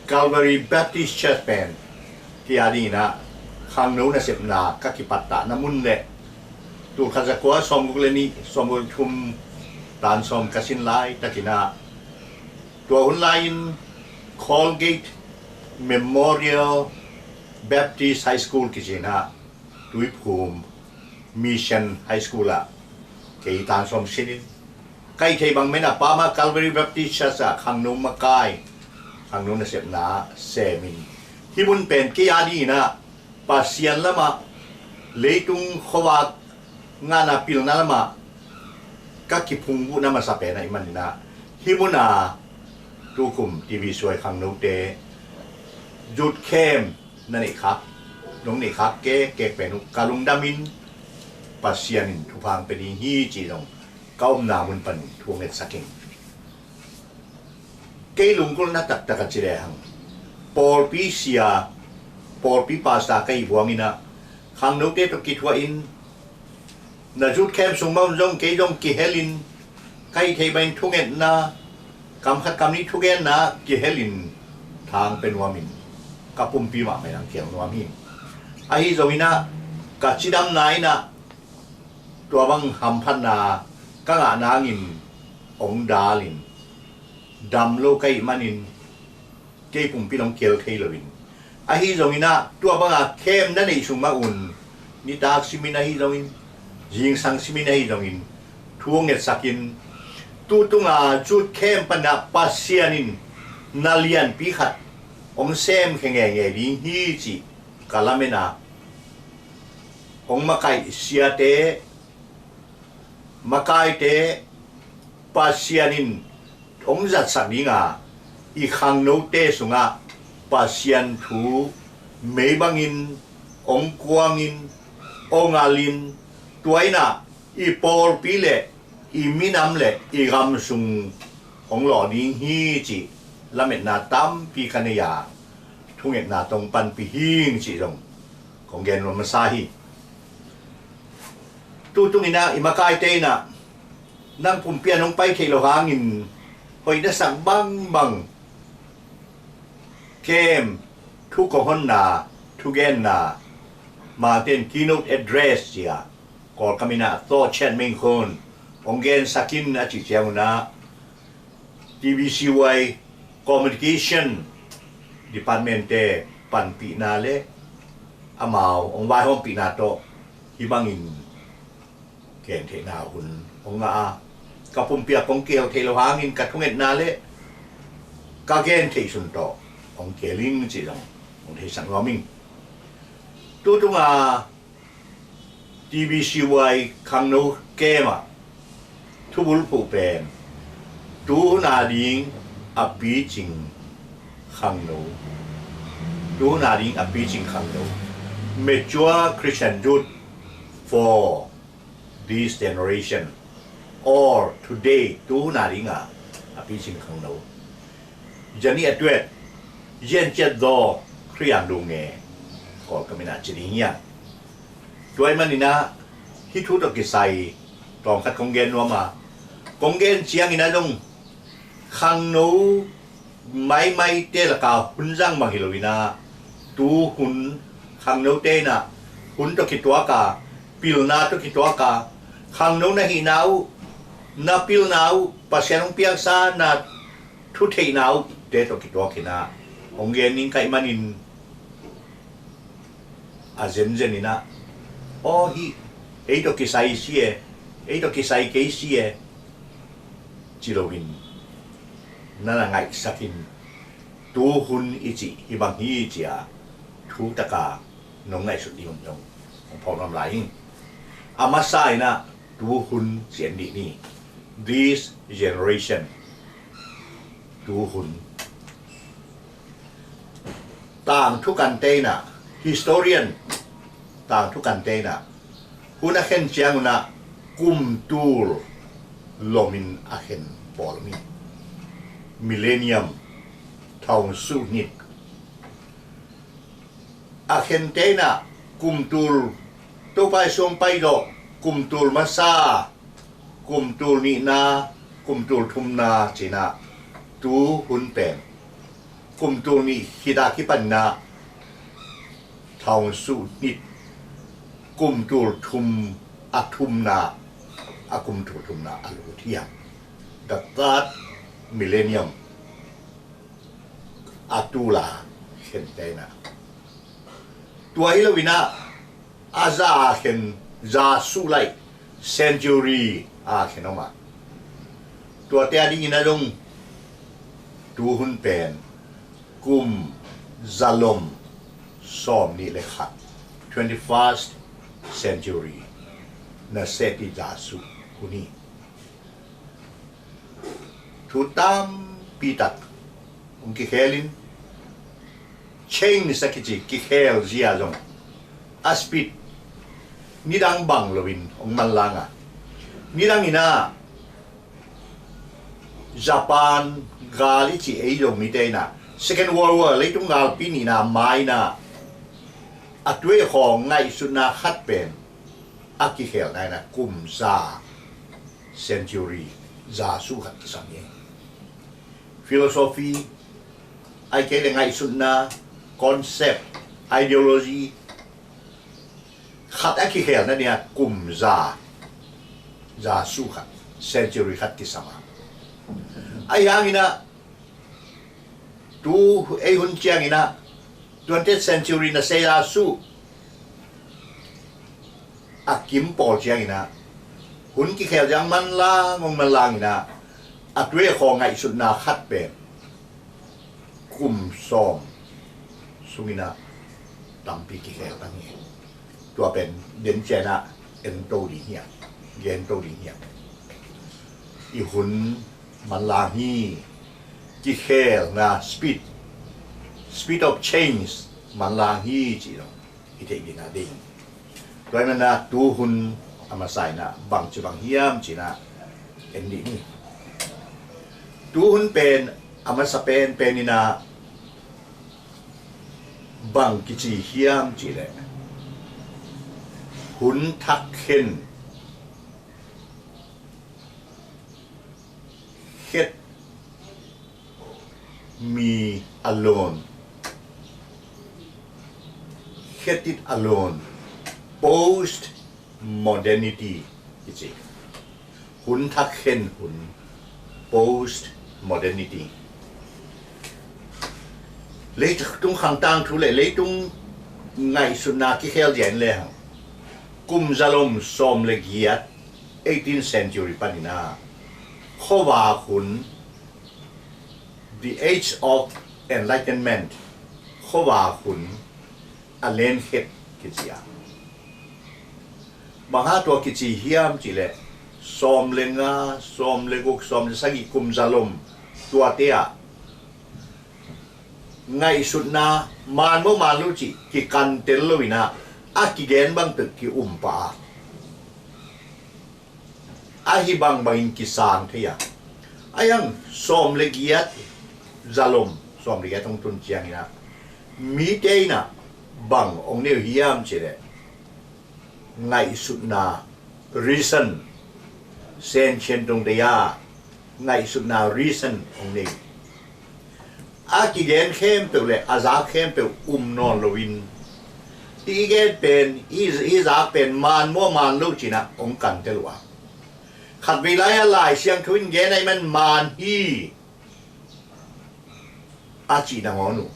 Calvary Baptist Church pen kei a dingin ah khangno nasepna ka kipattahna mun le tul khat zakua sawmguk le nih, sawmguk le thum tan sawm ka sin laitakin ah tua hun lai-in Colgate Memorial Baptist High School kici-in ah Tuiphum Mission High School ah kei tan sawm sinin ka hih theih bang men ah Pama Calvary Baptist Church ah khangno makai, khangno nasepna semin hih mun pen kei a dingin ah Pasian lamah leitung khuavak ngahna pilna lamah ka kiphungvuhna masa pen ahih manin ah hih mun a tukum T B C Y khangnote youth camp na neihkhak, nong neihkhak kekkek pen uh ka lungdamin Pasian in thupha hong pia ding hi cih zong ka omna mun panin thu hong ngetsak ing. Kei lungkulna taktak a ci lehang pawlpi sia, pawlpi pastor ka hih buangin ah khangnote tawh kithuahin na youth camp sung mah un zong kei zong kihelin Ka hih theih bangin thungetna, kam khat kam nih thugenna kihelin thang pia nuamin ka pumpi mahmah in ang kiang nuam hi. Ahi zongin ah ka cidamna in ah tua bang hamphatna ka ngah nangin hong dalin dam lo ka hih manin kei pumpi in hong kel thei loin, ahi zongin ah tua banga camp na neih sung mah un nitak simin ahi zongin, zingsang simin ahi zongin thu hong ngetsakin, tu tunga Youth Camp panah Pasian in na lianpi khat hong semkhia ngeingei ding hi cih ka lamen a, hong makaih siate, makaite Pasian in hong zatsak dinga, i khangnote sungah Pasian thu mei bangin hong kuangin, hong alin, tua in ah i pawlpi le i minam le i gam sung hong lawh ding hi cih lametna tampi ka nei a, thungetna tawh panpih hing cih zong kong gen nuam masa hi. Tu tungin ah i makaite in ah nang pumpi ah nong pai theih loh hangin hoih na sak bangbang camp thu kong honna, thugenna, Mangte in keynote address ci a, Kawlkam in ah thawhcian meng khun hong gensak in a cih ciangun ah T B C Y Communication Department te panpihna le amau hong vaihawmpihna tawh hih bangin gen theihna hun hong ngah a, ka pumpi ah kong kihel theih loh hangin ka thungetna le ka gen theih sun tawh hong kihel ing cih zong hong theisak nuam ing. Tu tunga T B C Y khangno camp ah thubulphuh pen tu hun a ding a picing khangno, tu hun a ding a picing khangno, mature Christian youth for this generation, or today, tu hun a dinga a picing khangno, Zani a tuet, Zian ciat zaw Khrian lunge, Kawlkam in ah ci ding hi a. Tua ahih manin ah hih thu tawh kisai tawmkhat kong gen nuam a, kong gen ciangin ah zong khangno maimaite laka hun zang bang hi loin ah, tu hun khangnote in ah hun tawh kituak a, pilna tawh kituak a, khangno na hihna uh, na pilna uh, Pasian hong piaksa na thutheihna uhte tawh kituak in ah hong gen ning ka hih manin, a zenzen in ah, aw hih ei tawh kisai si e, ei tawh kisai kei si e, ci loin na na ngaihsakin, tu hun i cih hih bang hi ci a, thu taka nong ngaihsut ding un zong hong phawk nuam lai ing. A masa in ah tu hun ci en dih ni. This generation, tu hun. Tangthu kante in ah, historian tangthu kante in ah, hun a khen ciangun ah kumtul lomin a khen pawl mi, millennium, thong suh nit. A khente in ah kumtul, Topa i suang pai zawh, kumtul masa, kumtul nihna, kumtul thumna ci-in ah, tu hun pen kumtul nih khit a kipan in ah thong suh nit, kumtul thum a thumna, a kumtul thumna a lut hi a, the third millennium a tul a khente in ah. Tua hi loin ah a za a khen, za suh laih, century a khen om a. Tuate a dingin ah zong tu hun pen kum zalom sawm nih le khat, twenty-first century, nasep i za suh hun hi. Thu tampi tak hong kikhelin, change a kici, kikhel zia zong a speed nidang bang loin hong manlang a, nidang in ah Japan gal i ci ei Zomite in ah, Second World War, leitung galpi nihna mai in ah, a tuikhawng ngaihsutna khat pen a kikhelna in ah kum za, century, Za su khat kisam hi. Philosophy, ahih kei leh ngaihsutna, concept, ideology khat a kikhel nading a kum za, za su khat, century khat kisam a. Ahih hangin ah tu ei hun ciangin ah twentieth century nasem za su a kim pawl ciangin ah hun kikhel ciang manlang hong manlang in ah a tuekhaw ngaihsutna khat pen kum sawm sungin ah tampi kikhel ta hi. Tua pen den ciang ah en to ding hi a, gen to ding hi a. I hun manlang hi, kikhelna speed, speed of change manlang hi cih dong i theih ding a ding. Tua ahih manin ah tu hun a masa in ah bangci bang hiam cih in ah en dih ni. Tu hun pen a masa penpen in ah bang kici hiam cih leh hun thak khen, khet mi alone, khet it alone, post modernity kici. Hun thak khen hun, post modernity. Leitung khang tangthu le leitung ngaihsutna kikhel zia in lehang kum zalom sawm le giat, eighteenth century panin ah khuavak hun, the age of enlightenment, khuavak hun a lenkhet kici a. Bang hang tua kici hiam cih leh sawm le nga, sawm le guk, sawm le sagih kum zalom tuate ah ngaihsutna man maw man lo cih kikantel lo in ah a kigen bang peuh ki-um pah a, ahi bangbangin kisang thei a. Ahih hang sawm le giat, zalom sawm le giat hong tun ciangin ah mite in ah bang hong nei uh hiam cih leh ngaihsutna, reason, sentient tungte a ngaihsutna, reason hong nei uh. A kigen khempeuh le a zak khempeuh um nawn loin hih i gen pen, hih i zak pen man maw man lo cih in ah hong kantel uh a. Khatvei lai-ah Lai Siangtho in gen ahih man man hi a cih nangawn uh.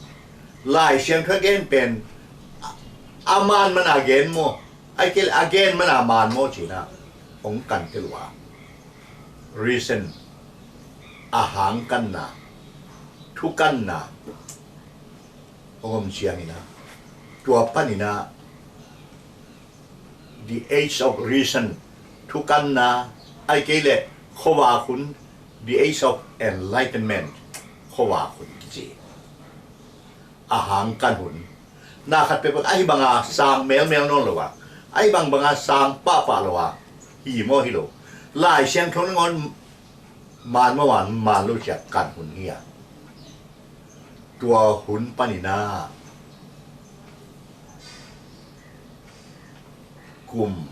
Lai Siangtho a gen pen a man man a gen maw, ahih kei leh a gen man a man maw cih in ah hong kantel uh a. Reason, a hang kanna, thu kanna hong om ciangin ah tua panin ah the age of reason, thu kanna, ahih kei leh khuavak hun, the age of enlightenment, khuavak hun kici. A hang kan hun. Na khat peuhpeuh ahi banga sang melmel nawn lo a, ahi bangbanga sang pahpah lo a, hi maw hi lo, Lai Siangtho nangawn man maw man, man lo ci-a kan hun hi a. Tua hun panin ah kum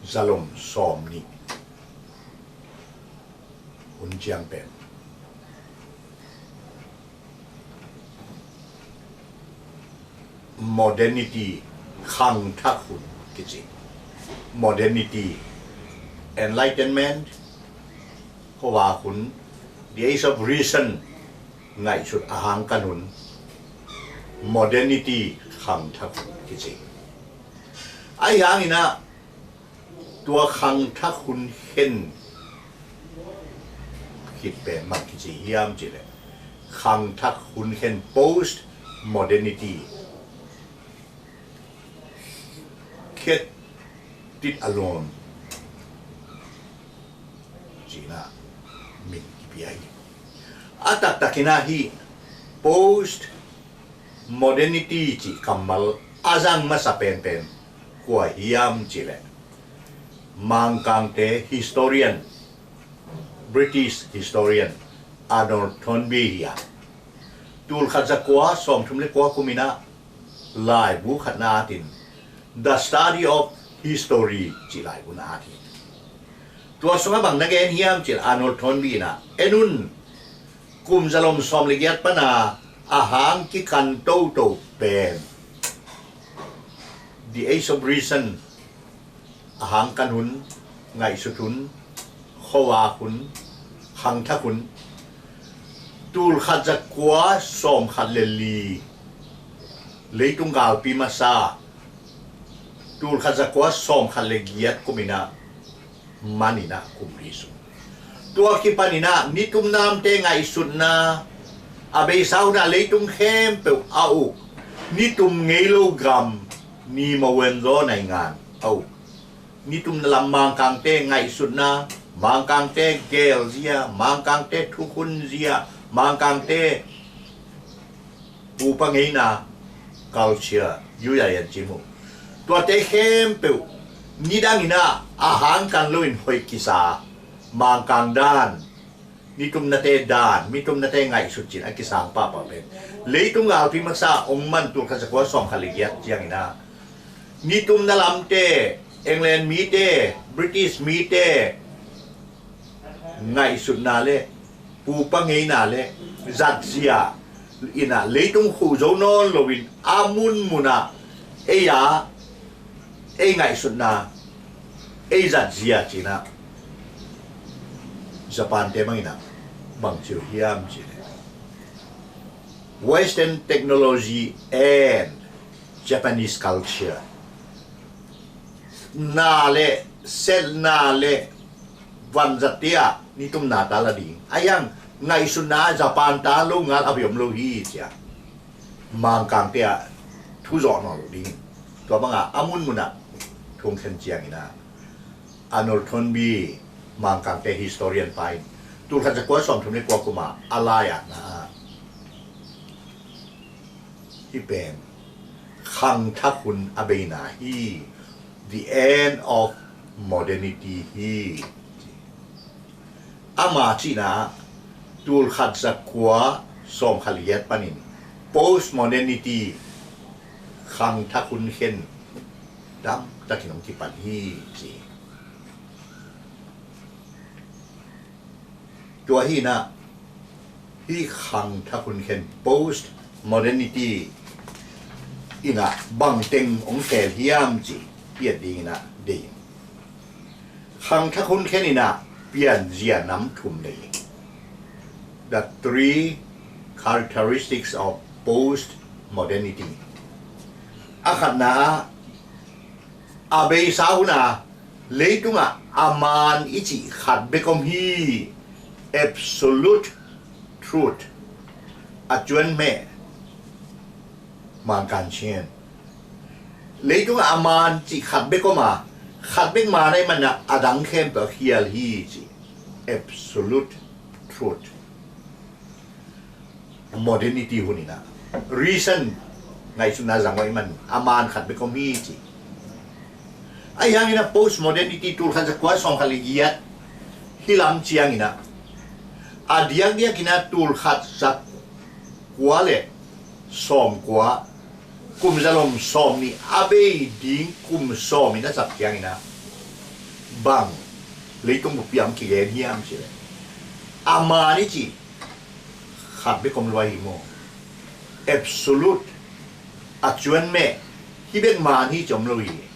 zalom sawmnih hun ciang pen modernity, khangthak hun kici. Modernity, enlightenment, khuavak hun, the age of reason, ngaihsut a hang kan hun, modernity, khangthak hun kici. Ahi hangin ah tua khangthak hun khen khit pen bang kici hiam cih leh khangthak hun khen, post modernity, khet it alone ci-in ah min kipia hi. A taktakin ah hih post modernity cih kammal a zang masa penpen kua hiam cih leh Mangkangte historian, British historian Arnold Toynbee hi a, tul khat za kua sawmthum le kua kumin ah laibu khat na atin, The Study of History cih laibu na at hi. Tua sungah bang na gen hiam cih leh Arnold Toynbee in ah, en un, kum zalom sawm le giat pana a hang kikan toto pen The Age of Reason, a hang kan hun, ngaihsut hun, khuavak hun, khangthak hun, tulkhat zakua sawmkhat le li, leitung galpi masa, tulkhat zakua sawmkhat le giat kum in ah man in ah kum li sung. Tua kipan in ah nitumna lamte ngaihsutna, a beisa hun ah leitung khempeuh a uk, nitum ngei lo gam, ni ma wen zaw naingan a uk, nitumna lam Mangkangte ngaihsutna, Mangkangte gelzia, Mangkangte thukhunzia, Mangkangte pupa ngeina, culture, yu ya yan cimu. Tuate khempeuh nidang in ah a hang kan loin hoih kisa, Mangkang dan, nitumnate dan, nitumnate ngaihsut cih a kisang pahpah pen leitung galpi masa ong man tulkhat zakua sawmkhat le giat ciang in ah nitumna lamte, England mite, British mite ngaihsutna le pupa ngeina le zatzia in ah leitung khuh zo nawn loin a munmun ah ei a, ei ngaihsutna, ei zatzia cih in ah Japan-te bang in ah bang ci uh hiam cih leh, Western technology and Japanese culture. Na le, setna le, vanzat te ah nitumna ta la ding. A hiang ngaihsutna Japan ta lo ngal a biom lo hi cia, Mangkangte ah thu zawh nawn lo ding. Tua banga a munmun ah thungkhen ciang in ah Arnold Toynbee, Mangkangte historian pa in tulkhat zakua sawmthum le kua kuma a lai-at na ah, hih pen khangthak hun a beina hi, the end of modernity hi. Ama cihna ah tulkhat zakua sawmkhat le giat panin post modernity, khangthak hun khen damtakin hong kipan hi ci. Tua hi in ah hih khangthak hun khen, post modernity in ah bangteng hong khel hiam cih piat ding in ah deih ing. Khangthak hun khen in ah pianzia nam thum nei hi. The three characteristics of post modernity. A khatna ah, a beisa hun ah leitungah a maan i cih khat bek om hi, absolute truth, a cuan meh, maan kan chin. Leitungah a maan cih khat bek om a, khat bek maan ahih manin a dang khempeuh a khial hi cih, absolute truth. Modernity hun in ah reason, ngaihsutna zang uh ahih manin a maan khat bek om hi ci. Ahi hangin a post modernity, tulkhat zakua sawmkhat le giat hih lam ciangin ah, a diakdiakin a tulkhat zakua le sawmkua, kum zalom sawmnih a bei ding kum sawm in a zat ciangin ah, bang leitung bup ah kigen hiam cih leh, a maan i cih khat bek om lua hi maw. Absolute, a cuan meh, hih bek maan hi ci om lo hi.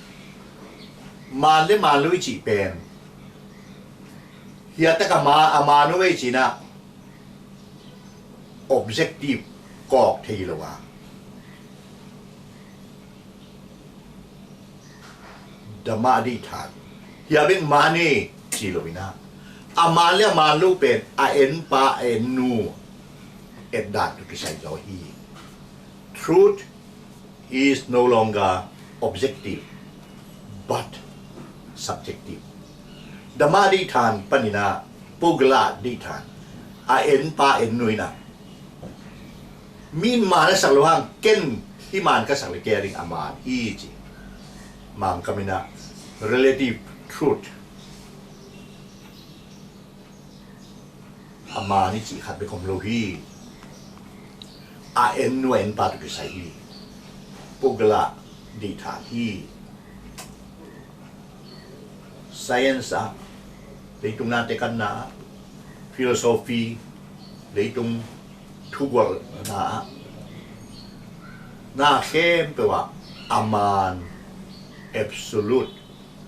Maan le maan lo i cih pen, hiah tak a maan, a maan lo i cih in ah objective kawk thei lo a, damah deih than, hiah bek maan hi ci lo in ah, a maan le a maan lo pen a en pa a en nu et dan tawh kisai zaw hi. Truth is no longer objective but subjective. Damah deih than panin ah, pogla deih than, a en pa en nu in ah, mi in maan a sak lo hang, ken hih maan ka sak le kei a ding a maan hi ci. Mangkam in ah relative truth, a maan i cih khat bek om lo hi. A en nu a en pa tawh kisai hi. Pogla deih than hi. Science ah leitung nate kanna ah, philosophy, leitung thugolhna ah, na khempeuh ah a maan, absolute,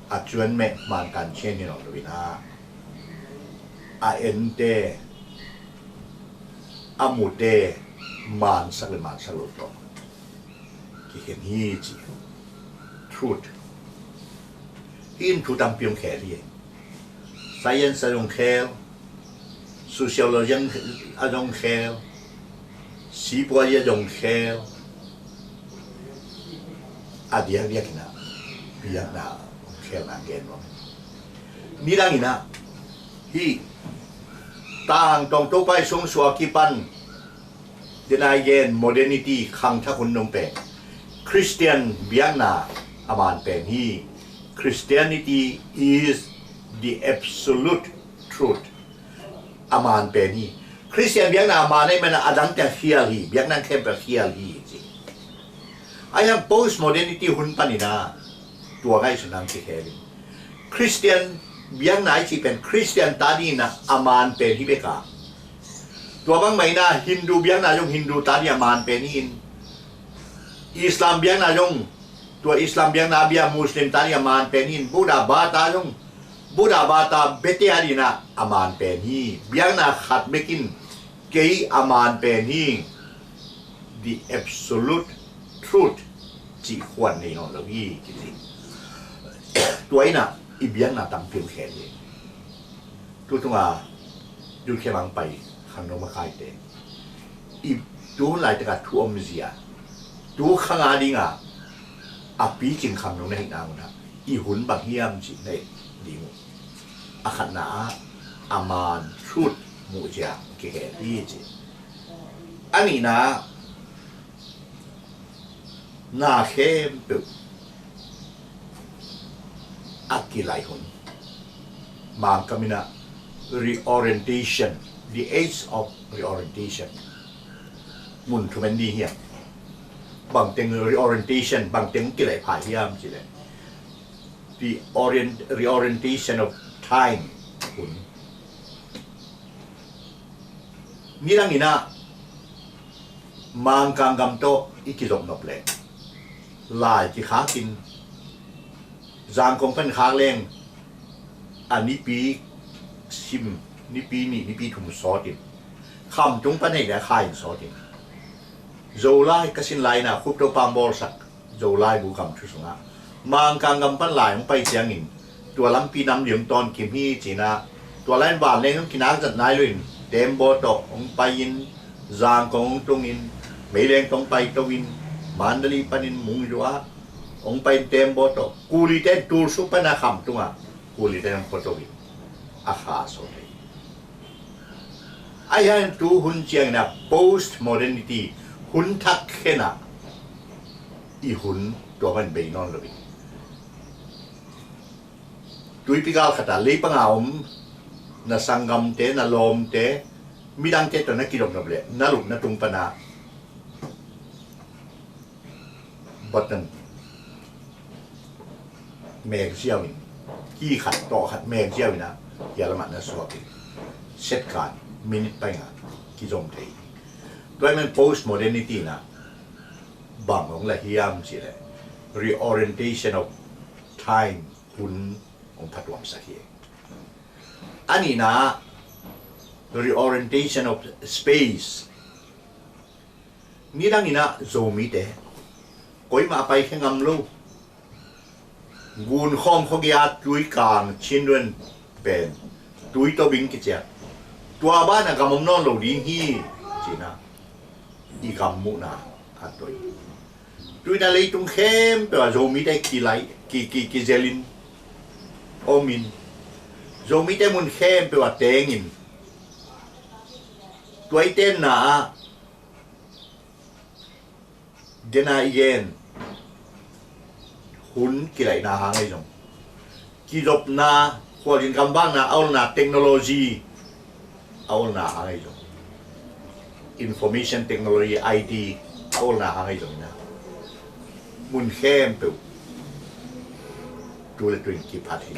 a cuan meh maan kan cian hi nawn lo in ah, a ente, a mute maansak le maansak lo tawh kikhen hi ci. Truth. Hih in thu tampi hong khel hi. Science a zong khel, sociology a zong khel, sipuazi a zong khel, a diakdiak in ah biakna hong khelna gen nuam. Nidang in ah hih tangtawng Topa i sungsuak kipan den a i gen modernity khangthak hun nung pen Christian biakna a maan pen hi. Christianity is the absolute truth. A maan pen hi. Christian biakna a maan ahih manin a dangte a khial hi, biakna khempeuh a khial hi ci. Ahi hang postmodernity hun panin ah tua ngaihsutna hong kikhel in, Christian biakna i cih pen Christian ta dingin ah a maan pen hi bek a, tua bangmah in ah Hindu biakna zong Hindu ta dingin a maan pen hi in, Islam biakna zong tua Islam biakna a bia Muslim ta dingin a maan pen hi in, Buddha bata zong Buddha bata bete a dingin ah a maan pen hi. Biakna khat bek in kei a maan pen hi, the absolute truth cih khuan nei nawn lo hi kici. Tua in ah i biakna tampi hong khel hi. Tu tunga Zutkhia mang pai khangno makaite, i tu hun laitak a thu omzia, tu khang a ding a a picing khangno na hih nang un ah i hun bang hiam cih na et ding uh. A khatna ah a maan, truth, muhzia kikhel hi ci. A nihna ah na khempeuh a kilai hun, Mangkam in ah reorientation, the age of reorientation. Mun thum en ding hiam? Bangteng reorientation, bangteng kilai pha hiam cih leh the orient, reorientation of time hun. Nidang in ah Mangkang gam tawh i kizop nop leh lai kikhak in, Zangkong pan khak leng a nipi sim, nipi nih, nipi thum sawt in, Khamtung pan hei leh a kha in sawt in, Zolai ka sin lai in ah Khup Topa hong bawlsak Zolai bu gam thu sungah Mangkang gam pan lai hong pai ciangin tua lampi nam li hong tawn kim hi ci-in ah, tua lai in vanleng hong kinak zat nai lo in Tembaw tawh hong pai in, Zangkong hong tung in, Meileng tawh hong pai to in, Mandalay panin Mungzua hong pai in, Tembaw tawh kulite in Tulsuk pan a Khamtung ah kulite in hong pua to in a kha sawt hi. Ahi hang tu hun ciangin ah post modernity hun thak khen ah i hun tua man bei nawn lo hi. Tuipi gal khat ah leipang a om na sanggamte, na lawmte, midangte tawh na kizop nop leh na lup na tung pan ah button mek ziau in, key khat tawh khat mek ziau in ah hia lamah na suak in, second, minute pai nga kizom thei. Tua ahih man post modernity in ah bang hong la hiam cih leh reorientation of time, hun hong phatuamsak hi. A nihna ah reorientation of space. Nidang in ah Zomite koimah a paikhia ngam lo, Gunkhawm khuagei a Tuikang Chin Duan pen Tuitobing kiciat, tua banah gam om nawn lo ding hi ci-in ah i gam muhna a toi. Tu-in ah leitung khempeuh ah Zomite kilai, ki, ki, kizelin om in, Zomite mun khempeuh ah tengin, tua i tenna ah dena i gen hun kilaihna hang ahi zong, kizopna, khualzin gamvakna a olna, technology a olna hang ahi zong, information technology, I T a olna hang ahi zong in ah, mun khempeuh tu le tu-in kiphat hi.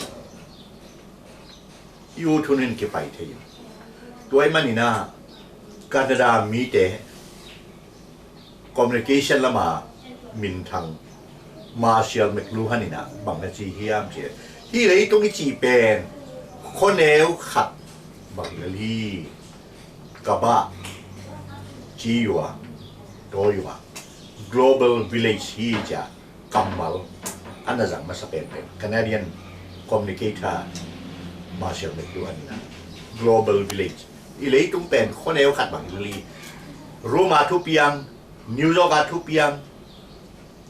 Youth hun in kipai thei in. Tua ahih manin ah Canada mite communication lama minthang Marshall McLuhan in ah bang na ci hiam cih leh, hih leitung i cih pen khuaneu khat bang lel hi. Ka bah ci uh a, tawi uh a, global village hi ci-a kammal a na zang masa penpen Canadian communicator Marshall McLuhan in ah, global village. I leitung pen khuaneu khat bang hi lel hi. Rome a thupiang, New York a thupiang,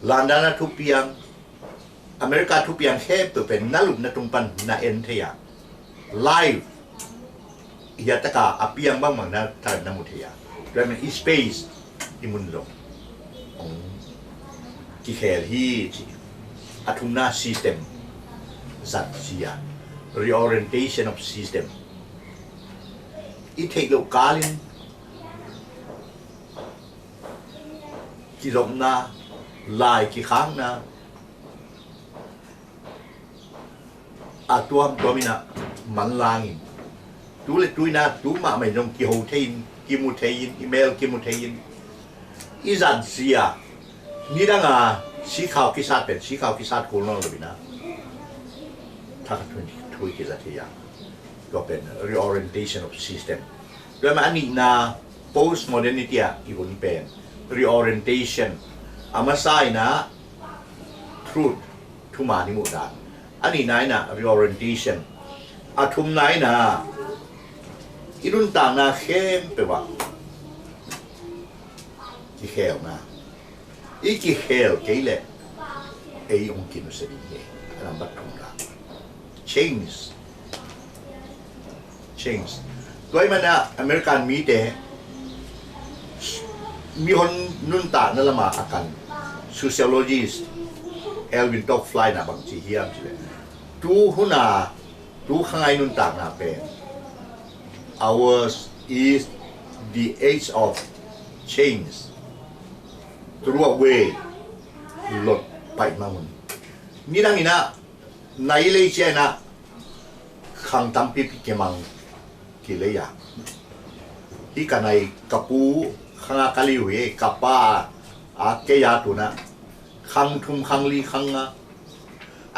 London a thupiang, America thupiang khempeuh pen na lupna tung pan na en thei a, live hiataka a piang bangbang na thahat na mu thei a, tua ahih manin i space i mun zong hong kikhel hi ci. A thumna system zat zia, reorientation of system. I theih loh kalin kizopna, lai kikhakna, a tuamtuam in ah manlangin, tu le tu in ah tu mahmah in zong kiho thei in, kimu thei in, i mel kimu thei in, i zat zia, nidang a sikhau kisat pen sikhau kisat kul nawn lo in ah thakhat thu in thu i kizat hi a, tua pen reorientation of system. Tua ahih manin a nihna, post modernity ah i hun pen reorientation. A masa in ah truth, thuman i muh dan. A nihna in ah reorientation. A thumna in ah i nuntakna khempeuh ah kikhelna. I kikhel kei leh ei hong kinusia ding hi. A number thumna, change. Change. Tua ahih manin ah American mite mihon nuntakna lama a kan sociologist Alvin Toffler in ah bang ci hiam cih leh, tu hun a tu khang a i nuntakna pen, ours is the age of change. Throw away, lot paihmang hun. Nidang in ah nai lei ciang in ah khang tampipi kimang kilei a, hih ka nai ka pu khang a ka liu hi, ka pa a kei a tu in ah khang thum khang li khang nga.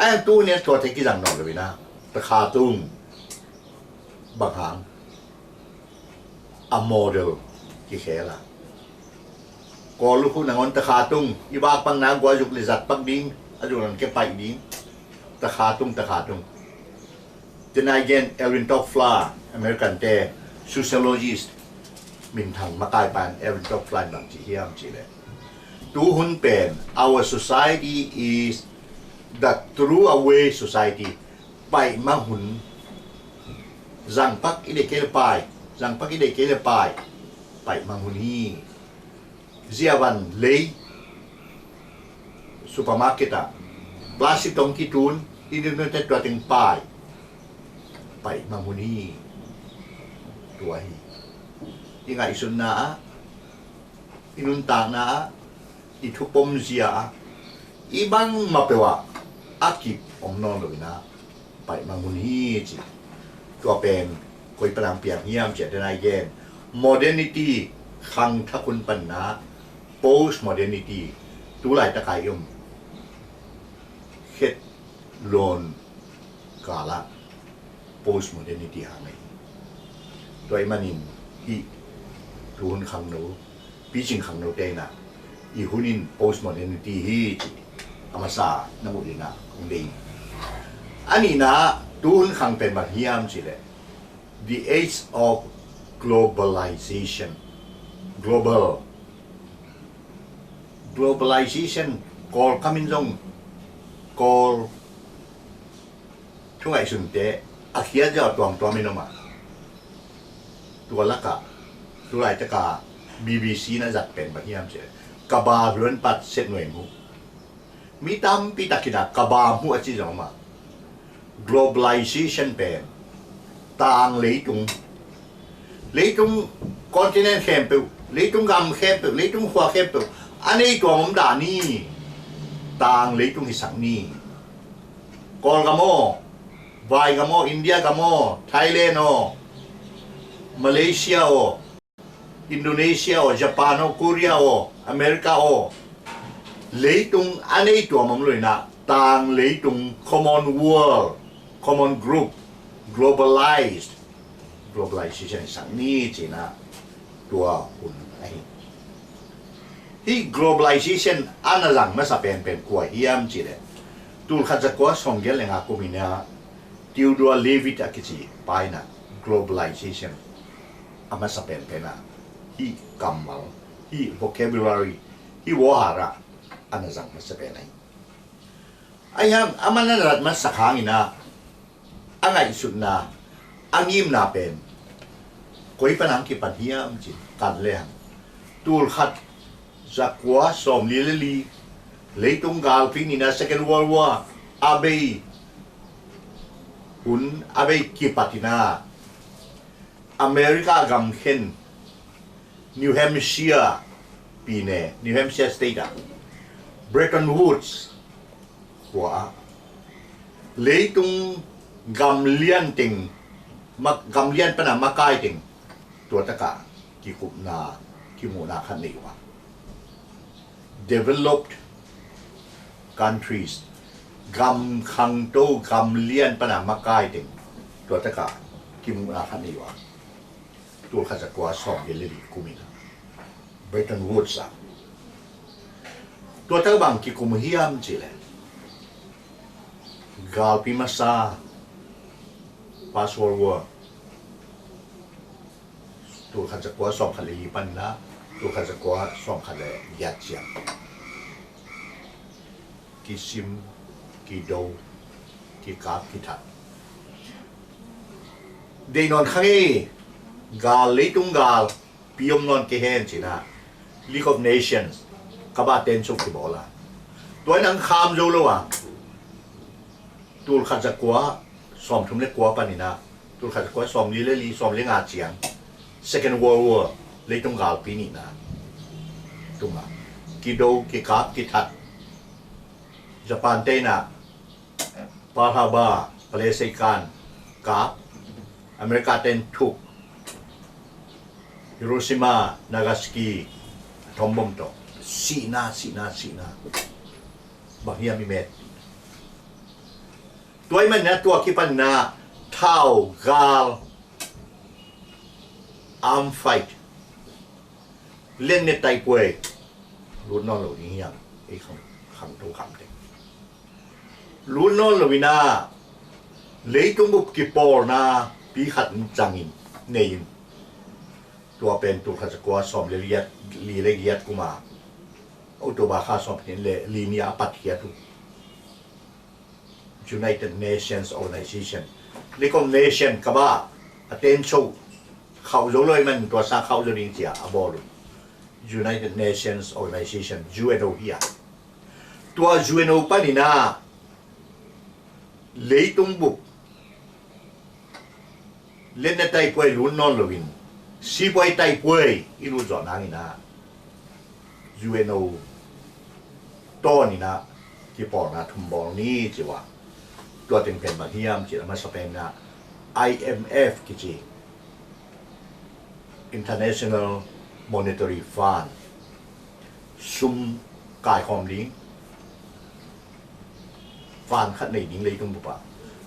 A hang tu in ah tuate kizang nawn lo in ah, takhatung bang hang a model kikhel a, Kawl lukhu nangawn takhatung, i vak pakna guah zuk le zat pak ding, a zuk lang kia paih ding, takhatung, takhatung. Then again, Alvin Toffler, American te sociologist minthang makaipa in Alvin Toffler in bang ci hiam cih leh, tu hun pen our society is the throw away society. Paihmang hun. Zang pak i deih kei leh pai, zang pak i deih kei leh pai. Paihmang hun hi. Ziavan lei, supermarket ah plastic tawh kitun, i nunte tua teng pai. Paihmang hun hi. Tua hi. I ngaihsutna ah, i nuntakna ah, i thupom zia ah, i bangmah peuh ah a kip om nawn lo in ah paihmang hun hi ci. Tua pen koi pan a piang hiam cih leh, then again, modernity khang thak hun pan ah post modernity, tu laitak a i om khet lawn kal ah post modernity hang ahi. Tua ahih manin hih tu hun khangno, picing khangnote in ah i hun in post modernity hi ci a masa na muh in ah hong deih. A nihna, tu hun khang pen bang hiam cih leh, the age of globalization. Global, globalization, Kawl kam in zong, Kawl thu ngaihsunte a khiat ziau a tuamtuam in om a, tua lak ah tu laitak a B B C na zat pen bang hiam cih leh, ka ba luan pat set nuai mu. Mi tampi tak in ah ka ba mu a ci zong om a, globalization pen tang leitung, leitung continent khempeuh, leitung gam khempeuh, leitung khua khempeuh a nei tuam om dah ni. Tang leitung hisak ni. Kawlgam aw, Vai gam aw, India gam aw, Thailand aw, Malaysia aw, Indonesia aw, Japan aw, Korea aw, America aw, leitung a nei tuam om lo in ah, tang leitung, common world, common group, globalized, globalization i sak ni cih in ah, tua hun ahi. Hih globalization a na zang masa penpen kua hiam cih leh, tulkhat zakua sawmgiat le nga kum in ah Theodore Levitt a kici pa in ah globalization a masa penpen ah hih kammal, hih vocabulary, hih vawhar ah a na zang masa pen ahi. Ahi hang, aman a na zat masak hangin ah, a ngaihsutna, a ngimna pen koi pan hong kipan hiam cih kan le hang, tulkhat zakua sawmli le li, leitung galpi nihna, Second World War a bei hun a bei kipat in ah, America gam khen New Hampshire pine, New Hampshire State ah, Bretton Woods khua ah, leitung gam lian teng, ma-, gam lian pan a makai teng, tua tak ah kikupna, kimuhna khat nei uh a, developed countries, gam khangto, gam lian pan a makai teng, tua tak ah kimuhna khat nei uh a, tulkhat zakua sawmgiat le li kum in ah, Bretton Woods ah. Tua tak bang kikum hiam cih leh, galpi masa, First World War, tulkhat zakua sawmkhat le li pan in ah, tulkhat zakua sawmkhat le giat ciang, kisim, kido, kikap, kithat. Deih nawn kha ngei, gal, leitung galpi om nawn kei hen cih in ah, League of Nations, kaba teng suk kibawl a, tua in ah kham zo lo a, tulkhat zakua sawmthum le kua pan in ah, tulkhat zakua sawmli le li, sawmli nga ciang, Second World War, leitung galpi nihna tung ah, kido, kikap, kithat, Japan te in ah Pearl Harbor, Palace Seikan kap, America ten thuk, Hiroshima, Nagasaki, atom bomb tawh, sihna, sihna, sihna. Bang hiam i met? Tua ahih manin ah, tua kipan in ah, thau, gal, arm fight, lianne taipuai lut nawn lo ding hiam? Ei khang, khangto kham teng lut nawn lo in ah, leitung bup kipawlna pi khat in zang in, nei in, tua pen tulkhat zakua sawmli le giat, li le giat kum a, October kha sawmli le li ni a patkhiat uh United Nations Organization, League of Nation, kaba a teng suk khauh zo lo ahih manin, tua sang khauh zo ding ci a a bawl uh United Nations Organization, U N O hi a. Tua U N O pan in ah, leitung bup lianne taipuai lut nawn lo in, sipuai taipuai i lut zawh nang in ah, U N O tawn in ah kipawlna thum bawl ni ci uh a. Tua teng pen bang hiam cih leh, a masa pen in ah, I M F kici, International Monetary Fund, sum kaikhawm ding fund khat nei ding leitung bup ah.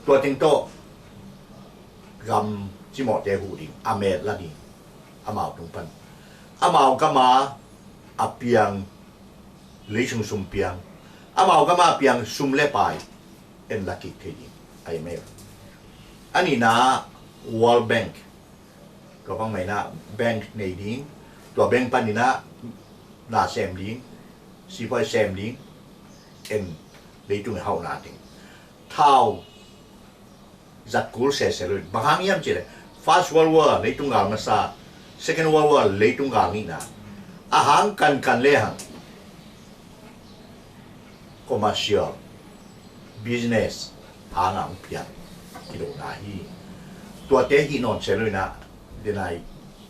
Tua teng tawh gam cimawhte huh ding, a met la ding, amau tung pan. Amau gam a a piang, lei sung sum piang, amau gam a piang sum le pai en la kik thei ding, I M F. A nihna, World Bank, tua bang mah in ah bank nei ding, tua bank pan in ah na sem ding, sipuai sem ding, en, leitung i hauhna teng. Thau zat kul sese lo in, bang hang hiam cih leh, First World War, leitung gal masa, Second World War, leitung gal nihna, a hang kankan le hang, commercial, business hang a hong piang kidona hi. Tuate hi nawn se lo in ah, den a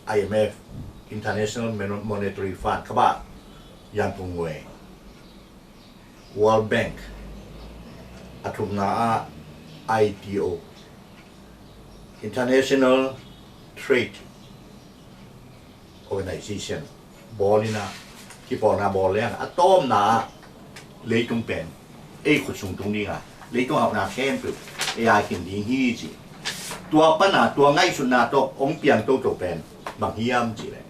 I M F, International Mon-, Monetary Fund, kaba Yangon ngwe, World Bank, a thumna ah I T O, International Trade Organization bawl in ah, kipawlna bawl leng a tawpna ah leitung pen ei khut sung tung ding a, leitung hauhna khempeuh ei a khin ding hi ci. Tua pan a tua ngaihsutna tawh hong piang toto pen bang hiam cih leh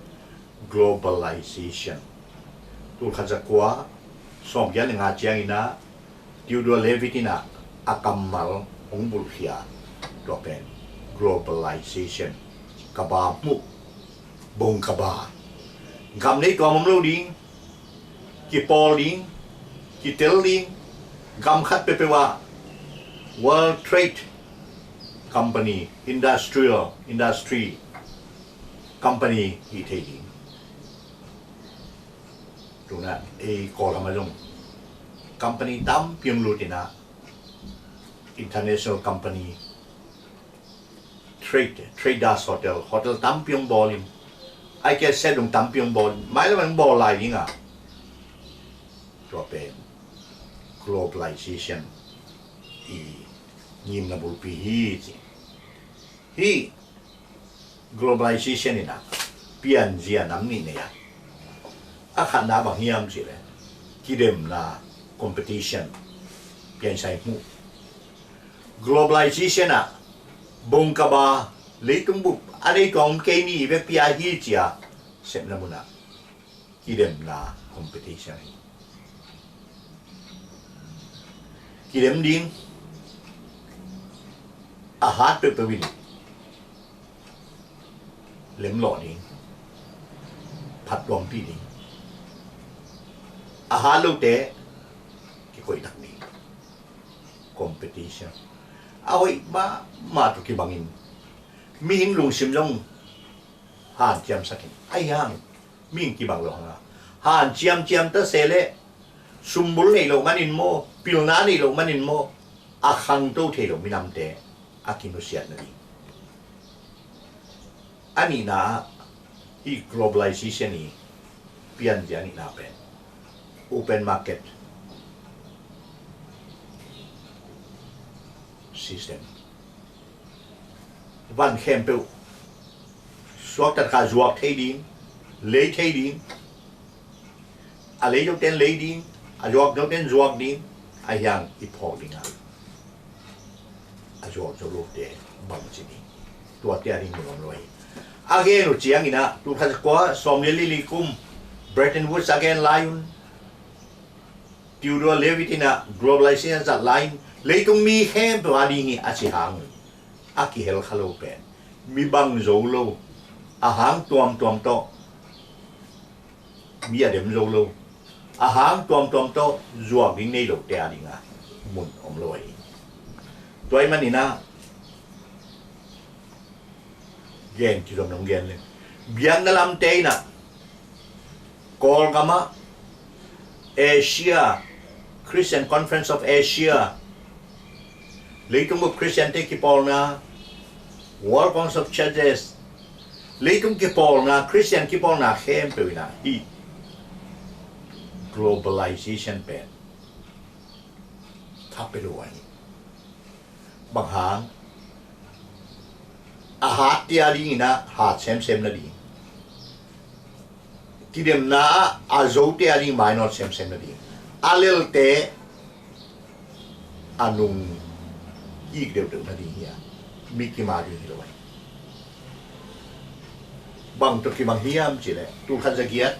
globalization. Tulkhat zakua sawmgiat le nga ciangin ah Theodore Levitt in ah a kammal hong bulhkhia, tua pen globalization. Ka ba hmuh, bong ka ba. Gam nei tuam om lo ding, kipawl ding, kitel ding, gam khat peuhpeuh ah World Trade Company, Industrial Industry Company hih thei ding. Tuna ei Kawlgam ah zong company tampi hong lut in ah, international company, trade, Traders Hotel, hotel tampi hong bawl in, ai ke sedung tampi hong bawl in, mailam hong bawl lai ding a, tua pen globalization i ngimna bulpi hi ci. Hih globalization in ah pianzia nam nih nei a, a khatna bang hiam cih leh kidemna, competition, piansa i hmuh. Globalization ah bong ka ba, leitung bup a nei tuam om kei ni, i vekpi a hi ci a sepna mun ah kidemna, competition hi. Kidem ding, a hat peuhpeuh in lemlawh ding, phattuampih ding, a hat lote kikoihtak ding, competition. A hoih mahmah tawh kibangin mihing lungsim zong hanciamsak in, ahi hang mihing kibang lo hang a, hanciamciam ta se leh sumbul neih loh manin maw, pilna neih loh manin maw, a khangto thei lo minamte a kinusiatna ding. A nihna ah hih globalization i pianzia a nihna pen open market system. Van khempeuh suakta kha zuak thei ding, lei thei ding, a lei zoten lei ding, a zuak zoten zuak ding, ahi hang i phawk ding a, a zuak zo lote bangci ding, tuate a ding mun om lo hi. A gen uh ciangin ah, tulkhat zakua sawmli le li kum Bretton Woods a gen lai un, Theodore Levitt in ah globalization a zat lai in, leitung mi khempeuh a ding hi a ci hang un, a kihel kha lo pen mi bang zo lo, a hang tuamtuam tawh mi a dem zo lo, a hang tuamtuam tawh zuak ding nei lote a ding a mun om lo ahi. Tua ahih manin ah gen kizom nong gen leng, biakna lamte in ah Kawlgam ah Asia, Christian Conference of Asia, leitung bup Christian-te kipawlna, World Council of Churches, leitung kipawlna, Christian kipawlna khempeuh in ah hih globalization pen thapia lo ahi. Bang hang? A hatte a dingin ah hat semsem nading, kidemna ah a zote a ding mainawt semsem nading, a lelte a nung kik deuhdeuh nading hi a, mi kima ding hi lo ahi. Bang tawh kibang hiam cih leh, tulkhat zagiat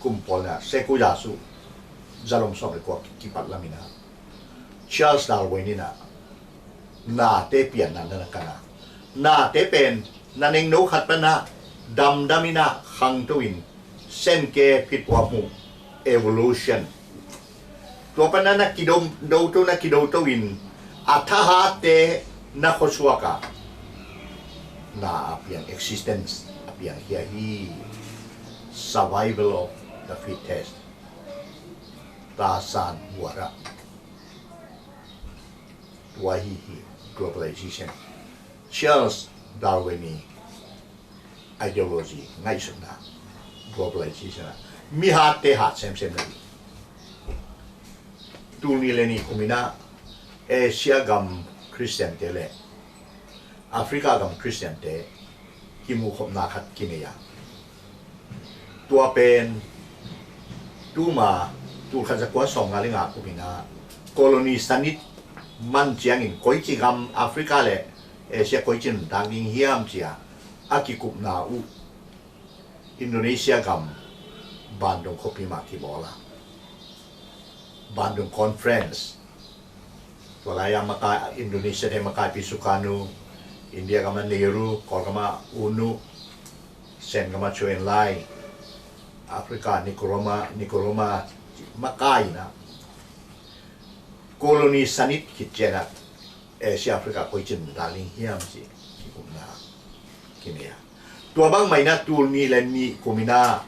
kum pawl na Sekuyasu zalom sawm le kua kipat lam in ah Charles Darwin in ah nate pianna na kan a, nate pen na nengno khat pan ah damdam in ah khangto in, senke phitphuah hmuh, evolution, tua pan ah na kidoto na kidoto in a thahatte na khuasuak a, na a piang, existence a piang hi a hi. Survival of the fittest. Tarzan buarah. Tua hi hi globalization. Charles Darwin i ideology, ngaihsutna, globalization ah mi hatte hat semsem nading. Tul nih le nih kum in ah Asia gam Khristiante le Africa gam Khristiante kimuhkhopna khat kinei a, tua pen tuma tulkhat zakua sawmnga le nga kumin ah colony sanit man ciangin koici gam Africa le Asia koici nuntak ding hiam ci-a a kikupna uh Indonesia gam Bandung khuapi mah kibawl a, Bandung Conference. Tua lai-a makai, Indonesia te makaipi Sukarno, India gam a Nehru, Kawlgam a U Nu, Sen gam a Zhou Enlai, Africa Nkrumah, Nkrumah makai in ah colony sanit khit ciangin ah Asia Africa koici nuntak ding hiam ci kikupna kinei a, tua bangmah in ah tul nih le nih kumin ah,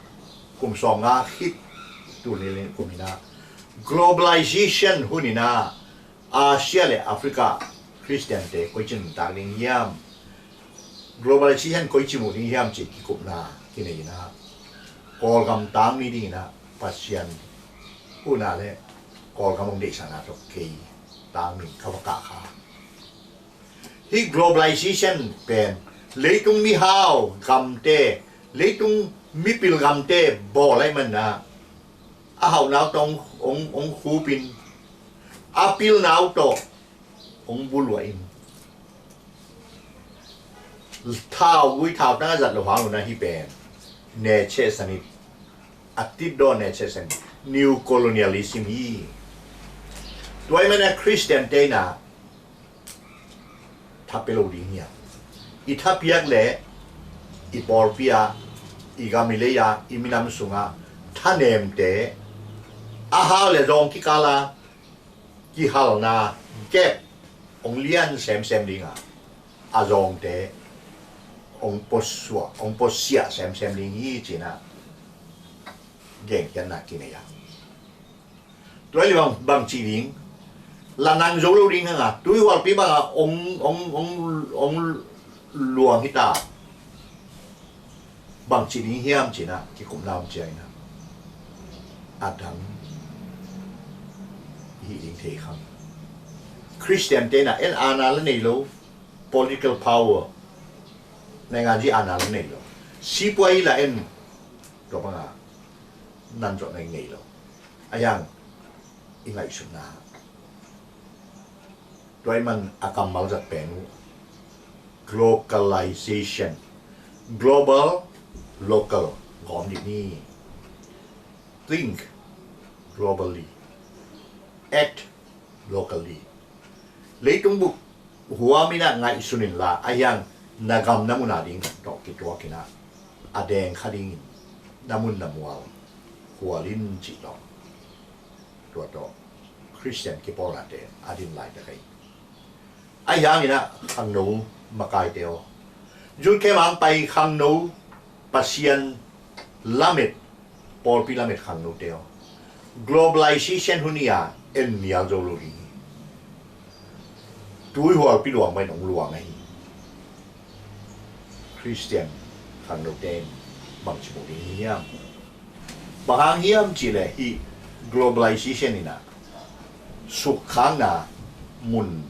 kum sawmnga khit, tul nih le nih kumin ah globalization hun in ah Asia le Africa Khristiante koici nuntak ding hiam, globalization koici muh ding hiam ci kikupna kinei in ah, Kawlgam tangmi dingin ah Pasian huhna le Kawlgam hong deihsakna tawh kei tangmi ka va kah kha. Hih globalization pen leitung mihau gamte, leitung mipil gamte bawl ahih manin ah, a hauhna uh tawh hong, hong, hong khupin, a pilna uh tawh hong buluahin, thaugui thautang a zat loh hang un ah hih pen necheh sanit, a titdaw necheh sanit, new colonialism hi. Tua ahih manin ah Khristiante in ah tha pia lo ding hi a, i thapiak le i pawlpi ah, i gam i lei ah, i minam sungah thanemte a hau le zawng kikal a kihalna gap hong lian semsem ding a, a zawngte hong puasuah, hong puasiah semsem ding hi ci-in ah genkhiatna kinei a. Tua hi leh bang, bang ci ding, la nang zo lo ding hang a, tuihualpi bang a hong, hong, hong, hong luang hi ta. Bang ci ding hiam ci-in ah kikupna om ciangin ah, a dang hih ding thei kha. Khristiante in ah en aana la nei lo, political power, naingan zi aana la nei lo, sipuai la en, tua bang a nan zawh na i nei lo. A hiang i ngaihsutna, tua ahih man a kammal zat pen uh glocalization, global, local, gawm dih ni. Think globally, act locally. Leitung bup huam in ah ngaihsun inla, a hiang na gam na mun a ding tawh kituak in ah, a deng kha dingin na mun na mual khual in cih tawh, tua tawh Khristian kipawlnate a din laitak ahi. A hiang in ah khangno makaite aw, Zutkhemang pai khangno, Pasian lamet, pawlpi lamet khangnote aw, globalization hun hi a, en nial zo lo ding hi. Tuihualpi luang mah in hong luang ahi. Khristian khangnote in bangci muh ding hi hiam? Bang hang hiam cih leh hih globalization in ah sukkhakna mun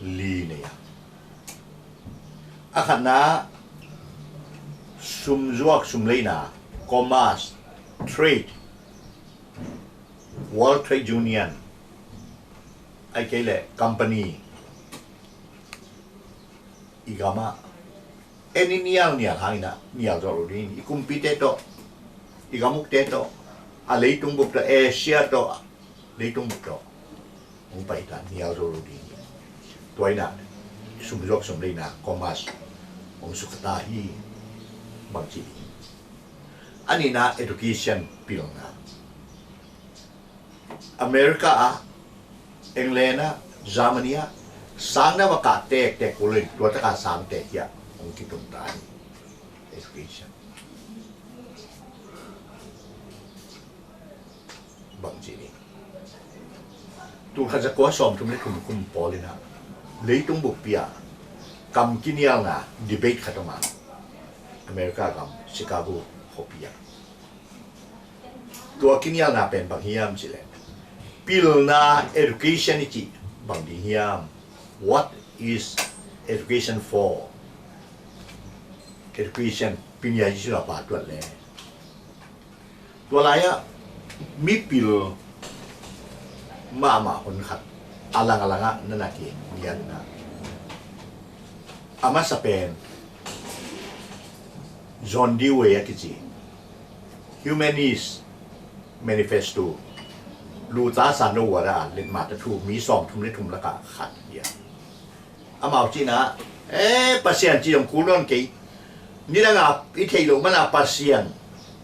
li nei a, a khatna sumzuak sumleina, commerce, trade, World Trade Union, ahih kei leh company, i gam ah en i nial nial hang in ah nial zawh lo ding, i kumpite tawh, i gam ukte tawh, a leitung bup tawh, Asia tawh, leitung bup tawh hong pai ta, nial zo lo ding. Tua in ah sumzuak sumleina, commerce hong sukha ta hi, bangci ding. A nihna education pilna. America ah, England ah, Germany ah sang na va kah tektek uh leh tua tak a sang tek hi a hong kitung ta hi. Education bangci ni. Tulkhat zakua sawmthum le thum kum pawl in ah leitung buppi ah kam kinialna debate khat om a, America gam Chicago khuapi ah. Tua kinialna pen bang hiam cih leh, pilna education i cih Bang ding hiam? What is education for? Education, pinia Jesu a pa tuat le. Tua lai-ah mipil mahmah hun khat a lang a langah na na ki niatna. A masa pen John Dewey a kici Humanist Manifesto, Luther Sandowada a letmat a thu mi sawmthum le thum lakah khat hi a. Amau cihna, eh, Pasian ci zong kul nawn kei. Nidanga i theih loh mana Pasian,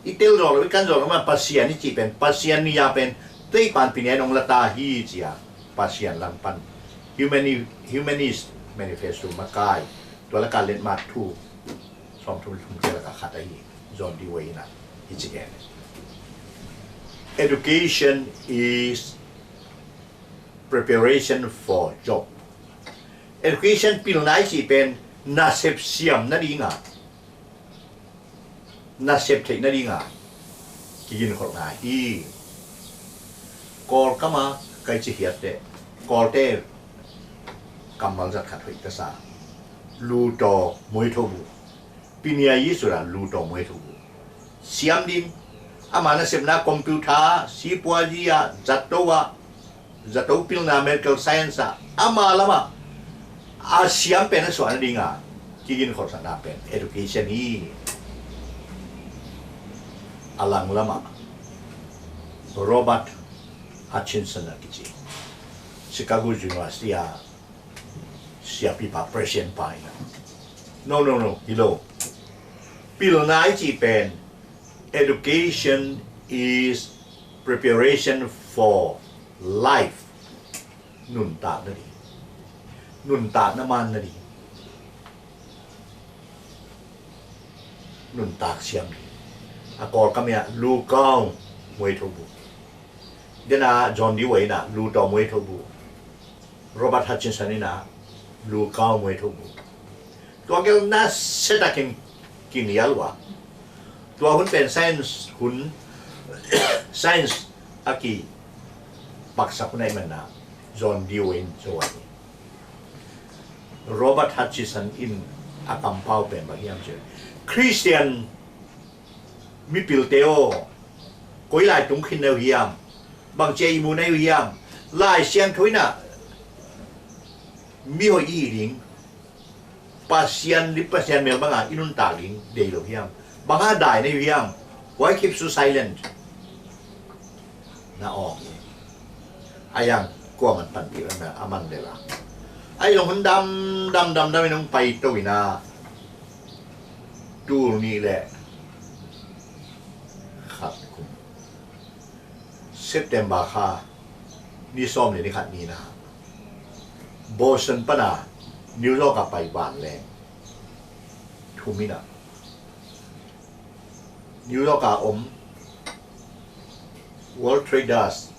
i tel zawh loh, i kan zawh loh mana Pasian i cih pen, Pasian ni-a pen teipan pinia in hong la ta hi ci a, Pasian langpan. Humani-, Humanist Manifesto makai, tua lakah letmat thu sawmthum le thum te lakah khat ahi, John Dewey in a hi ci gen. Education is preparation for job. Education pilna i cih pen nasep siam nadinga, nasep theih nadinga kiginkholhna hi. Kawlkama kai ci hiatte, Kawlte kammal zat khat hoih ka sa. Lu taw muaitho bu. Pinia Jesu a lu taw muaitho bu. Siam ding. Ama nasepna computer, sipuazi ah, zato ah, zato pilna medical science ah, ama lamah a siam pen a suahna dinga kiginkholhsakna pen education hi. A lang lamah Robert Hutchinson a kici Chicago University a siapipa, president pa in a, no, no, no, hi lo. Pilna i cih pen education is preparation for life. Nuntakna ding, nuntakna manna ding, nuntak siam ding. A Kawlkam ah lu kau muaitho bu. Dena John Dewey in a lu taw muaitho bu. Robert Hutchinson in a lu kau muaitho bu. Tua gel nasia takin kinial uh a. Tua hun pen science hun, science a kipaksak hun ahih manin a John Dewey in zo a hi. Robert Hutchinson in a kampau pen bang hiam cih leh, Christian mipilte aw, koi lai tung khin na uh hiam? Bangci a ihmu na uh hiam? Lai Siangtho in a mihoih i hih ding, Pasian, Pasian mel banga i nuntak ding deih lo hiam? Bang hang dai na uh hiam? Why keep so silent? Na awng hi. A yang kuaman panpih a man lel a. Ahi zong hun dam dam dam dam in hong paito in a, tul nih le khat kum, September kha ni sawm le ni khat ni-in a, Boston pan a New York a pai vanleng thum in a, New York a om World Traders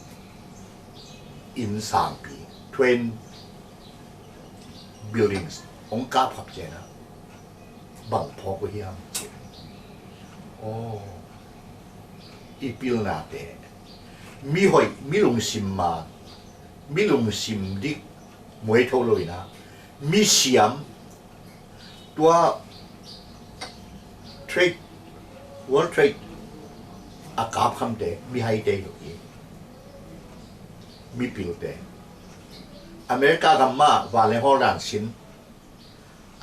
inn sangpi, Twin Buildings, hong kap khap ciang a, bang phawk uh hiam cih leh, aw, i pilnate, mi hoih, mi lungsim man, mi lungsim dik muaitho lo in a, mi siam, tua trade, World Trade a kap khamte mihaite hi lo hi. Mipilte, America gam mah vanleng hawl dan sin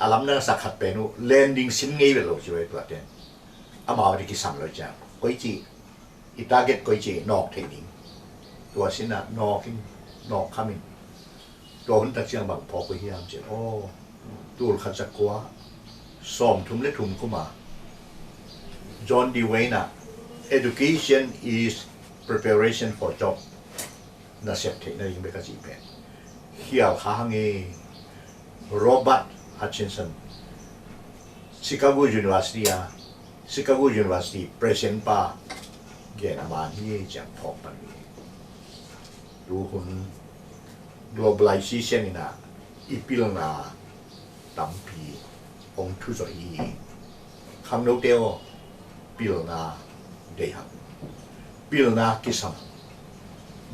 a lamdang sak khat pen uh, landing sin ngei vet lo ci uh hi. Tuate amau a di kisam lo ciang, koici i target, koici nawk theih ding, tua sin a nawk in, nawk kham in. Tua hun tak ciang bang phawk uh hiam cih leh, aw, tul khat za kua sawmthum le thum kum a John Dewey in a, education is preparation for job. Nasep theihna ding bek a cih pen khial kha hang e. Robert Hutchinson, Chicago University a, Chicago University president pa gen a man hi. Ciang phawk pan hi. Tuhun globalization in a i pilna tampi hong thu zawh hi. Khangnote aw, pilna deih hang, pilna kisam hang.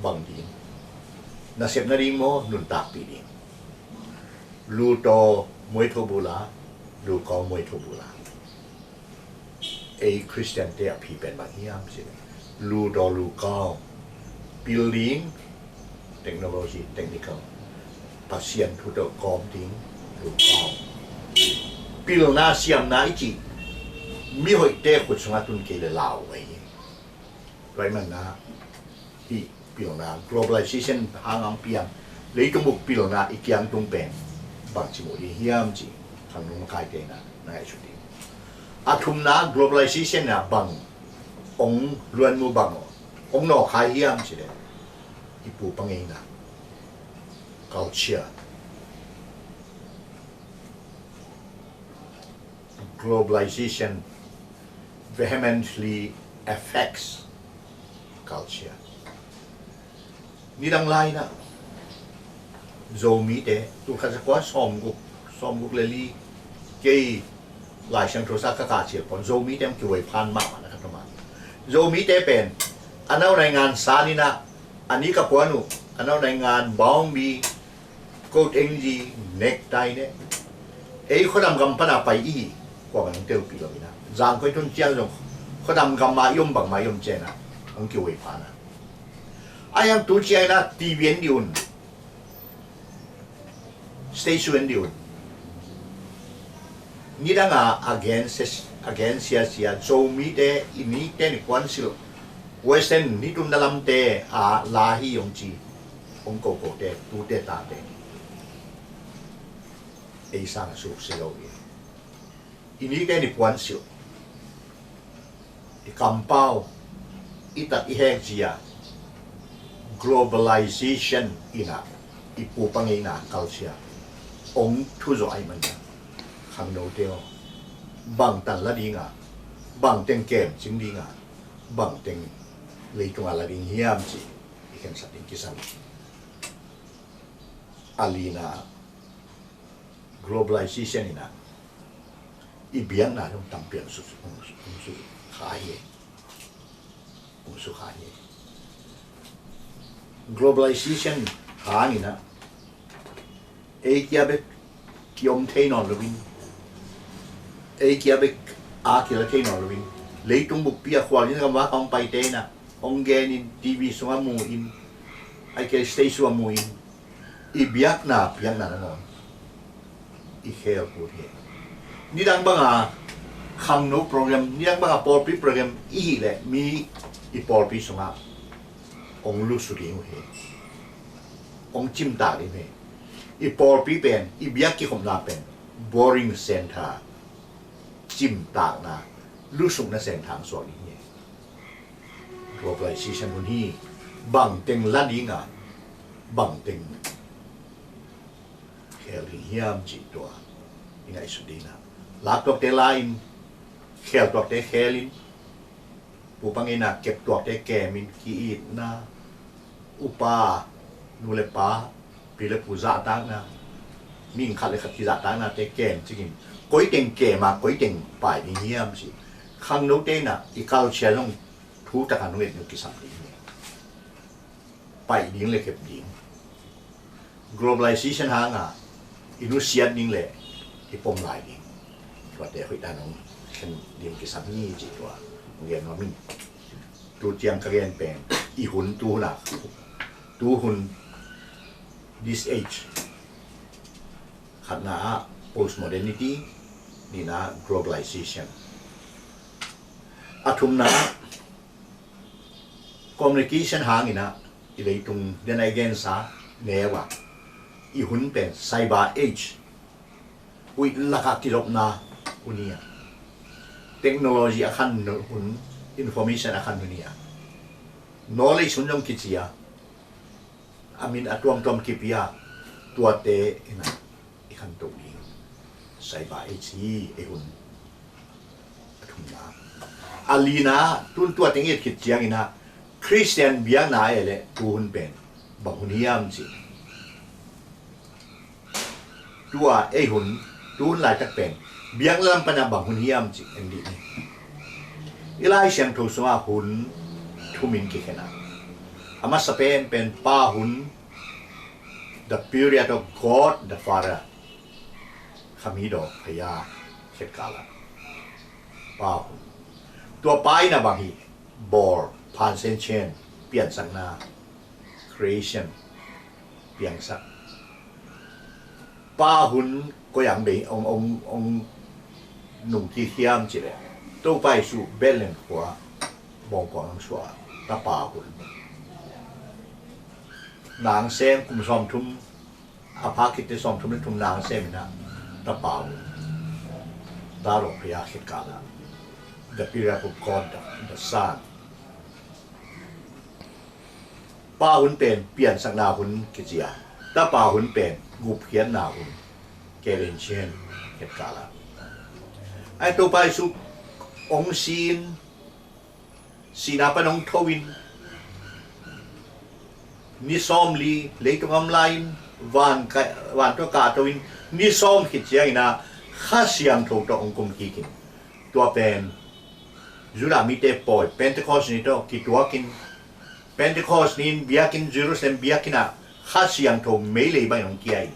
Bang ding? Nasep nading maw, nuntakpih ding? Lutaw muaitho bula, lukau muaitho bula. Ei Khristiante a phi pen bang hiam cih leh, lutaw lukau, pil ding, technology, technical, Pasian thu tawh kawm ding, lukau. Pilna siamna i cih mihoihte khut sungah tun kei le lau ahi. Tua ahih manin ah hih pilna globalization hang a hong piang leitung bup pilna i kiang tung pen bangci muh ding hiam cih khangno makaite in ah na ngaihsut ding. A thumna, globalization in ah bang hong luanmu, bang hong nawkkhia hiam cih leh, i pupa ngeina, culture. Globalization vehemently affects culture. Nidang lai-in ah Zomite, tul khat za kua sawmguk, sawmguk le li, kei Lai Siangtho sa ka kah ciang pawn Zomite hong kihuai phan mahmah na ka tawm a. Zomite pen a nau nai ngan san in ah, a ni ka puan uh, a nau nai ngan baungbi, coat engi, necktie ne. Ei khuadam gam pan a pai i hi, kuamah in hong telpih lo in ah, zan khuai tun ciang zong khuadam gam mah i om, bangmah i om ciang ah hong kihuai phan a. Ahi hang tu ciang in ah T V en dih un, stage show en dih un. Nidang a a gen sia, a gen siasia, Zomite i nite ni puansilh, Western nitumna lamte a la hi hong ci, hong kokote, tute tate, ei sang a suk si lo hi. I nite ni puansilh, i kampau, i tat i hek zia, globalization in ah i pupa ngeina, culture hong thuzawh ahih manin ah, khangnote aw, bangtan la ding a, bangteng kemcing ding a, bangteng leitung a la ding hiam cih i khensat ding kisam. A lina, globalization in ah i biakna zong tampi hong su, hong su, hong sukha hi. Hong sukha hi. Globalization hang in ah ei kia bek kiom thei nawn lo in, ei kia bek a kila thei nawn lo in, leitung buppi a khualzin gamvak a hong paite in ah hong gen in, T V sungah mu in, ahih kei leh stage sungah mu in, i biakna, biakna nangawn i khel kul hi. Nidang banga khangno program, nidang banga pawlpi program i hih leh mi i pawlpi sungah hong lusu ding uh hi. Hong cimtak ding uh hi. I pawlpi pen, i biak kikhopna pen boring center, cimtakna, lusukna center hong suak ding hi. Globalization hun hi. Bangteng la ding a, bangteng khel ding hiam cih tua i ngaihsut ding a. Lak tuakte la in, khel tuakte khel in, pupa ngeina kep tuakte kem in, ki-itna, upa, nu le pa, pi le pu zahtakna, mihing khat le khat kizahtaknate kemcing in, koiteng kem a, koiteng pai ding hiam cih khangnote in ah i culture zong thu takin hong et ding kisam ding hi. Pai ding le kep ding. Globalization hang a i nusiat ding le i pom lai ding, tuate hoih takin hong khen ding kisam hi cih tua hong gen nuam ing. Tu ciang ka gen pen i hun, tu hun a, tu hun, this age. Khatna ah postmodernity, nihna ah globalization. A thumna ah communication hang in ah i leitung, den a i gensa neu a, i hun pen cyber age, huih lakah kizopna hun hi a, technology a khan hun, information a khan hun hi a, knowledge hun zong kici a, a min a tuamtuam kipia, tuate in ah i khanto ding. Cyber age hi ei hun. A thumna. A lina, tun tua teng i et khit ciangin ah Khristian biakna ei leh tu hun pen bang hun hiam cih. Tua ei hun, tu hun laitak pen biakna lam panah bang hun hiam cih en dih ni. I Lai Siangtho sungah hun thumin kikhen a, a masa penpen pa hun, The period of God the Father, Khami Daw Phaya khetkal ah Pa hun. Tua Pa in a bang hi? Bawl, phan, sen, chin, piansakna, creation, piangsak. Pa hun koi ah bei ong, ong, ong nungkik hiam cih leh, Topa Jesu Bethlehem khua bawngkuang ah suah, Tapa hun. Nang sem kum sawmthum, a pha khit teh sawmthum le thum nang sem in ah, Tapa hun. Daw Phaya khetkal ah, the period of God the, the Son. Pa hun pen piansakna hun kici a, Tapa hun pen gupkhiatna hun, K L N G N khetkal ah. Ai, Topa Jesu ong si in, sihna pan ong tho in, ni sawmli leitung a om lai-in, van ka, van tawh kahto in, ni sawm khit ciangin ah Kha Siangtho tawh ong kumkik in. Tua pen Judah mite pawi, Pentecost ni tawh kituakin, Pentecost ni-in biakinn, Jerusalem biakinn ah Kha Siangtho meilei bangin ong kia in.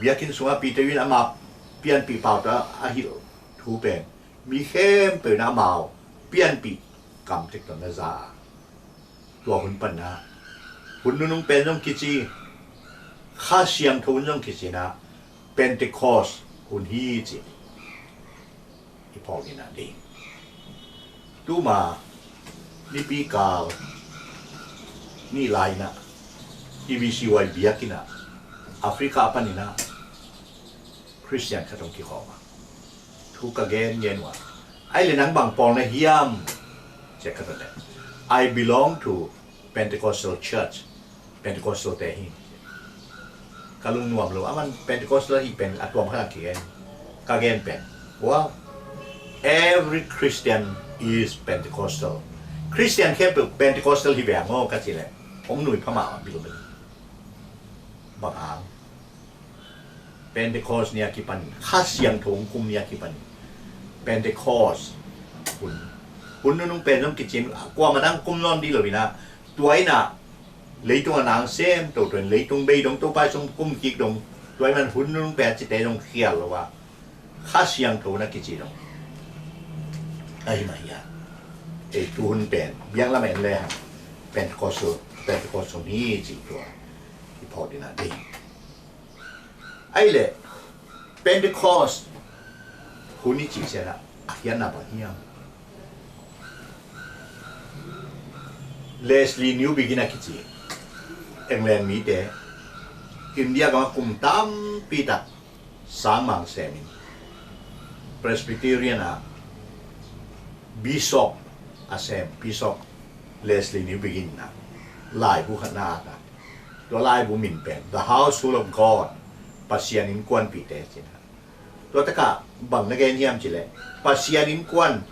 Biakinn sungah Peter in ama pianpih pau tawh a hilh thu pen mi khempeuh in ah amau pianpih kamtek tawh na za a. Tua hun pan ah hun nunung pen zong kici, Kha Siangtho hun zong kici in ah, Pentecost hun hi ci i phawk ding ah ding. Tuma Nipi kal nih lai-in ah, E B C Y biakinn ah, Africa panin ah Khristian khat hong kikhawm a, thu ka gen ngen uh a, ai le nang bang pawl na hiam, ci-a ka dot leh, I belong to Pentecostal church, Pentecostal te hi. Ka lungnuam lo, aman Pentecostal hi pen a tuam khat a kigen, ka gen pen, wow, every Christian is Pentecostal. Khristian khempeuh Pentecostal hi ve a maw, ka cih leh hong nui pha mah a, bilbel. Bang hang? Pentecost ni a kipan, Kha Siangtho hong kum ni a kipan, Pentecost hun, hun nunung pen zong kici in, kuamah dang kum nawn ding lo in ah, tua in ah leitung a nang sem toto in, leitung bei dong Topa Jesu ong kumkik dong, tua ahih man hun nunung pen a cite zong khial lo a, Kha Siangtho na kici dong ahi mah hi a. Ei, tu hun pen biaklam en le hang, Pentecost, Pentecost hun hi ci tua i phawk ding ah ding. Ahih leh Pentecost hun i cih ciangin ah a khiatna bang hiam? Leslie Newbigin a kici England mite, India gam ah kum tampi tak sangmang sem in, Presbyterian ah Bishop a sem, Bishop Leslie Newbigin in ah laibu khat na at a, tua laibu min pen The Household of God, Pasian Innkuanpihte ci-in ah. Tua takah bang na gen hiam cih leh, Pasian innkuan,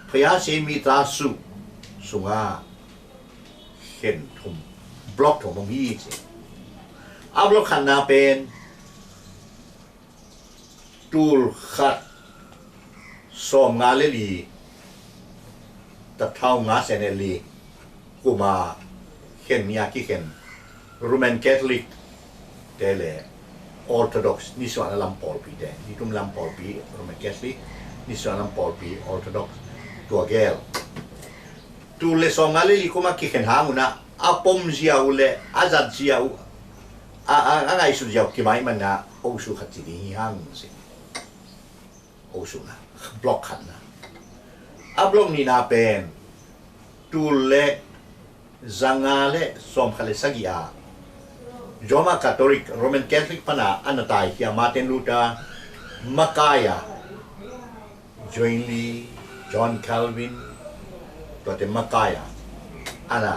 Phaya Sing Mitha Suh sungah khen thum, block thum om hi ci. A block khatna pen tul khat sawmnga le li, tathau nga sen le li kum a khen ni a kikhen Roman Catholic te le Orthodox, nisuahna lam pawlpi te, nitum lam pawlpi Roman Catholic, nisuahna lam pawlpi Orthodox, tua gel. Tul le sawmnga le li kum a kikhen hang un ah a pom zia uh le a zat zia uh, a, a, a ngaihsut zia uh kimai man ah Osu khat ci ding hi hang, si. Osu na, block khatna. A block nihna pen tul le zanga le sawmkhat le sagih a Roma Catholic, Roman Catholic pan a a na taikhia Martin Luther makai a, Zwingli, John Calvin, tuate makai a a na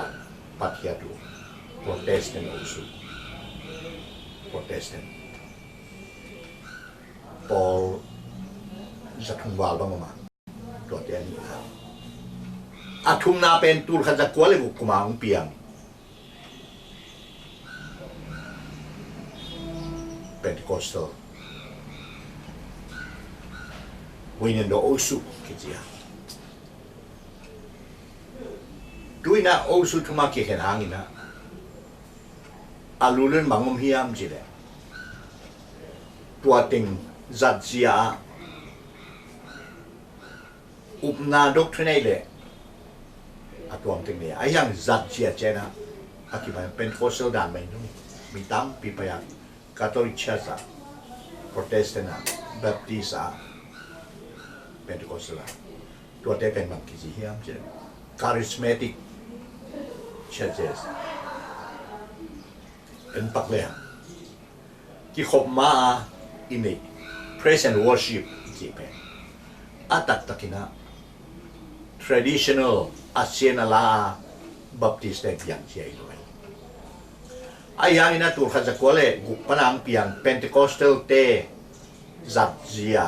patkhiat uh Protestant Osu. Protestant. Pawl za thum val bang om a, tuate a nihna. A thumna pen tul khat za kua le guk kum a hong piang Pentecostal, Wayne and Osu kici a. Tu-in ah Osu thum a kikhen hangin ah a lulun bang om hiam cih leh, tua teng zatzia ah upna doctrine le a tuam teng le a hiang zatzia ciang a, a kipan Pentecostal dan mai nu mi tampi pai a Catholic Church ah, Protestant ah, Baptist ah, Pentecostal ah, tuate pen bang kici hiam cih leh charismatic churches en pak le kikhop ma a i nei praise and worship i cih pen a taktakin ah traditional a sian a la a Baptist te piang cia i lo. A hiangin a tul khat za kua le guk pan a piang Pentecostal te zatzia,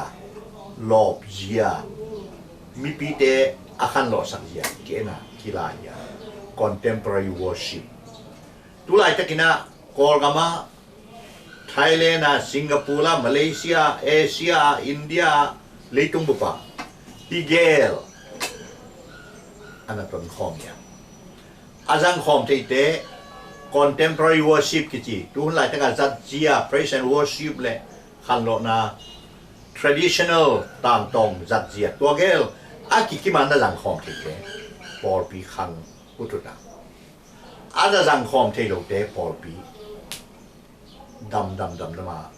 lawpzia, mipite a khanlawhsak zia ki en a kila hi a contemporary worship. Tulaitakin ah Kawlgam ah, Thailand ah, Singapore ah, Malaysia, Asia ah, India ah, leitung bup ah hi gel a na tonkhawm hi a, a zangkhawm theite contemporary worship kici, tuhun laitak a zatzia, praise and worship le khanlawhna, traditional tangtawng zatzia, tua gel a kikim a na zangkhawm theite pawlpi khang utut a, a na zangkhawm thei lote pawlpi dam dam dam dam a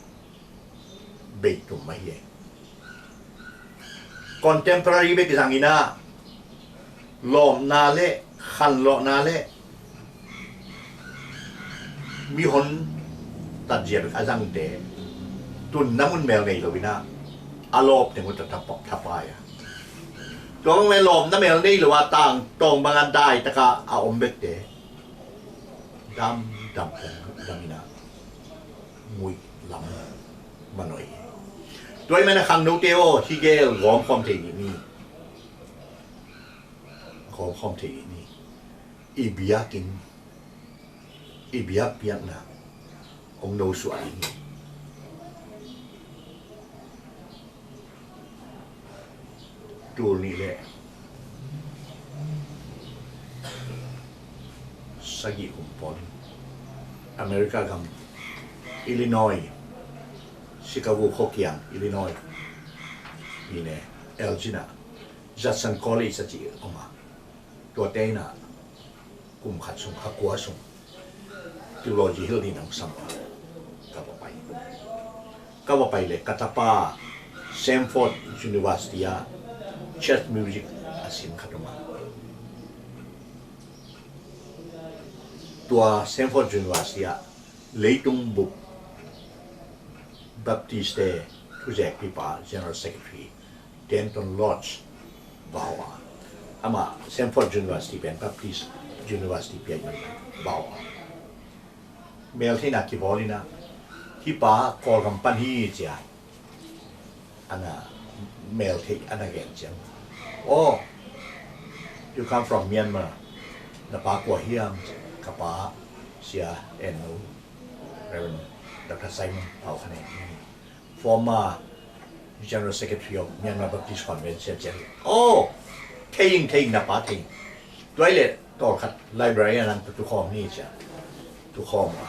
bei tum mah hi. Contemporary bek zangin ah lawpna le khanlawhna le mihon tatzia bek a zangte tunna mun mel nei lo in ah a lawp teng uh ta thapai a, tua bang le lawpna mel nei lo a tangtawng bang a daitak a a om bekte dam dam dam in ah muih lam manoi. Tua ahih manin ah khangnote aw, hi gel gawmkhawm thei dih ni. Gawmkhawm thei dih ni. I biakinn, i biakpiakna hong nosuah dih ni. Tul nih le sagih kum pawl in America gam Illinois, Chicago khuakiang Illinois, hi ne, Elgin ah Judson College a cih om a, tuate in ah kum khat sung, kha kua sung theology hilh ding nang sam a ka va pai. Ka va pai le ka tapa Samford University ah church music a sin khat om a, tua Samford University ah leitung bup Baptist te thuzekpipa General Secretary Denton Lodge va hawh a, amah Samford University pen Baptist University piak man va hawh a, meltheihna kibawl in ah, hih pa Kawlgam pan hi ci a, a na meltheih a na gen ciang, "Oh, you come from Myanmar, na pa kua hiam?" Ka pa Sia En No, Reverend Doctor Simon Pau Khan En, former General Secretary of Myanmar Baptist Convention ci a. "Oh, thei ing, thei ing, na pa thei ing. Tua ahih leh tawlkhat library ah nang tukhawm ni," ci a, tukhawm a.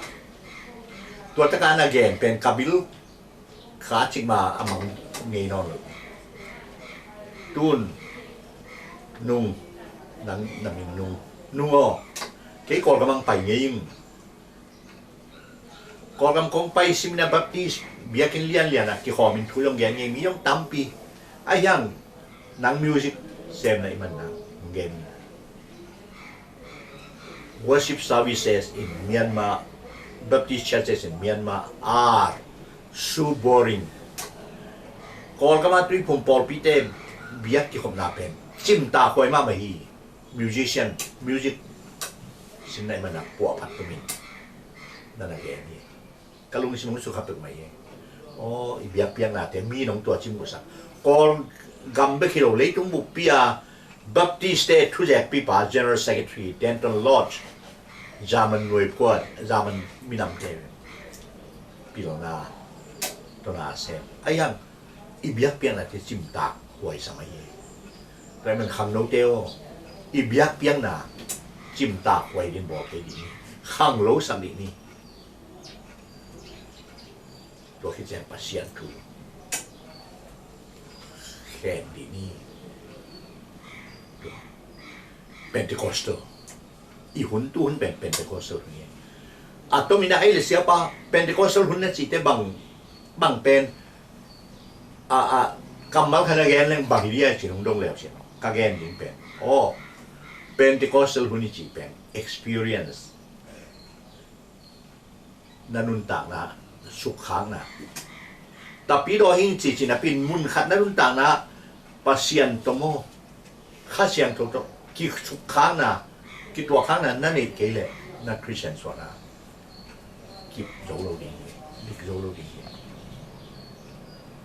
Tua tak a na gen pen ka bil kha cik ma a mang ngei nawn lo. Tun, Nung, nang na min Nung, Nung aw, kei Kawlgam ah pai ngei ing. Kawlgam kong pai sim in ah Baptist biakinn lianlian ah kikhawm in thu zong gen ngei, mi zong tampi. Ahi hang nang music sem na i man na hong gen in. Worship services in Myanmar, Baptist churches in Myanmar are so boring. Kawlgam ah Tuiphum pawlpite biak kikhopna pen cimtakhuai mahmah hi. Musician, music sin na i man na puahphat tumin na na gen hi. Ka lungsim hong sukha peuhmah hi. Aw, i biakpiaknate mi nong tua cim uh sa. Kawlgam bek hi lo, leitung buppi a Baptist te thuzekpipa General Secretary Denton Lodge, German nuai phuat, German minamte pilna tawh na sem. Ahi hang i biakpiaknate cimtakhuai sa mah hi. Tua ahih manin khangnote aw, i biakpiakna cimtakhuai ding bawl kei dih ni. Khanglo sak dih ni. Tua khit ciang Pasian thu khen dih ni. Tua Pentecostal i hun, tu hun pen Pentecostal hun hi. A tomin a ei le siapa Pentecostal hun na cihte bang, bang pen a, a, kammal khat na gen leng bang hi dia cih hong dong leu cin ka gen ding pen, aw, Pentecostal hun i cih pen experience, na nuntakna sukkhakna. Tapidaw hing cici napin mun khat na nuntakna Pasian tawh maw, Kha Siangtho tawh kisukkhakna, kituahkhakna na neih kei leh na Khristian suahna kip zo lo ding hi, dik zo lo ding hi.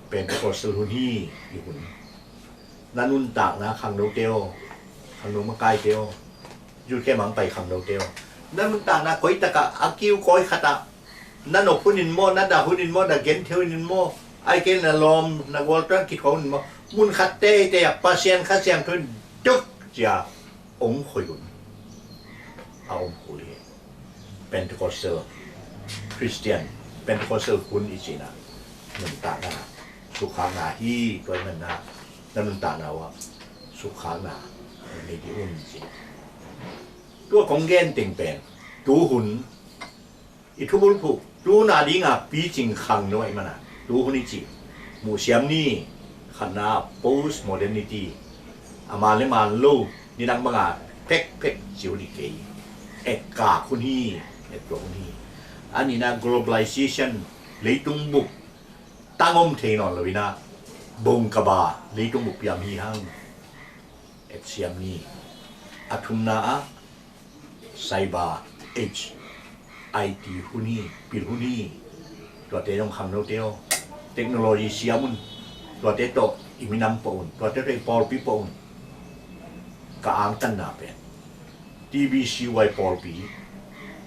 Pentecostal hun hi i hun. Na nuntakna khangnote aw, khangno makaite aw, Jerusalem hong pai khangnote aw, na nuntakna koitakah a kiu kawi khatah na nop hunin maw, na dah hunin maw, na genthei hunin maw, ai kei na lawm na gualtuan kithuah hunin maw, mun khat teitei ah Pasian Kha Siangtho in duk cia ong khoi hun a om kul hi. Pentecostal Christian, Pentecostal hun i cihna nuntakna sukkhakna hi. Tua i manna na nuntakna uh ah sukkhakna nei dih un ci. Tua kong gen teng pen tu hun i thubulphuh tuna dinga picing khangno ahih mana tu hun i cih muhsiam ni. Khatna post modernity, a man le man lo, nidang banga phekphek ci uh dih kei, etkak hun hi, ettuak hun hi. A nihna globalization, leitung bup tang om thei nawn lo inah bongkaba leitung bup piam hi hang, etsiam ni. A thumna ah cyber age, I T hun hi, pil hun hi. Tuate zong khangnote aw, technology siam un. Tuate tawh i minam pawh un, tuate tawh i pawlpi pawh un. Ka angtanna pen T B C Y pawlpi,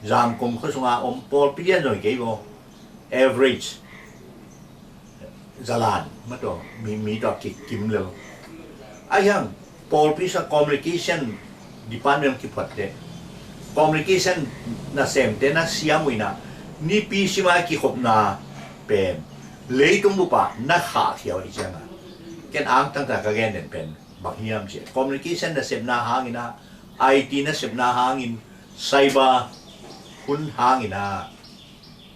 Zangkong khua sunga om pawlpi lian zong hi kei baw. Average zalan mah tawh mi, mi tawh a kikim lel. Ahi hang pawlpi sua communication department kiphuatte, communication nasemte na siam uh inah nipi sima kikhopna pen leitung bupa na khahkhia uh ahi cianga, ken angtangta ka gen den pen bang hiam cih, communication nasepna hangin ah, I T nasepna hangin, cyber hun hangin ah,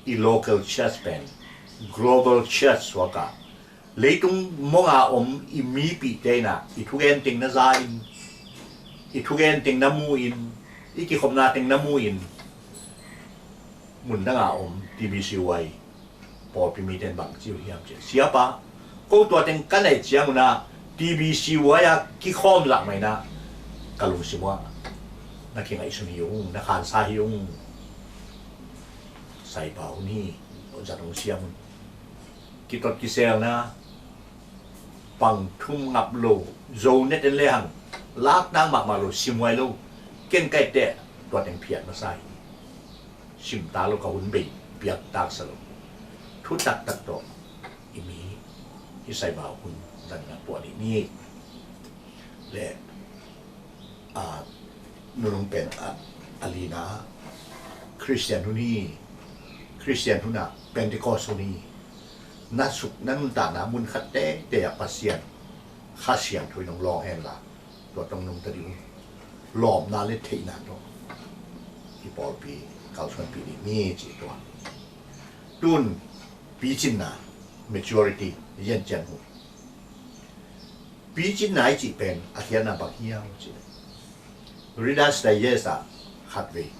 i local church pen global church suakah leitung monga om i mipihte inah i thugen teng na za in, i thugen teng na mu in, i kikhopna teng na mu in, mun danga om T B C Y pawlpi mite in bang ci uh hiam cih, siapa, ko tua teng ka neih ciangun ah T B C Y a kikhawm zah mah inah ka lungsim uh ah na kingaihsun hi ung, na khansa hi ung. Cyber hun hi, zat hong siam un. Kitot kiselna, pang thum ngap lo, zo net en le hang, laknak mahmah lo, simhuai lo, ken ka etteh tua teng phiat masa hi. Simta lo, ka hun bei piak taksa lo. Thu taktak tawh i mi i cyber hun zang inah puah dih ni. Le a, nunung pen a, a lina Khristian hun hi. Khristian hunah Pentecost hun hi. Na suk, na nuntakna mun khat teitei ah Pasian Kha Siangtho in hong lawng henla, tua tawh nungta dih un. Lawpna le theihna tawh i pawlpi kalsuanpih dih ni ci tua. Tun picinna, maturity, yencian uh. Picinna i cih pen a khiatna bang hiam cih leh, Reader's Digest ah khatvei,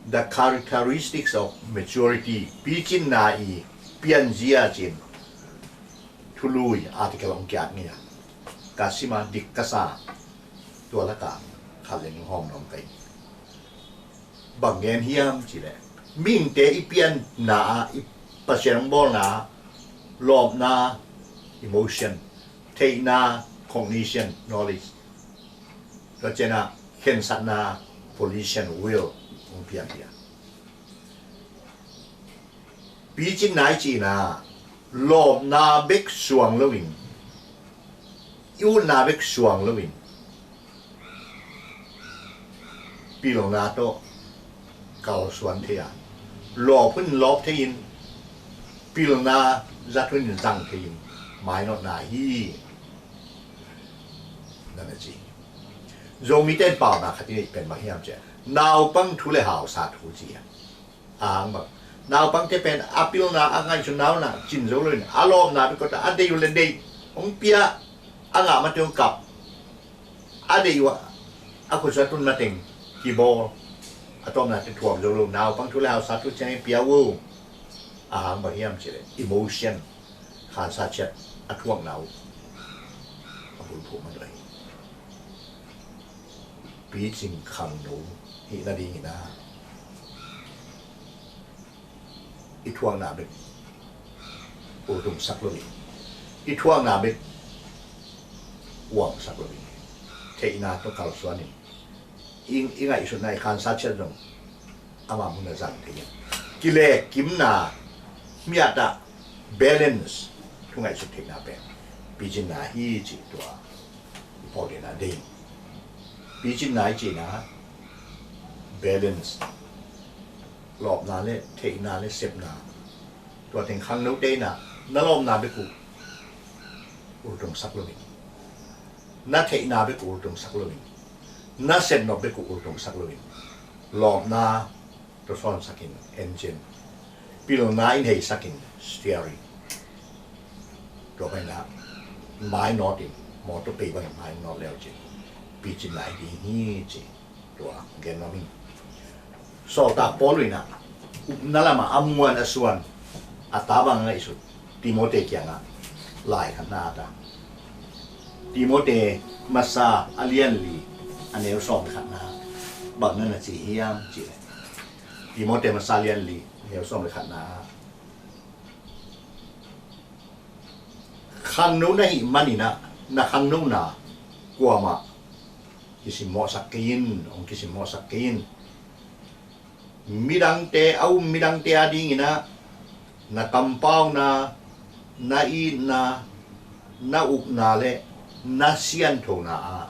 The Characteristics of Maturity, picinna i pianzia cin thului article hong kiat ngei a, ka sima dik ka sa, tua lakah khat leng hawm nuam ka hi. Bang gen hiam cih leh, mihingte i pianna ah, i Pasian hong bawlna ah, lawpna, emotion, theihna, cognition, knowledge, tua ciangah khensatna, volition, will, hong piang hi a. Picinna i cihna, lawpna bek suang loin, i utna bek suang loin, pilna tawh kalsuan thei a, lawp hun lawp thei in, pilna zat hun in zang thei in mainawtna hi, na na ci. Zomite in pauna khat i neih pen bang hiam cih leh naupang thu le hausa thu ci a. A hang bang naupangte pen a pilna, a ngaihsutna uh na cin zo lo in a lawpna bek kawta a deih uh le deih hong pia, a ngah mate hong kap, a deih uh a khutsuat hun mateng kibawl, a tawpnate thuak zo lo. Naupang thu le hausa thu ciangin pia uh. A hang bang hiam cih leh emotion, khansa ciat a thuakna uh a bulphuh man uh ahi. Picin khangno hih nadingin a i thuakna bek ultungsak lo in, i thuakna bek uangsak lo in, theihna tawh kalsuan in i, i ngaihsutna, i khansa ciat zong ama mun a zang thei in, kilekimna, miata balance thu ngaihsut theihna pen picinna hi cih tua i pawlkhenna dei. Picinna i cihna balance, lawpna le theihna le sepna. Tua teng khangnote in a na lawpna bek uh ultungsak lo in, na theihna bek uh ultungsak lo in, na sepnop bek uh ultungsak lo in, lawpna tawh sawnsak in engine, pilna in heisak in steering. Tua pen a mainawt in, mawtaw pei bangin mainawt le uh cin picinna hi ding hi ci. Tua gen nuam ing. Sawltak Paul in a upna lamah a muan a suan a tabang a ngaihsut Timote kiangah lai khat na at a. Timote masa a lian li a neu sawm le khatna bang na na ci hiam cih leh, Timote masa a lian li a neu sawm le khatna ah, khangno na hih manin a na khangnona kuamah kisimmawhsak kei in, hong kisimmawhsak kei in. Midangte, a um midangte a dingin a na kampauna, na itna, na upna le na sianthona ah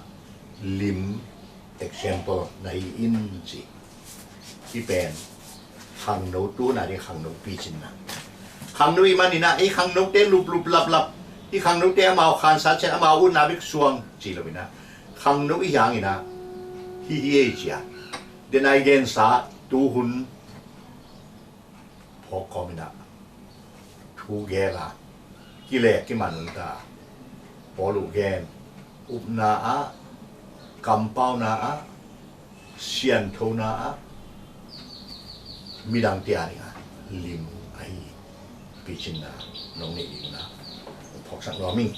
lim, example, na hi in ci. Hih pen khangno, tu hun a ding khangno picinna. Khangno i hih manin a ei khangnote luplup laplap, i khangnote amau khansa ciat amau utna bek suang ci lo in a, khangno i hih hangin a hih hi ei ci a, den a i gensa tu hun phawk kawm in a thu gel a, kile kiman un ta. Paul uh gen, upna ah, kampauna ah, sianthona ah, midangte a ding a lim ahi picinna nong neih ding un a phawksak nuam ing.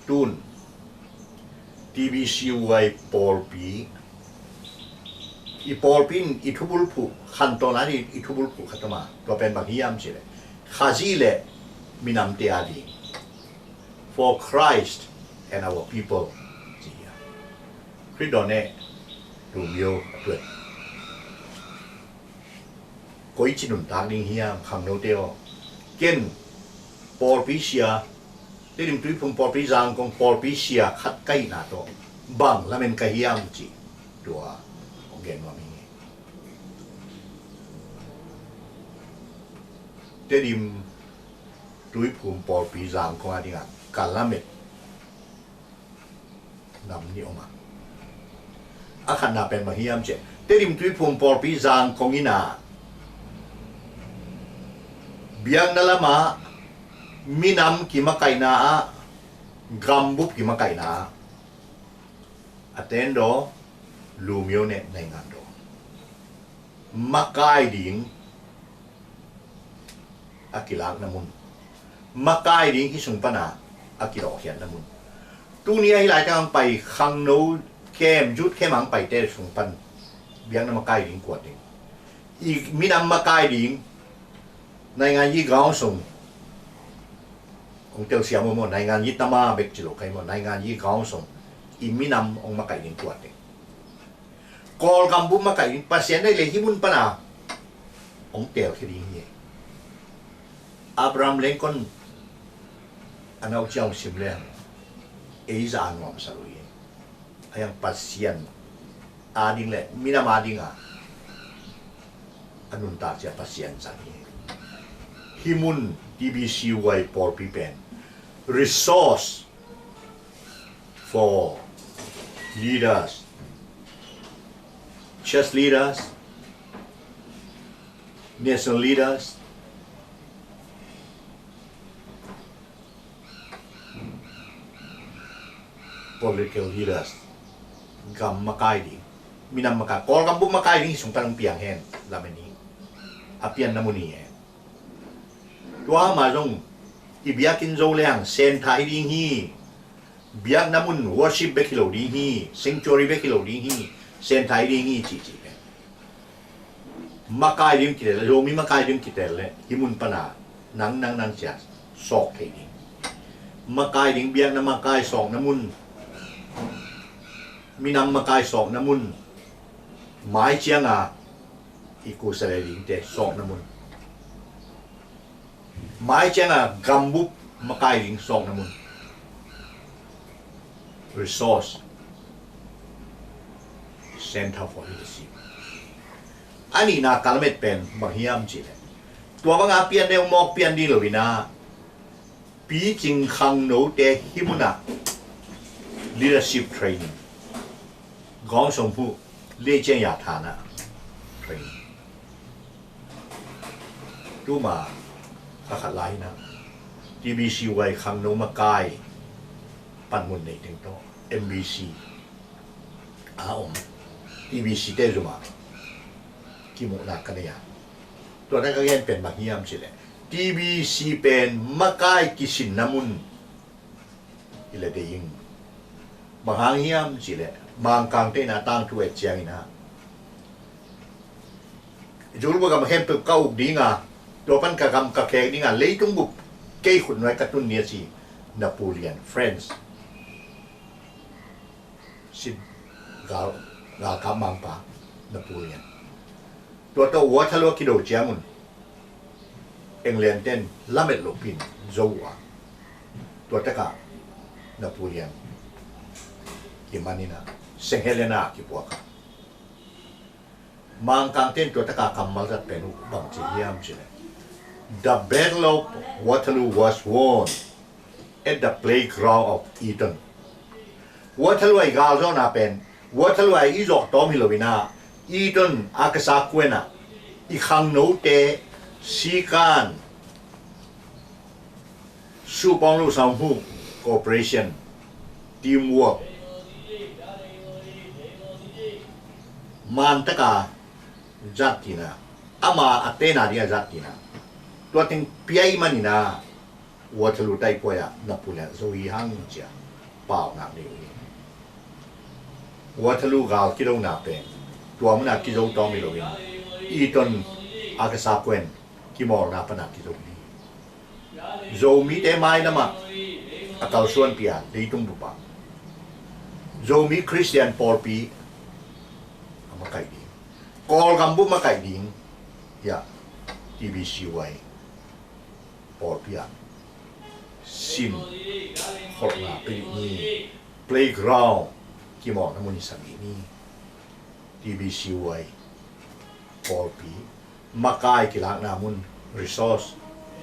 Tun T B C Y pawlpi, i pawlpi in i thubulphuh, khantawn a ding i thubulphuh khat om a, tua pen bang hiam cih leh Khazih le minamte a ding, for Christ and our people ci hi a. Khrih dawn eh, lumio a tuat. Koici nuntak ding hiam khangnote aw? Ken pawlpi sia, Tedim Tuiphum pawlpi Zangkong pawlpi sia khat ka hihna tawh bang lamen ka hiam cih tua hong gen nuam hi. Tedim Tuiphum pawlpi Zangkong a dingah ka lamet nam nih om a. A khatna pen bang hiam cih leh Tedim Tuiphum pawlpi Zangkong in a biakna lamah minam kimakaihna ah, gambup kimakaihna ah, a tendaw lumio neh naingan daw makai ding a kilakna mun, makai ding i sung pana a kilawhkhiatna mun. Tuni a hih laitang ang pai khangno kem, youth kem ang paite sung pan biakna makai ding kuat ding, i minam makai ding, naingan yi gaung sung, hong telsiam maw, naingan yi tama bek ci lo kai maw, naingan yi gaung sung i minam hong makai ding kuat ding. Kawlgam bup makaih in Pasian nei le hih mun pana hong teelkhia ding hi. Abraham Lincoln a nau ciang sim leng ei za a nuamsa lo hi. A hiang Pasian a ding le minam a dinga a nuntak cia Pasian zang hi. Hih mun T B C Y pawlpi pen resource for leaders, church leaders, national leaders, political leaders, gam makai ding, minam makai, Kawlgam bup makai ding hih sung pan hong piang hen, lamen hi. A pianna mun hi hen. Tua hang mah zong i biakinn zo leng centre hi ding hi. Biakna mun worship bek hi lo ding hi, sanctuary bek hi lo ding hi, centre hi ding hi, cihcih pen makai ding kitel leh, Zomi makai ding kitel leh, hih mun pana nang nang nang cia sawk thei ding. Makai ding, biakna makai sawkna mun, minam makai sawkna mun, mai cianga i kusa le dingte sawkna mun, mai cianga gambup makai ding sawkna mun, resource center for leadership. A nihna ka lamet pen bang hiam cihleh, tua banga pian deuh mawk pian ding lo inah, picing khangnote hih munah leadership training, gawng sawm huh, lei ciang ya thana training. Tuma a khat lai inah T B C Y khangno makai panmun nei teng tawh M B C a om, T B C te zumah kimuhna ka nei a. Tuate ka gen pen bang hiam cihleh, T B C pen makai kisinna mun hi le dei ing. Bang hang hiam cihleh, Mangkangte inah tangthu et cianginah, Zulbua gam khempeuh ka uk dinga, tua pan ka gam ka khek dinga, leitung bup kei khut nuai ka tun ni a ci Napoleon, France. Sin gal, galkap mangpa Napoleon. Tua tawh Waterloo a kido ciangun England ten lamet lohpin zo uh a, tua takah Napoleon kiman inah Saint Helena kipuak a. Mangkangte in tua takah kammal zat pen uh bang ci hiam cihleh, "The Battle of Waterloo was won at the playground of Eton." Waterloo a i galzawhna pen, Waterloo a i zawh tawm hi lo inah, Eton a ka sa kuenah i khangnote sikan, supawng lo sam huh, cooperation, teamwork, man taka zat tina, ama a tena dia zat tina, tua teng piai manina, Waterloo taipuai ah Napoleon zo hi hang cia paunak nei uh hi. Waterloo gal kidona pen tua muna kizo tawm hi loin, Eton a ka sa kuen kimawlna pana kizo hi. Zomite mailamah a kalsuanpih a leitung bupah Zomi Khristian pawlpi a makaih ding, Kawlgam bup makaih ding, hiah T B C Y pawlpi ah sin kholhna pia dih ni, playground kimawlna mun i sak dih ni. T B C Y pawlpi makai kilakna mun, resource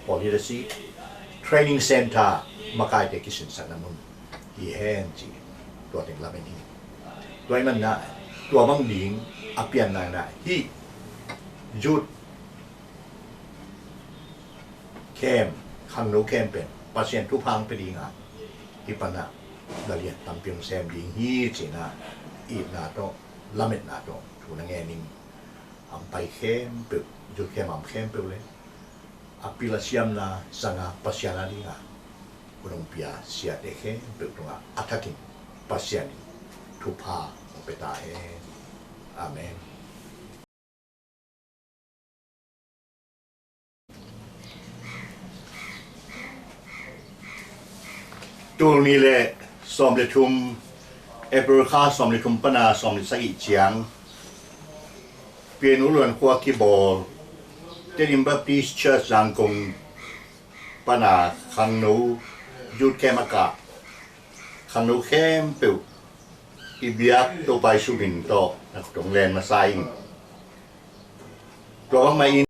for leadership, training center makaite kisinsakna mun hi hen ci, tua teng lamen hi. Tua i manna, tua bang ding a pianna inah hih youth camp, khangno camp pen Pasian thupha hong pia dinga, hih panah na lian tampi hong sem ding hi cina, itna tawh lametna tawh thu na ngen ing. Hong pai khempeuh, youth camp a om khempeuh le a pil a siamna sanga Pasian a dinga hun hong pia siate khempeuh tungah a thakin Pasian in thupha hong pia ta hen. Amen. Tul nih le sawm le thum, April kha sawm le thum pana sawm le sagih ciang, Pianu Luan khua kibawl Tedim Baptist Church Zangkong pana khangno youth camp a kah khangno khempeuh i biak Topa Jesu min tawh na khut hong len masa ing. Tua bangmah in